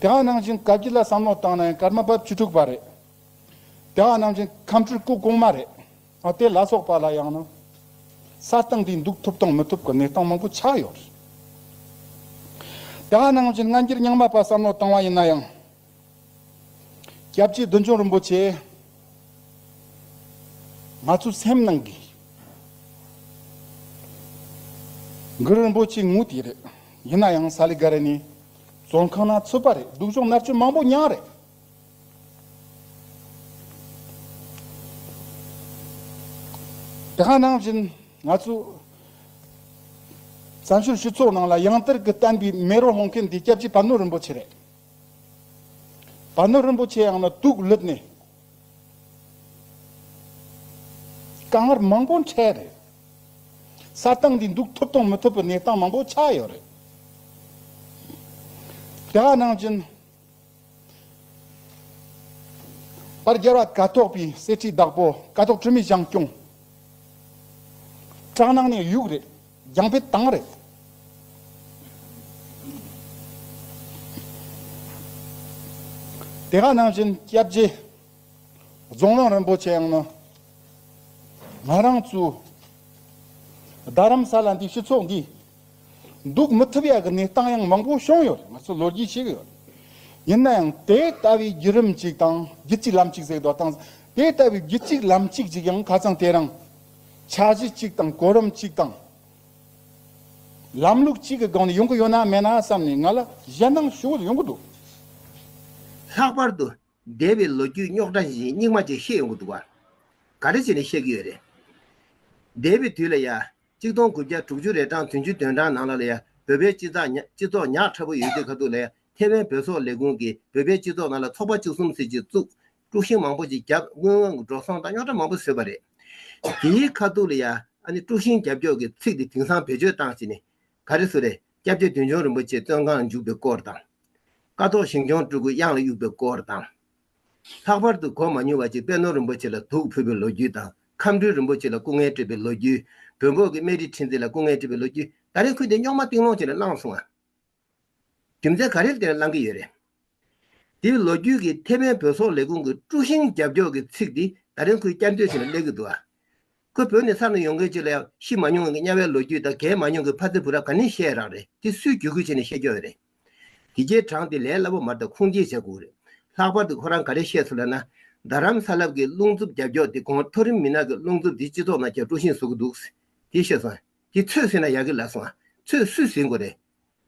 དེ་ག་ནང་བཞིན་བཀའ་བརྒྱུད་ལ་བསམ་བློ་བཏང་ན་ཡང་ཀརྨ་པ་བཅུ་དྲུག་པ་རེད། དེ་ག་ནང་བཞིན་ཁམས་སྤྲུལ་སྐུ་གོང་མ་རེད། ཨ་དེ་ལ་སོགས་པ་ལ་ཡང་ན་ས་སྟེང་འདི་འདུག་ཐུབ་དང་མི་ཐུབ་ཀྱི་གནས་སྟངས་མང་པོ་ཆགས་ཡོད་རེད། དེ་ག་ནང་བཞིན་སྔ་འགྱུར་རྙིང་མ་པ་བསམ་བློ་བཏང་བ་ཡིན་ན་ཡང་། སྐྱབས་རྗེ་བདུད་འཇོམས་རིན་པོ་ཆེ་ང་ཚོའི་སེམས་ནང་གི་གུ་རུ་རིན་པོ་ཆེ་ངོ་དེ་རེད། ཡིན་ན་ཡང་ས་ལི་ག་རེ་ནི་བཙོན་ཁང་ན་ཚུད་པ་རེད། སྡུག་སྦྱོང་མནར་གཅོད་མང་པོ་མྱངས་རེད། དེ་ག་ནང་བཞིན་ང་ཚོ་བཙན་བྱོལ་སྤྱི་ཚོགས་ནང་ལ་ཡང་དར་གྱི་བསྟན་པའི་མེ་རོ་ལྷུང་མཁན་འདི་སྐྱབས་རྗེ་བན་ནོ་རིན་པོ་ཆེ་རེད། བན་ནོ་རིན་པོ་ཆེ་ཡང་ན་དུག་ལུད་ནས་དཀའ་ངལ་མང་པོ་འཕྲད་རེད། ས་སྟེང་འདི་འདུག་ཐུབ་དང་མི་ཐུབ་པའི་གནས་སྟངས་མང་པོ་ཆགས་ཡོད་རེད། དེ་ག་ནང་བཞིན། པར་རྒྱལ་བ་ཀཿཐོག་པའི་གསེར་ཁྲིའི་བདག་པོ་ཀཿཐོག་དྲི་མེད་ཞང་སྐྱོང་། སྦྲ་ནང་ནས་གཡུགས་རེད། རྒྱང་འཕེན་བཏང་རེད། དེ་ག་ནང་བཞིན་སྐྱབས་རྗེ་རྫོང་དབང་རིན་པོ་ཆེ་ཡང་ནི་ང་རང་ཚོའི་རྡ་རམ་ས་ལ་འདི་སྤྱི་ཚོགས་འདི། འདུག་མི་ཐུབ་ཡག་གི་གནས་སྟངས་ཡང་མང་པོ་བྱུང་ཡོད་རེད། ང་ཚོ་ལོ་རྒྱུས་ཤེས་ཀྱི་ཡོད་རེད། ཡིན་ན་ཡང་དེ་ལྟ་བུའི་བརྒྱུད་རིམ་གཅིག་དང་རྒྱུད་གཅིག་ལམ་གཅིག་ཟེར་དོ་དང་དེ་ལྟ་བུའི་རྒྱུད་གཅིག་ལམ་གཅིག་ཅིག་ཡང་ཁ་སང་དེ་རིང་འཆར་གཞི་གཅིག་དང་གོ་རིམ་གཅིག་དང་ལམ་ལུགས་གཅིག་གི་སྒང་ནས་ཡོང་གི་ཡོད་ན་མེད་ན་བསམ་ནས་ང་ལ་ཞེད་སྣང་ཞེ་པོ་ཡོང་གི་འདུག་ལྷག་པར་དུ་འདས་པའི་ལོ་རྒྱུས་རྙོག་དྲ་བཞིན་སྙིགས་མ་ཅིག་ཤེས་ཡོང་གི་འདུག་བ། ག་རེ་བྱས་ནས་ཤེས་ཀྱི་ཡོད་རེད། འདས་པའི་དུས་ལ་ཡ། གཅིག་སྟོང་དགུ་བརྒྱ་དྲུག་ཅུ་རེ་གྲངས་བདུན་ཅུ་དོན་གྲངས་ནང་ལ་ལ་ཡ་བོད་པའི་སྤྱི་ཚོགས་ཉག་སྤྱི་ཚོགས་ཉག་ཕྲ་པོ་ཡོད་དུས་ཁ་ཐུག་ལ་ཡ་ཐེ་ཝན་བོད་སོག་ལས་ཁུངས་ཀྱིས་བོད་པའི་སྤྱི་ཚོགས་ནང་ལ་ཚོགས་པ་བཅུ་གསུམ་ཟེར་གྱི་བཙུགས། དཀྲུག་ཤིང་མང་པོ་ཞིག་བརྒྱབ། དངུལ་དངོས་ཀྱི་འགྲོ་སོང་དང་རྙོག་དྲ་མང་པོ་བཟོས་པ་རེད། དེའི་ཁ་ཐུག་ལ་ཡ་ཨ་ནི་དཀྲུག་ཤིང་རྒྱབ་སྐྱོར་གྱི་ཚིག་དེ་དེང་སང་བེད་སྤྱོད་བཏང་བྱས་ནས་ག་རེ་བཟོས་རེད། སྐྱབས་རྗེ་བདུད་འཇོམས་རིན་པོ་ཆེ་བཙོན་ཁང་ལ་འཇུག་པའི་སྐོར་དང་། ཀཿཐོག་ཞིང་སྐྱོང་སྤྲུལ་སྐུ་གཡང་ལ་གཡུགས་པའི་སྐོར་དང་། ལྷག་པར་དུ་གོ་མ་མྱོང་བ་ཅིག་པད་ནོར་རིན་པོ་ཆེ་ལ་དུག་ཕུལ་བའི་ལོ་རྒྱུས་དང་། ཁམས་སྤྲུལ་རིན་པོ་ཆེ་ལ་སྐུ་ངལ་སྤྲད་པའི་ལོ་རྒྱུས། བོན་པོ་གི་སྨན་རིའི་ཁྲི་འཛིན་ལ་སྐུ་ངལ་སྤྲད་པའི་ལོ་རྒྱུས། ད་རེས་ཁུལ་དེ་རྙོག་མ་གཏིང་སློང་བྱས་ནས་བསླངས་སོང་ང་། རྒྱུ་མཚན་ག་རེ་ལ་བརྟེན་ནས་བསླངས་ཀྱི་ཡོད་རེད། དེའི་ལོ་རྒྱུས་ཀྱི་ཐེ་ཝན་བོད་སོག་ལས་ཁུངས་ཀྱི་དཀྲུག་ཤིང་རྒྱབ་སྐྱོར་གྱི་ཚིག་དེ་ད་རེས་ཁུལ་བསྐྱར་ཟློས་བྱས་ནས་སླེབས་ཀྱི་འདུག་ཨ། ཁོ་བོད་ནས་ཚར་ནས་ཡོང་མཁན་ཅིག་ལ་ཡང་ཤི་མ་མྱོང་བའི་དམྱལ་བའི་ལོ་རྒྱུས་དང་རྒས་མ་མྱོང་གི་ཕ་ཚེ་བུ་ར་ག་ནས་བཤད་རག་རེད། དེ་སུས་བརྒྱུད་སྐུལ་བྱས་ནས་བཤད་རྒྱུ་རེད། དེ་རྗེས་གྲངས་དེ་ལས་སླ་པོ་མ་རེད། ཁུངས་སྐྱེལ་བྱེད་དགོས་རེད། ལྷག་པར་དུ་ཁོ་རང་ག་རེ་བཤད་སོང་ལབ་ན། རྡ་རམ་ས་ལབ་ཀྱི་རླུང་འཚུབ་རྒྱབ་སྐྱོར་དེ་གོང་མཐོ་རིམ་མི་སྣ་གི་རླུང་འཚུབ་དེ་སྤྱི་ཚོགས་ནང་ཁྱེད་དཀྲུག་ཤིང་བཟོ་གི་འདུག་དེ་བཤད་སོང་། དེ་ཚོས་ཟིན་ན་ཡག་གི་ལབ་སོང་། ཚོས་སུས་ཟིན་དགོས་རེད།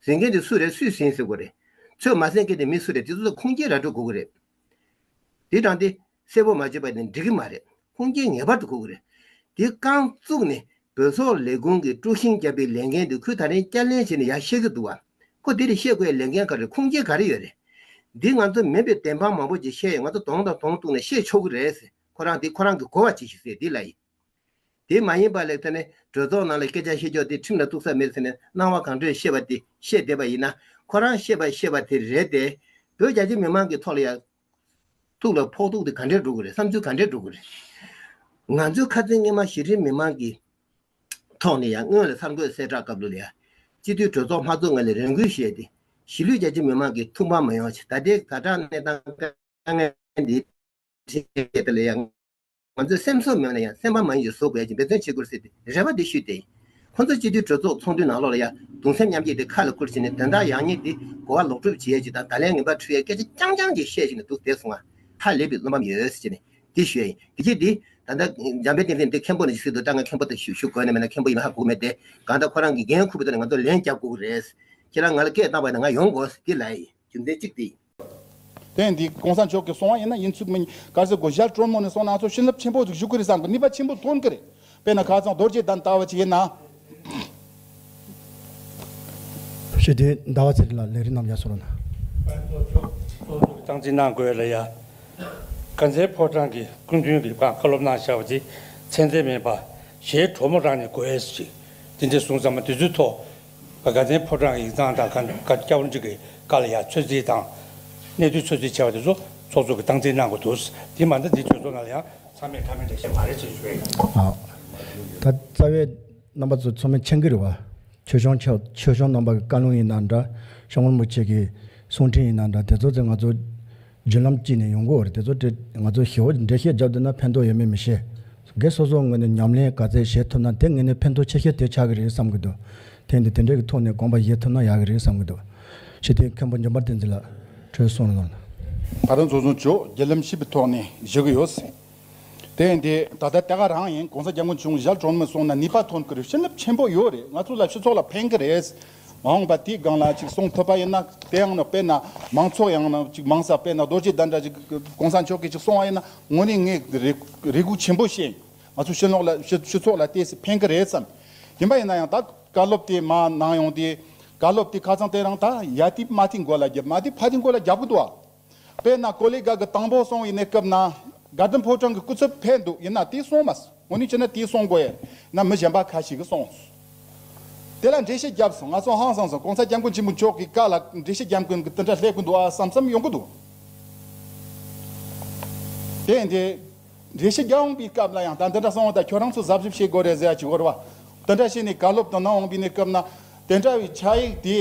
ཟིན་མཁན་དེ་སུ་རེད། སུས་ཟིན་ཟེར་དགོས་རེད། ཚོས་མ་ཟིན་མཁན་དེ་མི་སུ་རེད། དེ་ཚོ་ལ་ཁུངས་སྐྱེལ་ར་སྤྲོད་དགོས་ཀྱི་རེད། དེ་དང་དེ་གསལ་པོ་མ་བརྗོད་པ་ནི་འགྲིག་གི་མ་རེད། ཁུངས་སྐྱེལ་ངེས་པར་དུ་དགོས་ཀྱི་རེད། དེ་རྐང་བཙུགས་ནས་བོད་སོག་ལས་ཁུངས་ཀྱིས་དཀྲུག་ཤིང་བརྒྱབ་པའི་ལས་འགན་དེ་ཁོས་ད་རིང་བསྐྱར་ལེན་བྱས་ནས་ཡར་བཤད་ཀྱི་འདུག་བ། ཁོ་དེ་རིང་བཤད་དགོས་ཡའི་ལས་འགན་ག་རེ། ཁུངས་སྐྱེལ་ག་རེ་ཡོད་རེད། འདི་ང་ཚོ་མིན་པའི་བདེན་དཔང་མང་པོ་ཅིག་བཤད་ཡོད། ང་ཚོ་གདོང་དང་གདོང་གཏུགས་ནས་བཤད་ཆོག་གི་རེད་ཟེར། ཁོ་རང་དེ་ཁོ་རང་གི་གོ་བ་ཅིག་ཞིག་ཟེར་དེ་ལ་ཡིན། དེ་མ་ཡིན་པ་ལས་དེ་ནས་གྲོས་ཚོགས་ནང་ལ་སྐད་ཆ་བཤད་ཕྱོགས་དེ་ཁྲིམས་ལ་གཏུགས་ས་མེད་ཟེར་ནས་སྣང་བ་གང་དྲན་བཤད་པ་དེ་བཤད་བསྡད་པ་ཡིན་ན། ཁོ་རང་བཤད་པ་བཤད་པ་དེ་རེད་དེ། བོད་རྒྱ་ཆེ་མི་མང་གི་ཐོག་ལ་ཡང་ཐུགས་ལ་ཕོག་ཐུག་དེ་ག་འདྲས་འགྲོ་གི་རེད། བསམ་ཚུལ་ག་འདྲས་འགྲོ་གི་རེད། ང་ཚོའི་ཁ་ཚན་སྔོན་མ་གཞི་རིམ་མི་མང་གི་ཐོག་ནས་ཡང་སྔོན་ལ་གསར་འགོད་གསལ་བསྒྲགས་སྐབས་ལ་ཡང་སྤྱི་འཐུས་གྲོས་ཚོགས་དམངས་གཙོ་ལྔ་ལ་རེ་སྐུལ་བྱས་ཏེ། གཞིས་ལུས་རྒྱ་ཆེ་མི་མང་གི་ཐུགས་ཕམ་མ་ཡོང་བ་བྱས། ད་ལྟའི་ཛ་དྲག་གནས་སྟངས་དཀའ་ངལ་འདི་དེ་ལ་ཡང་ང་ཚོས་སེམས་གསོ་མེད་ན་ཡང་སེམས་པ་མ་ཡིན་ཅིག་བཟོ་དགོས་ཡ་ཅིག་འབད་བརྩོན་བྱེད་དགོས་ཟེར་ཏེ་རེ་བ་འདི་ཞུས་ཏེ། ཁོང་ཚོ་སྤྱི་འཐུས་གྲོས་ཚོགས་ཚོགས་འདུའི་ནང་ལོགས་ལ་ཡང་གདུང་སེམས་མཉམ་སྐྱེད་དེ་ཁ་ལ་བསྐུར་བྱས་ནས་དོན་དག་ཡག་ཉེས་དེ་གོ་བ་ལོག་སྒྲུབ་བྱེད་ཡ་ཅིག་དང་། ད་ལན་ངན་པ་འཁྲུ་ཡའི་སྐད་ཆ་རྐྱང་རྐྱང་ཅིག་བཤད་བྱས་ནས་འདུག་བསྡད་སོང་ང་། ཧ་ལས་པའི་བློ་ཕམ་ཡོད་ཟེར་བྱས་ནས་འདི་ཞུས་ཡ་ཡིན། དེ་རྗེས་འདི་ད་ལྟ་འཇམ་དཔལ་བསྟན་འཛིན་འདི་མཁན་པོ་ནས་ཞུ་དུས་ད་ང་མཁན་པོ་དེ་ཞུ་ཞུ་དགོས་ནས་མེད་ན། མཁན་པོ་ཡིན་ཧ་གོ་མེད་དེ། གང་ལྟར་ཁོ་རང་གི་འགན་འཁུར་བའི་ཐོག་ནས་ང་ཚོ་ལན་རྒྱག་དགོས་ཀྱི་རེད། ཁྱེད་རང་ང་ལ་སྐད་བཏང་བ་ཡིན་ན་ང་ཡོང་དགོས་འདི་ལབ་ཡ་ཡིན། རྒྱུ་མཚན་གཅིག་དེ་ཡིན། དེ་ཡིན་དུས་གོང་ས་མཆོག་གིས་གསུང་བ་ཡིན་ན་ཡིན་ཚུགས་མིན་ག་རེ་ཟེར་དགོས། ཞལ་དྲོན་མོ་ནས་གསུངས་ན་ང་ཚོ་བྱིན་རླབས་ཆེན་པོ་ཞིག་ཞུགས་ཀྱི་རེད་བསམ་གི། ནུས་པ་ཆེན་པོ་ཐོན་གི་རེད། དཔེར་ན་ཁ་སང་རྡོ་རྗེ་གདན་ལྟ་བུ་ཅིག་ཡིན་ན། ཞེས་དེ་ཟླ་བ་ཚེ་རིང་ལགས་ལས་རིམ་རྣམས་ཡར་སོང་རོགས་གནང་། སྟངས་འཛིན་གནང་དགོས་ལ་ཡ། དཀར་མཛེས་ཕོ་བྲང་གི་སྐུ་མདུན་གྱི་བཀའ་སློབ་གནང་བཞག་པ་དེ་ཚད་འཛིན་མིན་པ་ཞེས་གྲོགས་མོ་རང་ནས་དགོས་ཞེས་དེ་འདྲ་གསུངས་ཙང་མ། དེ་ཚོའི་ཐོག་དཀར་མཛེས་ཕོ་བྲང་གི་ཡིག་ཚང་དང་ག་ག་སྐྱབས་མགོན་གྱི་བཀའ་ལ་ཡ་ཚོད་རྩིས་དང་། གནས་ཚུལ་ཚོད་རྩིས་བྱས་པ་དེ་ཚོ་ཚོགས་གཙོ་གིས་སྟངས་འཛིན་གནང་དགོས་འདུག་དེ་མ་ཟད་འདི་གྲོས་ཚོགས་ནང་ལ་ཡང་ཚང་མས་ཐ་མལ་འགྲེལ་བཤད་མ་རེད་ཅེས་ཞུ་བ་ཡིན། ཨ། ད་རྩ་བའི་རྣམ་པ་ཚོ་ཚང་མས་མཁྱེན་གྱི་རེད་བ། ཆོས་སྐྱོང་ཆོས་ཆོས་སྐྱོང་རྣམ་པ་གི་བཀའ་ལུང་ཡིན་ན་འདྲ། སྐྱབས་མགོན་རིན་པོ་ཆེ་གི་གསུང་འཕྲིན་ཡིན་ན་འདྲ། དེ་ཚོ་ཚོ་ང་ཚོ་བརྒྱུད་ལམ་གཅིག་ནས་ཡོང་གི་ཡོད་རེད། དེ་ཚོ་དེ་ང་ཚོ་ཞེ་པོ་འགྲེལ་བཤད་བརྒྱབ་བསྡད་ན་ཕན་ཐོགས་ཡོད་མེད་མི་ཤེས། སྒེར་སོ་སོའི་ངོས་ནས་ཉམས་ལེན་ག་ཚད་བྱེད་ཐུབ་ན་དེ་ངོས་ནས་ཕན་ཐོགས་ཆེ་ཤོས་དེ་ཆགས་ཀྱི་རེད་བསམ་གྱི་འདུག་དེ་འདི་དེ་འདྲའི་གི་ཐོག་ནས་དགོངས་པ་བཞེས་ཐུབ་ན་ཡག་གི་རེད་བསམ་གྱི་འདུག་ཞེས་དེ་མཁན་པོ་འཇམ་དཔལ་བསྟན་འཛིན་ལགས་གྲོས་གསུང་རོགས་གནང་། ད་རུང་ཚོགས་གཙོ་མཆོག་བརྒྱུད་ལམ་ཞིབ་པའི་ཐོག་ནས་ཞུ་གི་ཡོད། དེ་ཡིན་དུས་ད་ལྟ་དེ་ག་རང་ཡིན། གོང་ས་སྐྱབས་མགོན་ཆེན་པོ་ཞལ་དྲོན་མོ་གསུངས་ན་ནུས་པ་ཐོན་གྱི་རེད། བྱིན་རླབས་ཆེན་པོ་ཡོད་རེད། ང་ཚོ་ལ་སྤྱི་ཚོགས་ལ་ཕན་གྱི་རེད། མ་འོངས་པ་དེའི་སྒང་ལ་ཅིག་གསུང་ཐུབ་པ་ཡིན་ན། དེ་ཡང་ན་དཔེར་ན་མང་ཚོགས་ཡང་ན་ཅིག་མང་ས་དཔེར་ན་རྡོ་རྗེ་གདན་འདྲ་ཅིག་གོང་ས་མཆོག་གིས་ཅིག་གསུང་བ་ཡིན་ན་དངོས་གནས་ངས་རེ་རེ་སྒུག་ཆེན་པོ་བྱས། ང་ཚོ་ཕྱི་ལོགས་ལ་ཕྱི་སྤྱི་ཚོགས་ལ་ཏོག་ཙམ་ཕན་གྱི་རེད་བསམ། ཡིན་པ་ཡིན་ན་ཡང་ད་བཀའ་སློབ་དེ་མར་གནང་ཡོང་དུས་བཀའ་སློབ་དེ་ཁ་སང་དེ་རིང་ད་ཡ་དེ་མ་དེ་མགོ་ལ་རྒྱབ། མ་དེ་ཕ་དེ་མགོ་ལ་རྒྱབ་གི་འདུག་ཨ། དཔེར་ན་ཀོ་ལི་གྷལ་གྱི་དང་པོ་སོང་ཡིན་ནའི་སྐབས་ན་དགའ་ལྡན་ཕོ་བྲང་གི་སྐུ་ཚབ་ཕེབས་འདུག་ཡིན་ན་དེ་སོང་མ་སོང་། དངོས་གནས་བྱས་ན་དེ་སོང་དགོས་ཡ་ན་མི་གཞན་པ་ཁ་ཤས་ཀྱིས་སོང་སོང་། དེ་ལ་འགྲེལ་བཤད་བརྒྱབ་སོང་། ང་ཚོ་ཧང་སང་སོང་། གོང་ས་སྐྱབས་མགོན་ཆེན་པོ་མཆོག་གི་བཀའ་ལ་འགྲེལ་བཤད་རྒྱབ་མཁན་གྱི་དེ་འདྲ་སླེབས་ཀྱི་འདུག་ཨ་བསམ་བསམ་ཡོང་གི་འདུག་དེ་ཡིན་དེ། འགྲེལ་བཤད་རྒྱག་འོང་པའི་སྐབས་ལ་ཡང་ད་འདི་འདྲ་སོང་བ་དང་ཁྱོད་རང་ཚོ་གཟབ་གཟབ་བྱེད་དགོས་རེད་ཟེར་ཡ་ཅིག་ཡོད་རེད་བ། དེ་འདྲ་བྱས་ནས་བཀའ་སློབ་དང་ནང་འོང་པའི་གནས་སྐབས་ན་དེ་འདྲ་བའི་ཕྱག་ཡིག་དེ་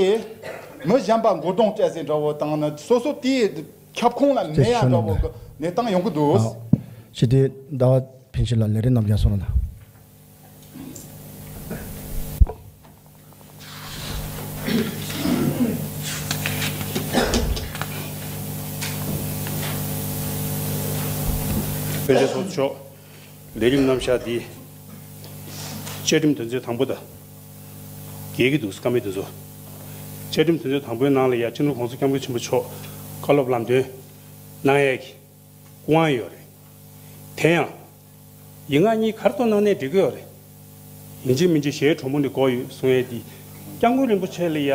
མི་གཞན་པ་མགོ་རྡུང་སྤྲད་ཟེར་འདྲ་བོ་དང་ནི་སོ་སོ་དེའི་ཁྱབ་ཁོངས་ལ་མེད་ཡ་འདྲ་བོ་གི་གནས་སྟངས་ཡོང་གི་འདུག་ཨ། ཅི་སྟེ་ཟླ་བ་ཕན་ཆད་ལ་ལས་རིམ་རྣམས་ཀྱང་སོང་ལ། དཔལ་ལྡན་ཚོགས་གཙོ་མཆོག་ལས་རིམ་རྣམ་གཞག་འདི་བཅའ་ཁྲིམས་དོན་ཚན་དང་པོ་དང་འགལ་གྱི་འདུག་བཀའ་མོལ་འདི་ཚོ། བཅའ་ཁྲིམས་དོན་ཚན་དང་པོའི་ནང་ལ་ཡ་སྤྱི་ནོར་༸གོང་ས་༸སྐྱབས་མགོན་ཆེན་པོ་མཆོག་བཀའ་སློབ་ལམ་སྟོན་གནང་ཡས་ཀྱི་སྐུ་དབང་ཡོད་རེད། དེ་ཡང་། ཡིག་ངག་གཉིས་ག་རེ་གཏོང་གནང་ནའི་འགྲིག་གི་ཡོད་རེད། ཡིན་གཅིག་མིན་གཅིག་ཞལ་དྲོན་མོ་ནས་དགོས་ཡོད་གསུང་ཡས་འདི། སྐྱབས་མགོན་རིན་པོ་ཆེ་ལ་ཡ།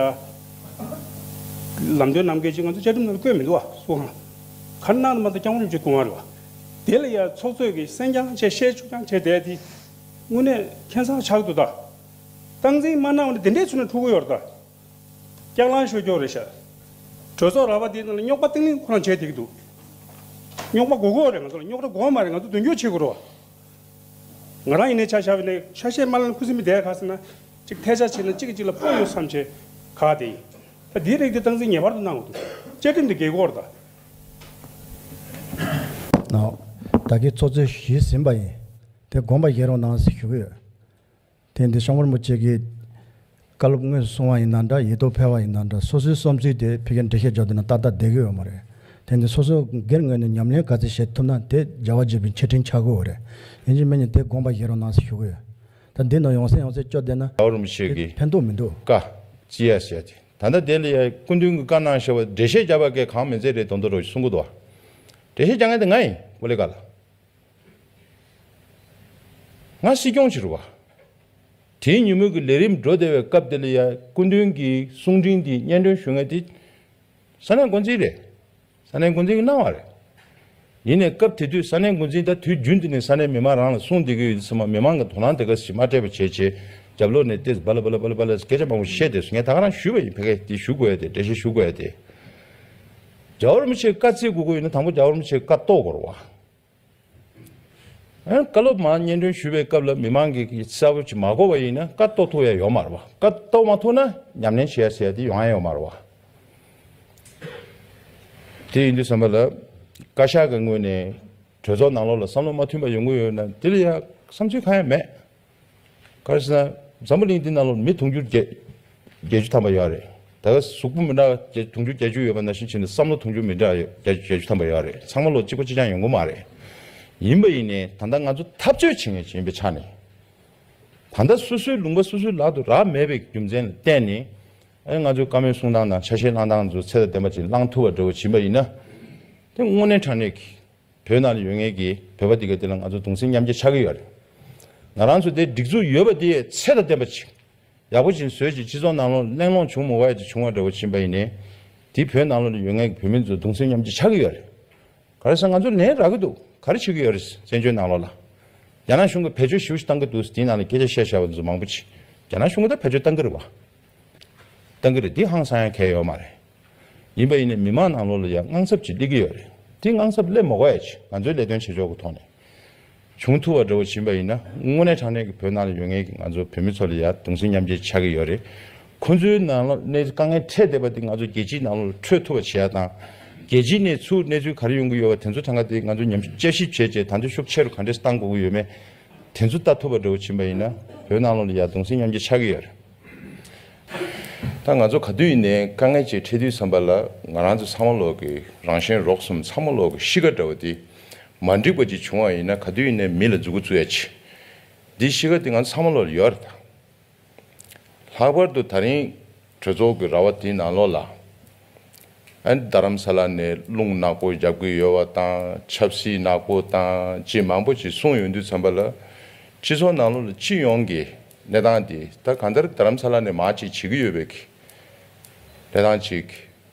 ལམ་སྟོན་གནང་མཁན་ཅིག་ང་ཚོ་བཅའ་ཁྲིམས་ནང་ལ་བཀོད་མི་འདུག་བ། སུ་གང་ལ། ག་རེ་གནང་ན་མ་གཏོགས་སྐྱབས་མགོན་རིན་པོ་ཆེ་སྐུ་དབང་རེད་བ། དེ་ལ་ཡ་ཚོགས་གཙོས་ཀྱིས་གསན་རྐྱང་བྱས་བཤད་ཆོག་རྐྱང་བྱས་བསྡད་དེ། དངོས་གནས་ཁྱད་མཚར་ཆགས་འདུག་ད། སྟངས་འཛིན་མ་གནང་བ་ནི་དེ་འདྲས་བྱུང་ན་འཁྲུག་གི་ཡོད་རེད་ད། སྐྱག་ལང་ཤོད་རྒྱུ་རེད་ཤག་གྲོས་ཚོགས་ར་བ་དེའི་ནང་ལ་རྙོག་པ་གཏིང་ལེན་ཁོ་རང་བྱས་བསྡད་ཀྱི་འདུག་རྙོག་པ་དགོས་ཀྱི་ཡོད་རེད། ང་ཚོ་ལ་རྙོག་དྲ་དགོས་མ་རེད། ང་ཚོ་མདུན་སྐྱོད་བྱེད་དགོས་རེད་བ། ང་རང་ཡིན་ནའི་ཆ་བཞག་པ་ཡིན་ན་ཆ་ཤས་མ་ལངས་ཁུ་སིམ་མེར་བསྡད་ག་ཟེར་ན། གཅིག་ཐལ་ཆ་བྱས་ན་གཅིག་གིས་གཅིག་ལ་སྤོ་ཡོད་བསམ་བྱས་ག་བསྡད་ཡིན། ད་འདིའི་རིགས་དེ་སྟངས་འཛིན་ངེས་པར་དུ་གནང་དགོས་འདུག་བཅའ་ཁྲིམས་དེ་འགལ་གྱི་ཡོད་རེད་ད། ནའོ། ད་གིན་ཚོགས་གཙོས་ཞུས་ཟིན་པ་ཡིན། དེ་དགོངས་པ་བཞེས་རོགས་གནང་ཟེར་ཞུ་གི་ཡོད། དེ་འདི་ཤོང་བར་མུ་ཆེ་གི་བཀའ་སློབ་དངོས་སུ་གསུང་བ་ཡིན་ན་འདྲ། ཡིག་ཐོག་ཕེབས་པ་ཡིན་ན་འདྲ། སོ་སོའི་བསམ་ཚུལ་དེ་ཕ་གིར་འགྲེལ་བཤད་རྒྱག་དུས་ན་ཏག་ཏག་བསྡད་ཀྱི་ཡོད་མ་རེད། དེ་འདི་སོ་སོ་སྒེར་ངོས་ནས་ཉམས་ལེན་ག་ཚོད་བྱེད་ཐུབ་ན་དེ་རྒྱལ་བ་དགྱེས་པའི་ཆེ་འཕྲིན་ཆགས་ཀྱི་ཡོད་རེད། ཡིན་གཅིག་མིན་གཅིག་དེ་དགོངས་པ་བཞེས་རོགས་གནང་ཟེར་ཞུ་གི་ཡོད། ད་འདི་ནང་ཡོང་སེ་ཡོང་སེ་སྐྱོར་བསྡད་ན་རྒྱལ་བ་རིན་པོ་ཆེ་གི་ཕན་ཐོགས་མི་འདུག་བཀའ་ཅི་ཡ་ཟེར་ཏེ། ད་ལྟ་དེ་ལ་ཡ་སྐུ་མདུན་གྱི་བཀའ་གནང་བཞག་པ་འགྲེལ་བཤད་རྒྱབ་པ་གས་གང་མི་མཛད་རེད་དོན་དུ་རོ་གསུང་གི་འདུག་བ། འགྲེལ་བཤད་རྒྱག་མཁན་དེ་ང་ཡིན་ཀོ་ལི་ཀ་ལ། ང་སྲིད་སྐྱོང་ཅིག་རེད་བ། དེའི་ཉིན་མོ་གི་ལས་རིམ་འགྲོ་བསྡད་པའི་སྐབས་དེ་ལ་ཡ་སྐུ་མདུན་གྱི་གསུང་འཕྲིན་འདི་སྙན་སྒྲོན་ཞུ་མཁན་དེ་ས་གནས་འགོ་འཛིན་རེད། ས་གནས་འགོ་འཛིན་གྱིས་གནང་བ་རེད། ཡིན་ནའི་སྐབས་དེ་དུས་ས་གནས་འགོ་འཛིན་ད་དུས་རྒྱུན་དུ་ནས་ས་གནས་མི་མང་རང་ལ་གསུང་བསྡད་ཀྱི་ཡོད་དུས་ཙམ་པ་མི་མང་གི་དོ་སྣང་དེ་ག་ཞིག་མ་སྤྲད་པ་བྱས་བྱས་རྒྱབ་ལོགས་ནས་ཏེས་སྦ་ལ་སྦ་ལ་སྦ་ལ་སྦ་ལ་སྐད་ཆ་མང་པོ་བཤད་བསྡད་སོང་། ངས་ད་ག་རང་ཞུས་པ་ཡིན། ཕ་གིར་དེ་ཞུ་དགོས་ཡ་དེ་འགྲེལ་བཤད་ཞུ་དགོས་ཡ་དེ། རྒྱལ་བ་རིན་པོ་ཆེས་བཀའ་བརྩི་དགོས་ཀྱི་ཡོད་ན་དང་པོ་རྒྱལ་བ་རིན་པོ་ཆེས་བཀའ་རྟོགས་དགོས་རེད་བ། ཨ་བཀའ་སློབ་མར་སྙན་སྒྲོན་ཞུ་བའི་སྐབས་ལ་མི་མང་གིས་གསལ་པོ་ཅིག་མ་གོ་བ་ཡིན་ན་བཀའ་རྟོགས་ཐུབ་ཡ་ཡོད་མ་རེད་བ། བཀའ་རྟོགས་མ་ཐུབ་ན་ཉམས་ལེན་བྱེད་ཡ་ཟེར་ཡ་དེ་ཡོང་ཡ་ཡོད་མ་རེད་བ། དེ་ཡིན་དུས་ཙམ་པ་ལ་བཀའ་ཤག་གི་ངོས་ནས་གྲོས་ཚོགས་ནང་ལོགས་ལ་བསམ་བློ་མ་མཐུན་པ་ཡོང་གི་ཡོད་ན་དེ་ལ་ཡ་བསམ་ཚུལ་གང་ཡང་མེད། ག་རེ་ཟེར་ན་འཛམ་བུ་གླིང་འདི་ནང་ལོགས་མི་དུང་ཕྱུར་བརྒྱད་བརྒྱད་ཅུ་ཐམ་པ་ཡོད་རེད། ད་ག་གཟུགས་པོ་མི་འདྲ་བརྒྱད་དུང་ཕྱུར་བརྒྱད་ཅུ་ཡོད་པ་ནང་བཞིན་བྱས་ནས་བསམ་བློ་དུང་ཕྱུར་མི་འདྲ་བརྒྱད་བརྒྱད་ཅུ་ཐམ་པ་ཡོད་རེད། ཚང་མ་ལོག་གཅིག་པ་གཅིག་རྐྱང་ཡོང་གི་མ་རེད། ཡིན་པ་ཡིན་ནའི་ད་ལྟ་ང་ཚོ་འཐབ་རྩོད་བྱེད་མཁན་ཅིག་ཡིན་པའི་ཆ་ནས། ད་ལྟ་སོ་སོའི་ལུང་པ་སོ་སོའི་ལག་ཏུ་རག་མེད་པའི་རྒྱུ་མཚན་ལ་བརྟེན་ནས་ཨ་ང་ཚོའི་བཀའ་མོལ་གསུང་སྟངས་དང་ཆ་ཤས་བླང་སྟངས་ཚོ་ཚད་དང་ལྡན་པ་ཅིག་བླང་ཐུབ་པ་འདྲ་བོ་ཕྱིན་པ་ཡིན་ན། དེ་དངོས་གནས་དྲང་གནས་ཀྱི་བོད་ནང་ལ་ཡོད་མཁན་གྱི་བོད་པ་འདི་ག་དེ་ལ་ང་ཚོ་གདུང་སེམས་མཉམ་སྐྱེད་ཆགས་ཀྱི་ཡོད་རེད། ང་རང་ཚོ་དེ་སྒྲིག་འཛུགས་ཡོད་པ་དེ་ཚད་དང་ལྡན་པ་ཅིག་ཡག་པོ་ཅིག་བཟོས་ཅིག་སྤྱི་ཚོགས་ནང་ལོགས་གླེང་སློང་བྱུང་མི་དགོས་ཡ་ཅིག་བྱུང་བ་འདྲ་བོ་ཕྱིན་པ་ཡིན་ནའི། དེ་བོད་ནང་ལོགས་ལ་ཡོད་མཁན་གྱི་བོད་མི་ཚོ་གདུང་སེམས་མཉམ་སྐྱེད་ཆགས་ཀྱི་ཡོད་རེད། ག་རེ་ཟེར་ང་ཚོ་ལན་རག་གི་འདུག་ག་རེ་བྱེད་ཀྱི་ཡོད་རེད། བཙན་བྱོལ་ནང་ལོགས་ལ། རྒྱ་ནག་གཞུང་གིས་བེད་སྤྱོད་ཞེ་པོ་ཞིག་བཏང་གི་འདུག་དེའི་ནང་ལ་སྐད་ཆ་བཤད་བཞག་པ་ཚོ་མང་པོ་ཅིག་རྒྱ་ནག་གཞུང་གིས་ད་བེད་སྤྱོད་བཏང་གི་རེད་བ། བཏང་གི་རེད། འདི་ཧང་སང་ཡ་གང་ཡང་ཡོད་མ་རེད། ཡིན་པ་ཡིན་ནའི་མི་མང་ནང་ལོགས་ལ་ཡང་དངངས་འཚབ་ཅིག་སླེབས་ཀྱི་ཡོད་རེད། དེ་དངངས་འཚབ་སླེབས་མ་དགོས་ཡ་ཅིག་ང་ཚོའི་ལས་དོན་བྱེད་ཕྱོགས་ཀྱི་ཐོག་ནས་བྱུང་ཐུབ་པ་འདྲ་བོ་ཕྱིན་པ་ཡིན་ན་དངོས་གནས་དྲང་གནས་ཀྱི་བོད་ནང་ལ་ཡོད་མཁན་གྱི་ང་ཚོ་བོད་མི་ཚོ་ལ་ཡང་གདུང་སེམས་མཉམ་སྐྱེད་ཆགས་ཀྱི་ཡོད་རེད། ཁོང་ཚོའི་ནང་ལོགས་གནས་དཀའ་ངལ་འཕྲད་བསྡད་པ་དེ་ང་ཚོ་རྒྱལ་སྤྱིའི་ནང་ལོགས་ལ་འཕྲོད་ཐུབ་པ་བྱེད་ཡ་དང་། རྒྱལ་སྤྱི་ནས་ཚུར་གནས་ཚུལ་ག་རེ་ཡོང་གི་ཡོད་པ་དེ་ཚོ་གྲངས་ཀ་དེ་ང་ཚོ་ཉམས་དཔྱད་ཞིབ་བྱས་རྗེས་ད་དུང་ཤུགས་ཆེ་རུ་ག་འདྲས་གཏང་དགོས་ཀྱི་ཡོད་མེད་དེ་ཚོ་ལྟ་ཐུབ་པ་འདྲ་བོ་ཕྱིན་པ་ཡིན་ན་བོད་ནང་ལོགས་ལ་ཡང་གདུང་སེམས་མཉམ་སྐྱེད་ཆགས་ཀྱི་ཡོད་རེད། ད་ང་ཚོ་ག་དུས་ཡིན་ནའི་དཀའ་ངལ་ཅིག་འཕྲད་དུས་ཙམ་པ་ལ་ང་རང་ཚོ་ཚང་མ་ལོག་གི་རང་གཞན་རོགས་གསུམ་ཚང་མ་ལོག་གི་གཤིས་ཀ་འདྲ་བོ་དེ་མ་འགྲིག་པ་ཅིག་བྱུང་བ་ཡིན་ན་ག་དུས་ཡིན་ནའི་མི་ལ་མཛུབ་གུ་བཙུགས་ཡ་ཅིག་འདི་གཤིས་ཀ་དེ་ང་ཚོ་ཚང་མ་ལོག་ལ་ཡོད་རེད་ད། ལྷག་པར་དུ་ད་རིང་གྲོས་ཚོགས་ཀྱི་ར་བ་དེའི་ནང་ལོགས་ལ། ཨ་ནི་རྡ་རམ་ས་ལ་ནས་རླུང་ནག་པོ་རྒྱབ་ཀྱི་ཡོད་པ་དང་ཆབ་སྲིད་ནག་པོ་དང་ཅེས་མང་པོ་ཅིག་གསུངས་ཡོང་དུས་ཙམ་པ་ལ། སྤྱི་ཚོགས་ནང་ལོགས་ལ་སྤྱི་ཡོངས་ཀྱི་གནས་སྟངས་དེ་ད་གང་ལྟར་རྡ་རམ་ས་ལ་ནས་མར་ཅིག་བྱེད་ཀྱི་ཡོད་པའི་གི་གནས་སྟངས་ཅིག་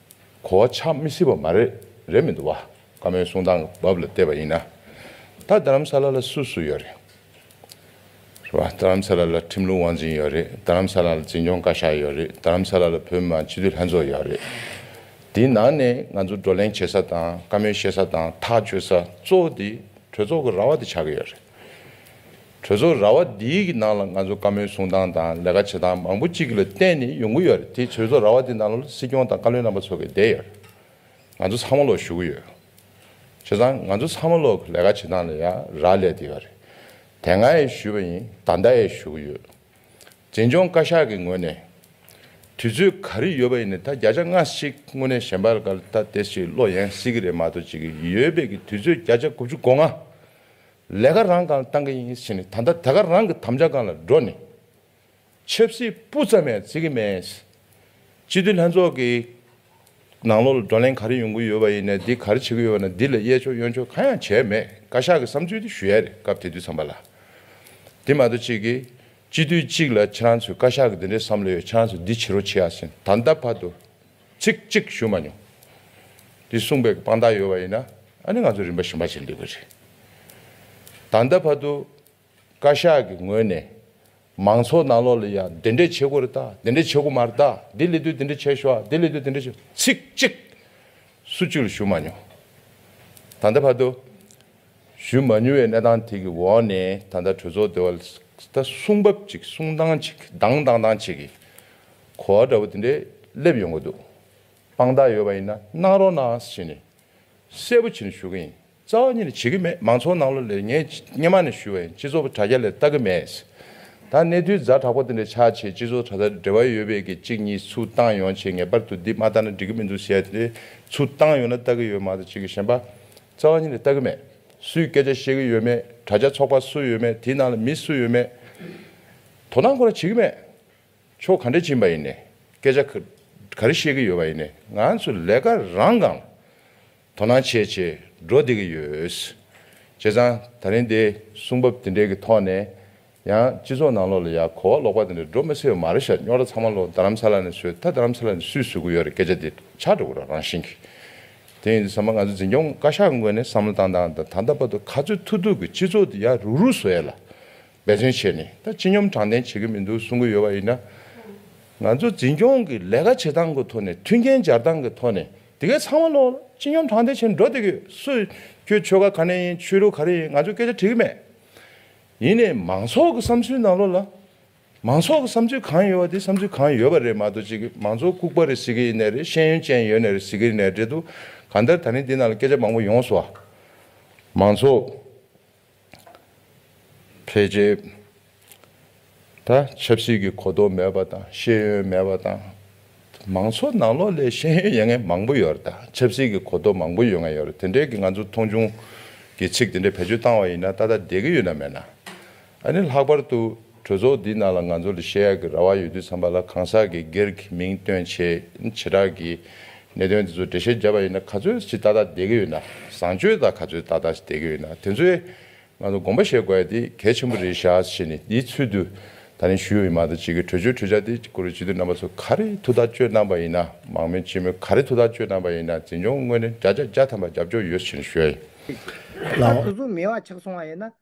གོ་བ་ཆགས་མི་སྲིད་པ་མ་རེད། རེད་མི་འདུག་བ། བཀའ་མོལ་གསུང་སྟངས་ཀྱི་བབ་ལ་བལྟས་པ་ཡིན་ན། ད་རྡ་རམ་ས་ལ་ལ་སུ་སུ་ཡོད་རེད། རེད་བ། རྡ་རམ་ས་ལ་ལ་ཁྲིམས་ལུགས་དབང་འཛིན་ཡོད་རེད། རྡ་རམ་ས་ལ་ལ་འཛིན་སྐྱོང་བཀའ་ཤག་ཡོད་རེད། རྡ་རམ་ས་ལ་ལ་བོད་མི་མང་སྤྱི་འཐུས་ལྷན་ཚོགས་ཡོད་རེད། དེའི་ནང་ནས་ང་ཚོ་བགྲོ་གླེང་བྱེད་ས་དང་བཀའ་མོལ་བཤད་ས་དང་ཐག་གཅོད་ས་གཙོ་བོ་དེ་གྲོས་ཚོགས་ཀྱི་ར་བ་དེ་ཆགས་ཀྱི་ཡོད་རེད། གྲོས་ཚོགས་ར་བ་འདིའི་གི་ནང་ལ་ང་ཚོ་བཀའ་མོལ་གསུང་སྟངས་དང་ལས་ཀ་བྱེད་སྟངས་མང་པོ་གཅིག་ལ་བརྟེན་ནས་ཡོང་གི་ཡོད་རེད། དེ་གྲོས་ཚོགས་ར་བ་དེ་ནང་ལ་སྲིད་སྐྱོང་དང་བཀའ་བློན་རྣམ་པ་ཚོ་གི་བསྡད་ཡོད་རེད། ང་ཚོ་ཚང་མ་ལོག་ཞུ་གི་ཡོད། བྱས་ཙང་ང་ཚོ་ཚང་མ་ལོག་ལས་ཀ་བྱེད་སྟངས་ལ་ཡང་རག་ལས་བསྡད་ཡོད་རེད། དེ་སྔ་ཡང་ཞུས་པ་ཡིན། ད་ལྟ་ཡང་ཞུ་གི་ཡོད། འཛིན་སྐྱོང་བཀའ་ཤག་གི་ངོས་ནས། དུས་ཚོད་ག་རེ་ཡོད་པ་ཡིན་ནའི་ད་བརྒྱ་ཆ་ལྔ་ཞིག་དངོས་གནས་གཞན་པ་ལ་ད་དེ་ཞིག་བློ་ཡན་སྲིད་ཀྱི་རེད་མ་གཏོགས་ཅིག་ཡོད་པའི་གི་དུས་ཚོད་བརྒྱ་ཆ་དགུ་བཅུ་གོ་ལྔ། ལས་ཀ་རང་སྒང་བཏང་གི་ཡིན་ཟེར་ནས་ད་ལྟ་ད་ག་རང་གི་དམ་བཅའ་སྒང་ལ་འགྲོ་ནས། ཆབ་སྲིད་སྤུ་ཙམ་ཡང་བརྩི་གི་མེད། སྤྱི་འཐུས་ལྷན་ཚོགས་ཀྱི་ནང་ལོགས་ལ་བགྲོ་གླེང་ག་རེ་ཡོང་གི་ཡོད་པ་ཡིན་ནའི་འདི་ག་རེ་བྱེད་ཀྱི་ཡོད་པ་ན་འདི་ལ་གཡས་ཕྱོགས་གཡོན་ཕྱོགས་གང་ཡང་བྱས་མེད། བཀའ་ཤག་གི་བསམ་ཚུལ་དེ་ཞུ་ཡ་རེད། སྐབས་དེ་དུས་ཙམ་པ་ལ། དེ་མ་གཏོགས་གཅིག་གིས་སྤྱི་འཐུས་གཅིག་ལ་ཁྱེད་རང་ཚོས་བཀའ་ཤག་གི་འདི་འདྲའི་བསམ་བློ་ཡོད། ཁྱེད་རང་ཚོས་འདི་བྱེད་རོགས་བྱེད་ཡ་ཟེར་ད་ལྟ་བར་དུ་ཚིག་གཅིག་ཞུ་མ་མྱོང་། འདི་གསུངས་པའི་དཔང་རྟགས་ཡོད་པ་ཡིན་ན་ཨ་ནི་ང་ཚོ་རིམ་པ་གཞན་པ་བྱེད་འདོད་ཀྱི་རེད། ད་ལྟ་བར་དུ། བཀའ་ཤག་གི་ངོས་ནས་མང་ཚོགས་ནང་ལོགས་ལ་ཡ་འདི་འདྲས་བྱེད་དགོས་རེད་ད། འདི་འདྲས་བྱེད་དགོས་མ་རེད་ད། འདི་ལས་དུས་འདི་འདྲས་བྱས་ཤོག་འདི་ལས་དུས་འདི་འདྲས་བྱས། ཚིག་གཅིག་སུ་གཅིག་ལ་ཞུ་མ་མྱོང་། ད་ལྟ་བར་དུ་ཞུ་མ་མྱོང་བའི་གནས་སྟངས་དེ་གི་འོག་ནས་ད་ལྟ་གྲོས་ཚོགས་དེ་བ་ད་གསུང་བབ་ཅིག་གསུང་སྟངས་ཅིག་དང་བཏང་སྟངས་ཅིག་གི་གོ་བ་འདྲ་བོ་དེ་འདྲས་སླེབས་ཡོང་གི་འདུག་དཔང་རྟགས་ཡོད་པ་ཡིན་ན་གནང་རོགས་གནང་ཞེས་ནས། གསལ་པོ་བྱས་ནས་ཞུ་གི་ཡིན། རྩ་བ་ཉིད་ནས་བྱེད་ཀྱི་མེད། མང་ཚོགས་ནང་ལོགས་ལ་ངས་སྔོན་མ་ནས་ཞུ་བ་ཡིན། སྤྱི་ཚོགས་དྲ་རྒྱ་ལ་ལྟ་གི་མེད། ད་གནས་ཚུལ་ཛ་དྲག་པོ་དེ་འདྲ་ཆགས་བྱས་སྤྱི་ཚོགས་དྲ་རྒྱ་འབྲེལ་བ་ཡོད་པའི་གི་གཅིག་གཉིས་ཚུར་བཏང་ཡོང་བྱས་ངེས་པར་དུ་འདི་མ་བལྟས་ན་འགྲིག་གི་མི་འདུག་ཟེར་ཡ་དེ་ཚུར་བཏང་ཡོང་ན་ལྟ་གི་ཡོད་མ་གཏོགས་བྱེད་ཀྱི་གཞན་པ་རྩ་བ་ཉིད་ནས་ལྟ་གི་མེད། སུས་སྐད་ཆ་བཤད་ཀྱི་ཡོད་མེད། དྲ་རྒྱ་ཚོགས་པ་སུ་ཡོད་མེད། དེའི་ནང་ལ་མི་སུ་ཡོད་མེད། དོ་སྣང་ཁོ་རང་བྱེད་ཀྱི་མེད། ཕྱོགས་ག་འདྲ་ཕྱིན་པ་ཡིན་ནའི། སྐད་ཆ་ག་ག་རེ་བཤད་ཀྱི་ཡོད་པ་ཡིན་ནའི། ང་ཚོ་ལས་ཀ་རང་སྒང་ལ་དོ་སྣང་བྱས་བྱས་འགྲོ་བསྡད་ཀྱི་ཡོད། བྱས་ཙང་ད་རིང་འདི་གསུང་བབ་དེ་འདྲའི་གི་ཐོག་ནས་ཡང་སྤྱི་ཚོགས་ནང་ལོགས་ལ་ཡང་གོ་བ་ལོག་པ་དེ་འདྲ་འགྲོ་མི་སྲིད་པ་མ་རེད་ཤག་རྙོག་དྲ་ཚང་མ་ལོག་རྡ་རམ་ས་ལ་ནས་བཟོས། ད་རྡ་རམ་ས་ལ་ནས་སུས་བཟོ་གི་ཡོད་རེད། སྐད་ཆ་དེ་ཆགས་འགྲོ་གི་རེད་རང་བཞིན་གྱིས། དེ་ཡིན་དུས་ཙམ་པ་ང་ཚོ་འཛིན་སྐྱོང་བཀའ་ཤག་གི་ངོས་ནས་བསམ་བློ་བཏང་སྟངས་དང་། ད་ལྟ་བར་དུ་ག་ཚོད་ཐུབ་ཐུབ་ཀྱིས་སྤྱི་ཚོགས་དེ་ཡར་རུག་རུག་བཟོ་ཡ་ལ་འབད་བརྩོན་བྱས་ནས། ད་སྤྱི་སྙོམས་དྲང་བདེན་བྱེད་ཀྱི་མི་འདུག་གསུང་གི་ཡོད་པ་ཡིན་ན། ང་ཚོ་འཛིན་སྐྱོང་གི་ལས་ཀ་བྱེད་སྟངས་ཀྱི་ཐོག་ནས། མཐུན་རྐྱེན་སྦྱར་སྟངས་ཀྱི་ཐོག་ནས། དེ་གའི་ཚང་མ་ལོག་སྤྱི་སྙོམས་དྲང་བདེན་བྱས་ནས་འགྲོ་བསྡད་ཀྱི་ཡོད། སུས་ཁྱོད་ཆོལ་ཁ་ག་ནས་ཡིན། ཆོས་ལུགས་ག་རེ་ཡིན། ང་ཚོས་སྐད་ཆ་དྲི་གི་མེད། ཡིན་ནའི་མང་ཚོགས་ཀྱི་བསམ་ཚུལ་ནང་ལོགས་ལ། མང་ཚོགས་ཀྱི་བསམ་ཚུལ་གང་ཡོད་པ་དེ་བསམ་ཚུལ་གང་ཡོད་པ་རེད་མ་གཏོགས། ཅིག་མང་ཚོགས་ལྐུགས་པ་རེད་ཟེར་གི་ཡིན་ནའི་རེད། ཤེས་ཡོན་ཅན་ཡོད་ནའི་རེད་ཟེར་གི་ཡིན་ནའི་རེད། འདུག་གང་ལྟར་ད་ནི་འདི་ནང་ལ་སྐད་ཆ་མང་པོ་ཡོང་སོང་བ། མང་ཚོགས་ཕལ་ཆེར་ད་ཆབ་སྲིད་ཀྱི་གོ་རྟོགས་མེད་པ་དང་། ཤེས་ཡོན་མེད་པ་དང་། མང་ཚོགས་ནང་ལོགས་ལ་ཤེས་ཡོན་ཡོད་མཁན་མང་པོ་ཡོད་རེད། ད་ཆབ་སྲིད་ཀྱི་གོ་རྟོགས་མང་པོ་ཡོད་མཁན་ཡོད་རེད། དེ་འདྲའི་གི་ང་ཚོ་མཐོང་ཆུང་གི་ཚིག་དེ་འདྲ་བེད་སྤྱོད་བཏང་བ་ཡིན་ན་ཏག་ཏག་བསྡད་ཀྱི་ཡོད་ན་མེད་ན། ཨ་ནི་ལྷག་པར་དུ་གྲོས་ཚོགས་འདི་ནང་ལ་ང་ཚོ་ལ་བཤད་ཡག་གི་རེ་བ་ཡོད་དུས་ཙམ་པ་ལ། གང་ཟག་གི་སྒེར་གྱི་མིང་བཏོན་བྱས་བྱེ་བྲག་གི་གནད་དོན་དེ་ཚོ་འགྲེལ་བཤད་བརྒྱབ་པ་ཡིན་ན། ག་ཚོད་ཅིག་ཏག་ཏག་བསྡད་ཀྱི་ཡོད་ན། བཟང་སྤྱོད་དང་ག་ཚོད་ཏག་ཏག་ཅིག་བསྡད་ཀྱི་ཡོད་ན། དེ་ཚོའི་ང་ཚོ་དགོངས་པ་བཞེས་དགོས་ཡ་དེ་གལ་ཆེན་པོ་རེད་ཤག་ཟེར་ནས། འདིའི་ཚུལ་དུ་ད་ནི་ཞུས་ཡོད་མ་གཏོགས། ཅིག་གི་གྲོས་ཆོད་གྲོས་འཆར་དེ་སྐོར་སྤྱི་འཐུས་རྣམ་པ་ཚོ་ག་རེ་ཐུགས་ཐག་གཅོད་གནང་པ་ཡིན་ན། མང་མོས་སྤྱི་མོས་ག་རེ་ཐུགས་ཐག་གཅོད་གནང་པ་ཡིན་ན། འཛིན་སྐྱོང་ངོས་ནས་བརྒྱ་ཆ་བརྒྱ་ཐམ་པ་རྒྱབ་སྐྱོར་ཡོད་ཟེར་ནས་ཞུ་ཡ་ཡིན། ལགས། དེ་ཚོ་མེད་པ་ཆགས་སོང་བ་ཡིན་ན།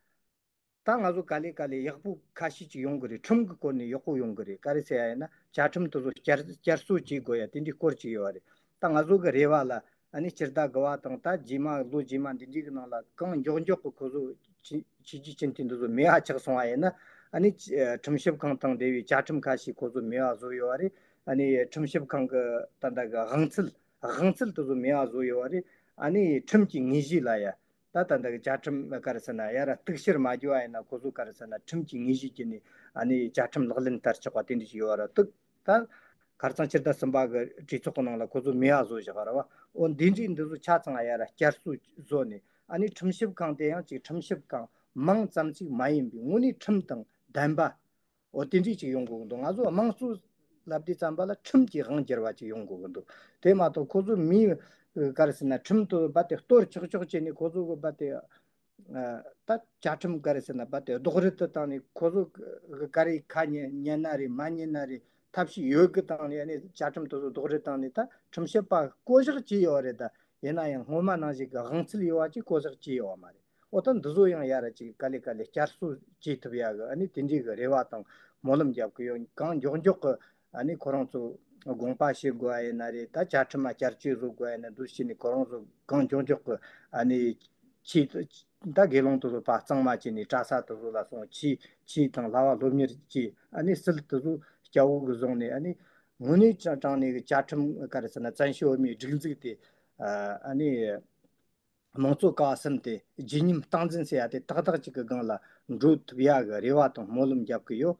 ད་ང་ཚོ་ག་ལེ་ག་ལེ་ཡག་པོ་ཁ་ཤས་ཅིག་ཡོང་གི་རེད། ཁྲིམས་ཀྱི་སྐོར་ནས་ཡག་པོ་ཡོང་གི་རེད། ག་རེ་ཟེར་ཡ་ཡིན་ན། བཅའ་ཁྲིམས་དེ་ཚོ་བསྐྱར་བསྐྱར་གསོ་བྱེད་དགོས་ཡ་དེ་འདྲའི་སྐོར་ཅིག་ཡོད་རེད། ད་ང་ཚོ་གི་རེ་བ་ལ་ཨ་ནི་སྤྱི་ཟླ་དགུ་པ་དང་ད་རྗེས་མ་ལོ་རྗེས་མ་འདི་འདྲའི་གི་ནང་ལ་གང་མགྱོགས་མགྱོགས་ཀྱི་ཁོ་ཚོ་བྱས་བྱས་རྗེས་ཅན་དེ་འདི་ཚོ་མེད་པ་ཆགས་སོང་བ་ཡིན་ན། ཨ་ནི་ཁྲིམས་ཞིབ་ཁང་དང་འབྲེལ་བའི་བཅའ་ཁྲིམས་ཁ་ཤས་ཁོ་ཚོ་མེད་པ་བཟོ་ཡོད་རེད། ཨ་ནི་ཁྲིམས་ཞིབ་ཁང་གི་ད་ལྟ་གི་དབང་ཚད་དབང་ཚད་དེ་ཚོ་མེད་པ་བཟོ་ཡོད་རེད། ཨ་ནི་ཁྲིམས་ཀྱི་དངོས་གཞི་ལ་ཡ། ད་ད་ལྟ་གི་བཅའ་ཁྲིམས་ག་རེ་ཟེར་ན་ཡར་གཏུག་བཤེར་མ་བྱས་པ་ཡིན་ན། ཁོ་ཚོ་ག་རེ་ཟེར་ན་ཁྲིམས་ཀྱི་དངོས་གཞི་བརྒྱུད་ནས་ཨ་ནི་བཅའ་ཁྲིམས་ལག་ལེན་བསྟར་ཆོག་པ་དེ་འདྲ་ཞིག་ཡོད་ར་འདུག་ད་ཁ་སང་སྤྱི་ཟླ་གསུམ་པ་གི་གྲོས་ཚོགས་ནང་ལ་ཁོ་ཚོ་མེད་པ་བཟོ་བཞག་ར་བ། འོ་འདི་འདྲའི་འདི་ཚོ་ཆ་ཚང་ཡར་བསྐྱར་གསོ་བཟོ་ནས། ཨ་ནི་ཁྲིམས་ཞིབ་ཁང་དེ་ཡང་ཅིག་ཁྲིམས་ཞིབ་ཁང་མིང་ཙམ་ཞིག་མ་ཡིན་པའི་དངོས་གནས་ཁྲིམས་དང་ལྡན་པ། འོ་དེ་འདྲས་ཅིག་ཡོང་དགོས་ཀྱི་འདུག་ང་ཚོ་དམངས་གཙོ་ལབ་དུས་ཙམ་པ་ལ་ཁྲིམས་ཀྱི་དབང་བསྒྱུར་བ་ཅིག་ཡོང་དགོས་ཀྱི་འདུག་དེ་མ་གཏོགས་ཁོ་ཚོ་མིའི་ག་རེ་ཟེར་ན་ཁྲིམས་དེ་རྦད་དེ་གཏོར་ཆོག་ཆོག་བྱས་ནས། ཁོ་ཚོ་གི་རྦད་དེ་ད་བཅའ་ཁྲིམས་ག་རེ་ཟེར་ན་རྦད་དེ་རྡོག་རོལ་དུ་བཏང་ནས། ཁོ་ཚོ་ག་རེ་ཁ་ཉན་ཉན་ན་རེད། མ་ཉན་ན་རེད། ཐབས་ཤེས་ཡོད་གི་བཏང་ནས། ཨ་ནི་བཅའ་ཁྲིམས་དེ་ཚོ་རྡོག་རོལ་བཏང་ནས་ད་ཁྲིམས་ཞིབ་པ་བསྐོ་གཞག་བྱས་ཡོད་རེད། ད་ཡིན་ན་ཡང་སྔོན་མ་ནང་བཞིན་གི་དབང་ཚད་ཡོད་པ་ཅིག་བསྐོ་གཞག་བྱས་ཡོད་པ་མ་རེད། འོ་ད་འདི་ཚོ་ཡང་ཡར་ཅིག་ག་ལེ་ག་ལེ་བསྐྱར་གསོ་བྱེད་ཐུབ་ཡག་གི་ཨ་ནི་དེ་འདྲའི་གི་རེ་བ་དང་སྨོན་ལམ་རྒྱབ་གི་ཡོད། གང་མགྱོགས་མགྱོགས་གི་ཨ་ནི་ཁོ་རང་ཚོ་དགོངས་པ་བཞེས་དགོས་པ་ཡིན་ན་རེད། ད་བཅའ་ཁྲིམས་ལ་བསྐྱར་བཅོས་བཟོ་དགོས་པ་ཡིན་ན། འདུ་བྱས་ནས་ཁོ་རང་ཚོ་གང་མགྱོགས་མགྱོགས་གི་ཨ་ནི་ཆེད། ད་དགེ་སློང་དེ་ཚོ་ཕར་གཙང་མ་བྱས་ནས་གྲྭ་ས་དེ་ཚོ་ལ་སོང་། ཆོས་ཆོས་དང་བསླབ་པ་སློབ་གཉེར་བྱས། ཨ་ནི་སྲིད་དེ་ཚོ་སྐྱ་བོ་གི་བཟུང་ནས། ཨ་ནི་དངོས་གནས་དྲང་ནས་གི་བཅའ་ཁྲིམས་ག་རེ་ཟེར་ན་བཙན་བྱོལ་བོད་མིའི་སྒྲིག་འཛུགས་དེ་ཨ་ནི། དམངས་གཙོ་ཀ་བ་གསུམ་དེ་བརྗིད་ཉམས་སྟངས་འཛིན་ཟེར་ཡ་དེ་ཏག་ཏག་ཅིག་གི་སྒང་ལ་འགྲོ་ཐུབ་ཡ་གི་རེ་བ་དང་སྨོན་ལམ་རྒྱབ་གི་ཡོད།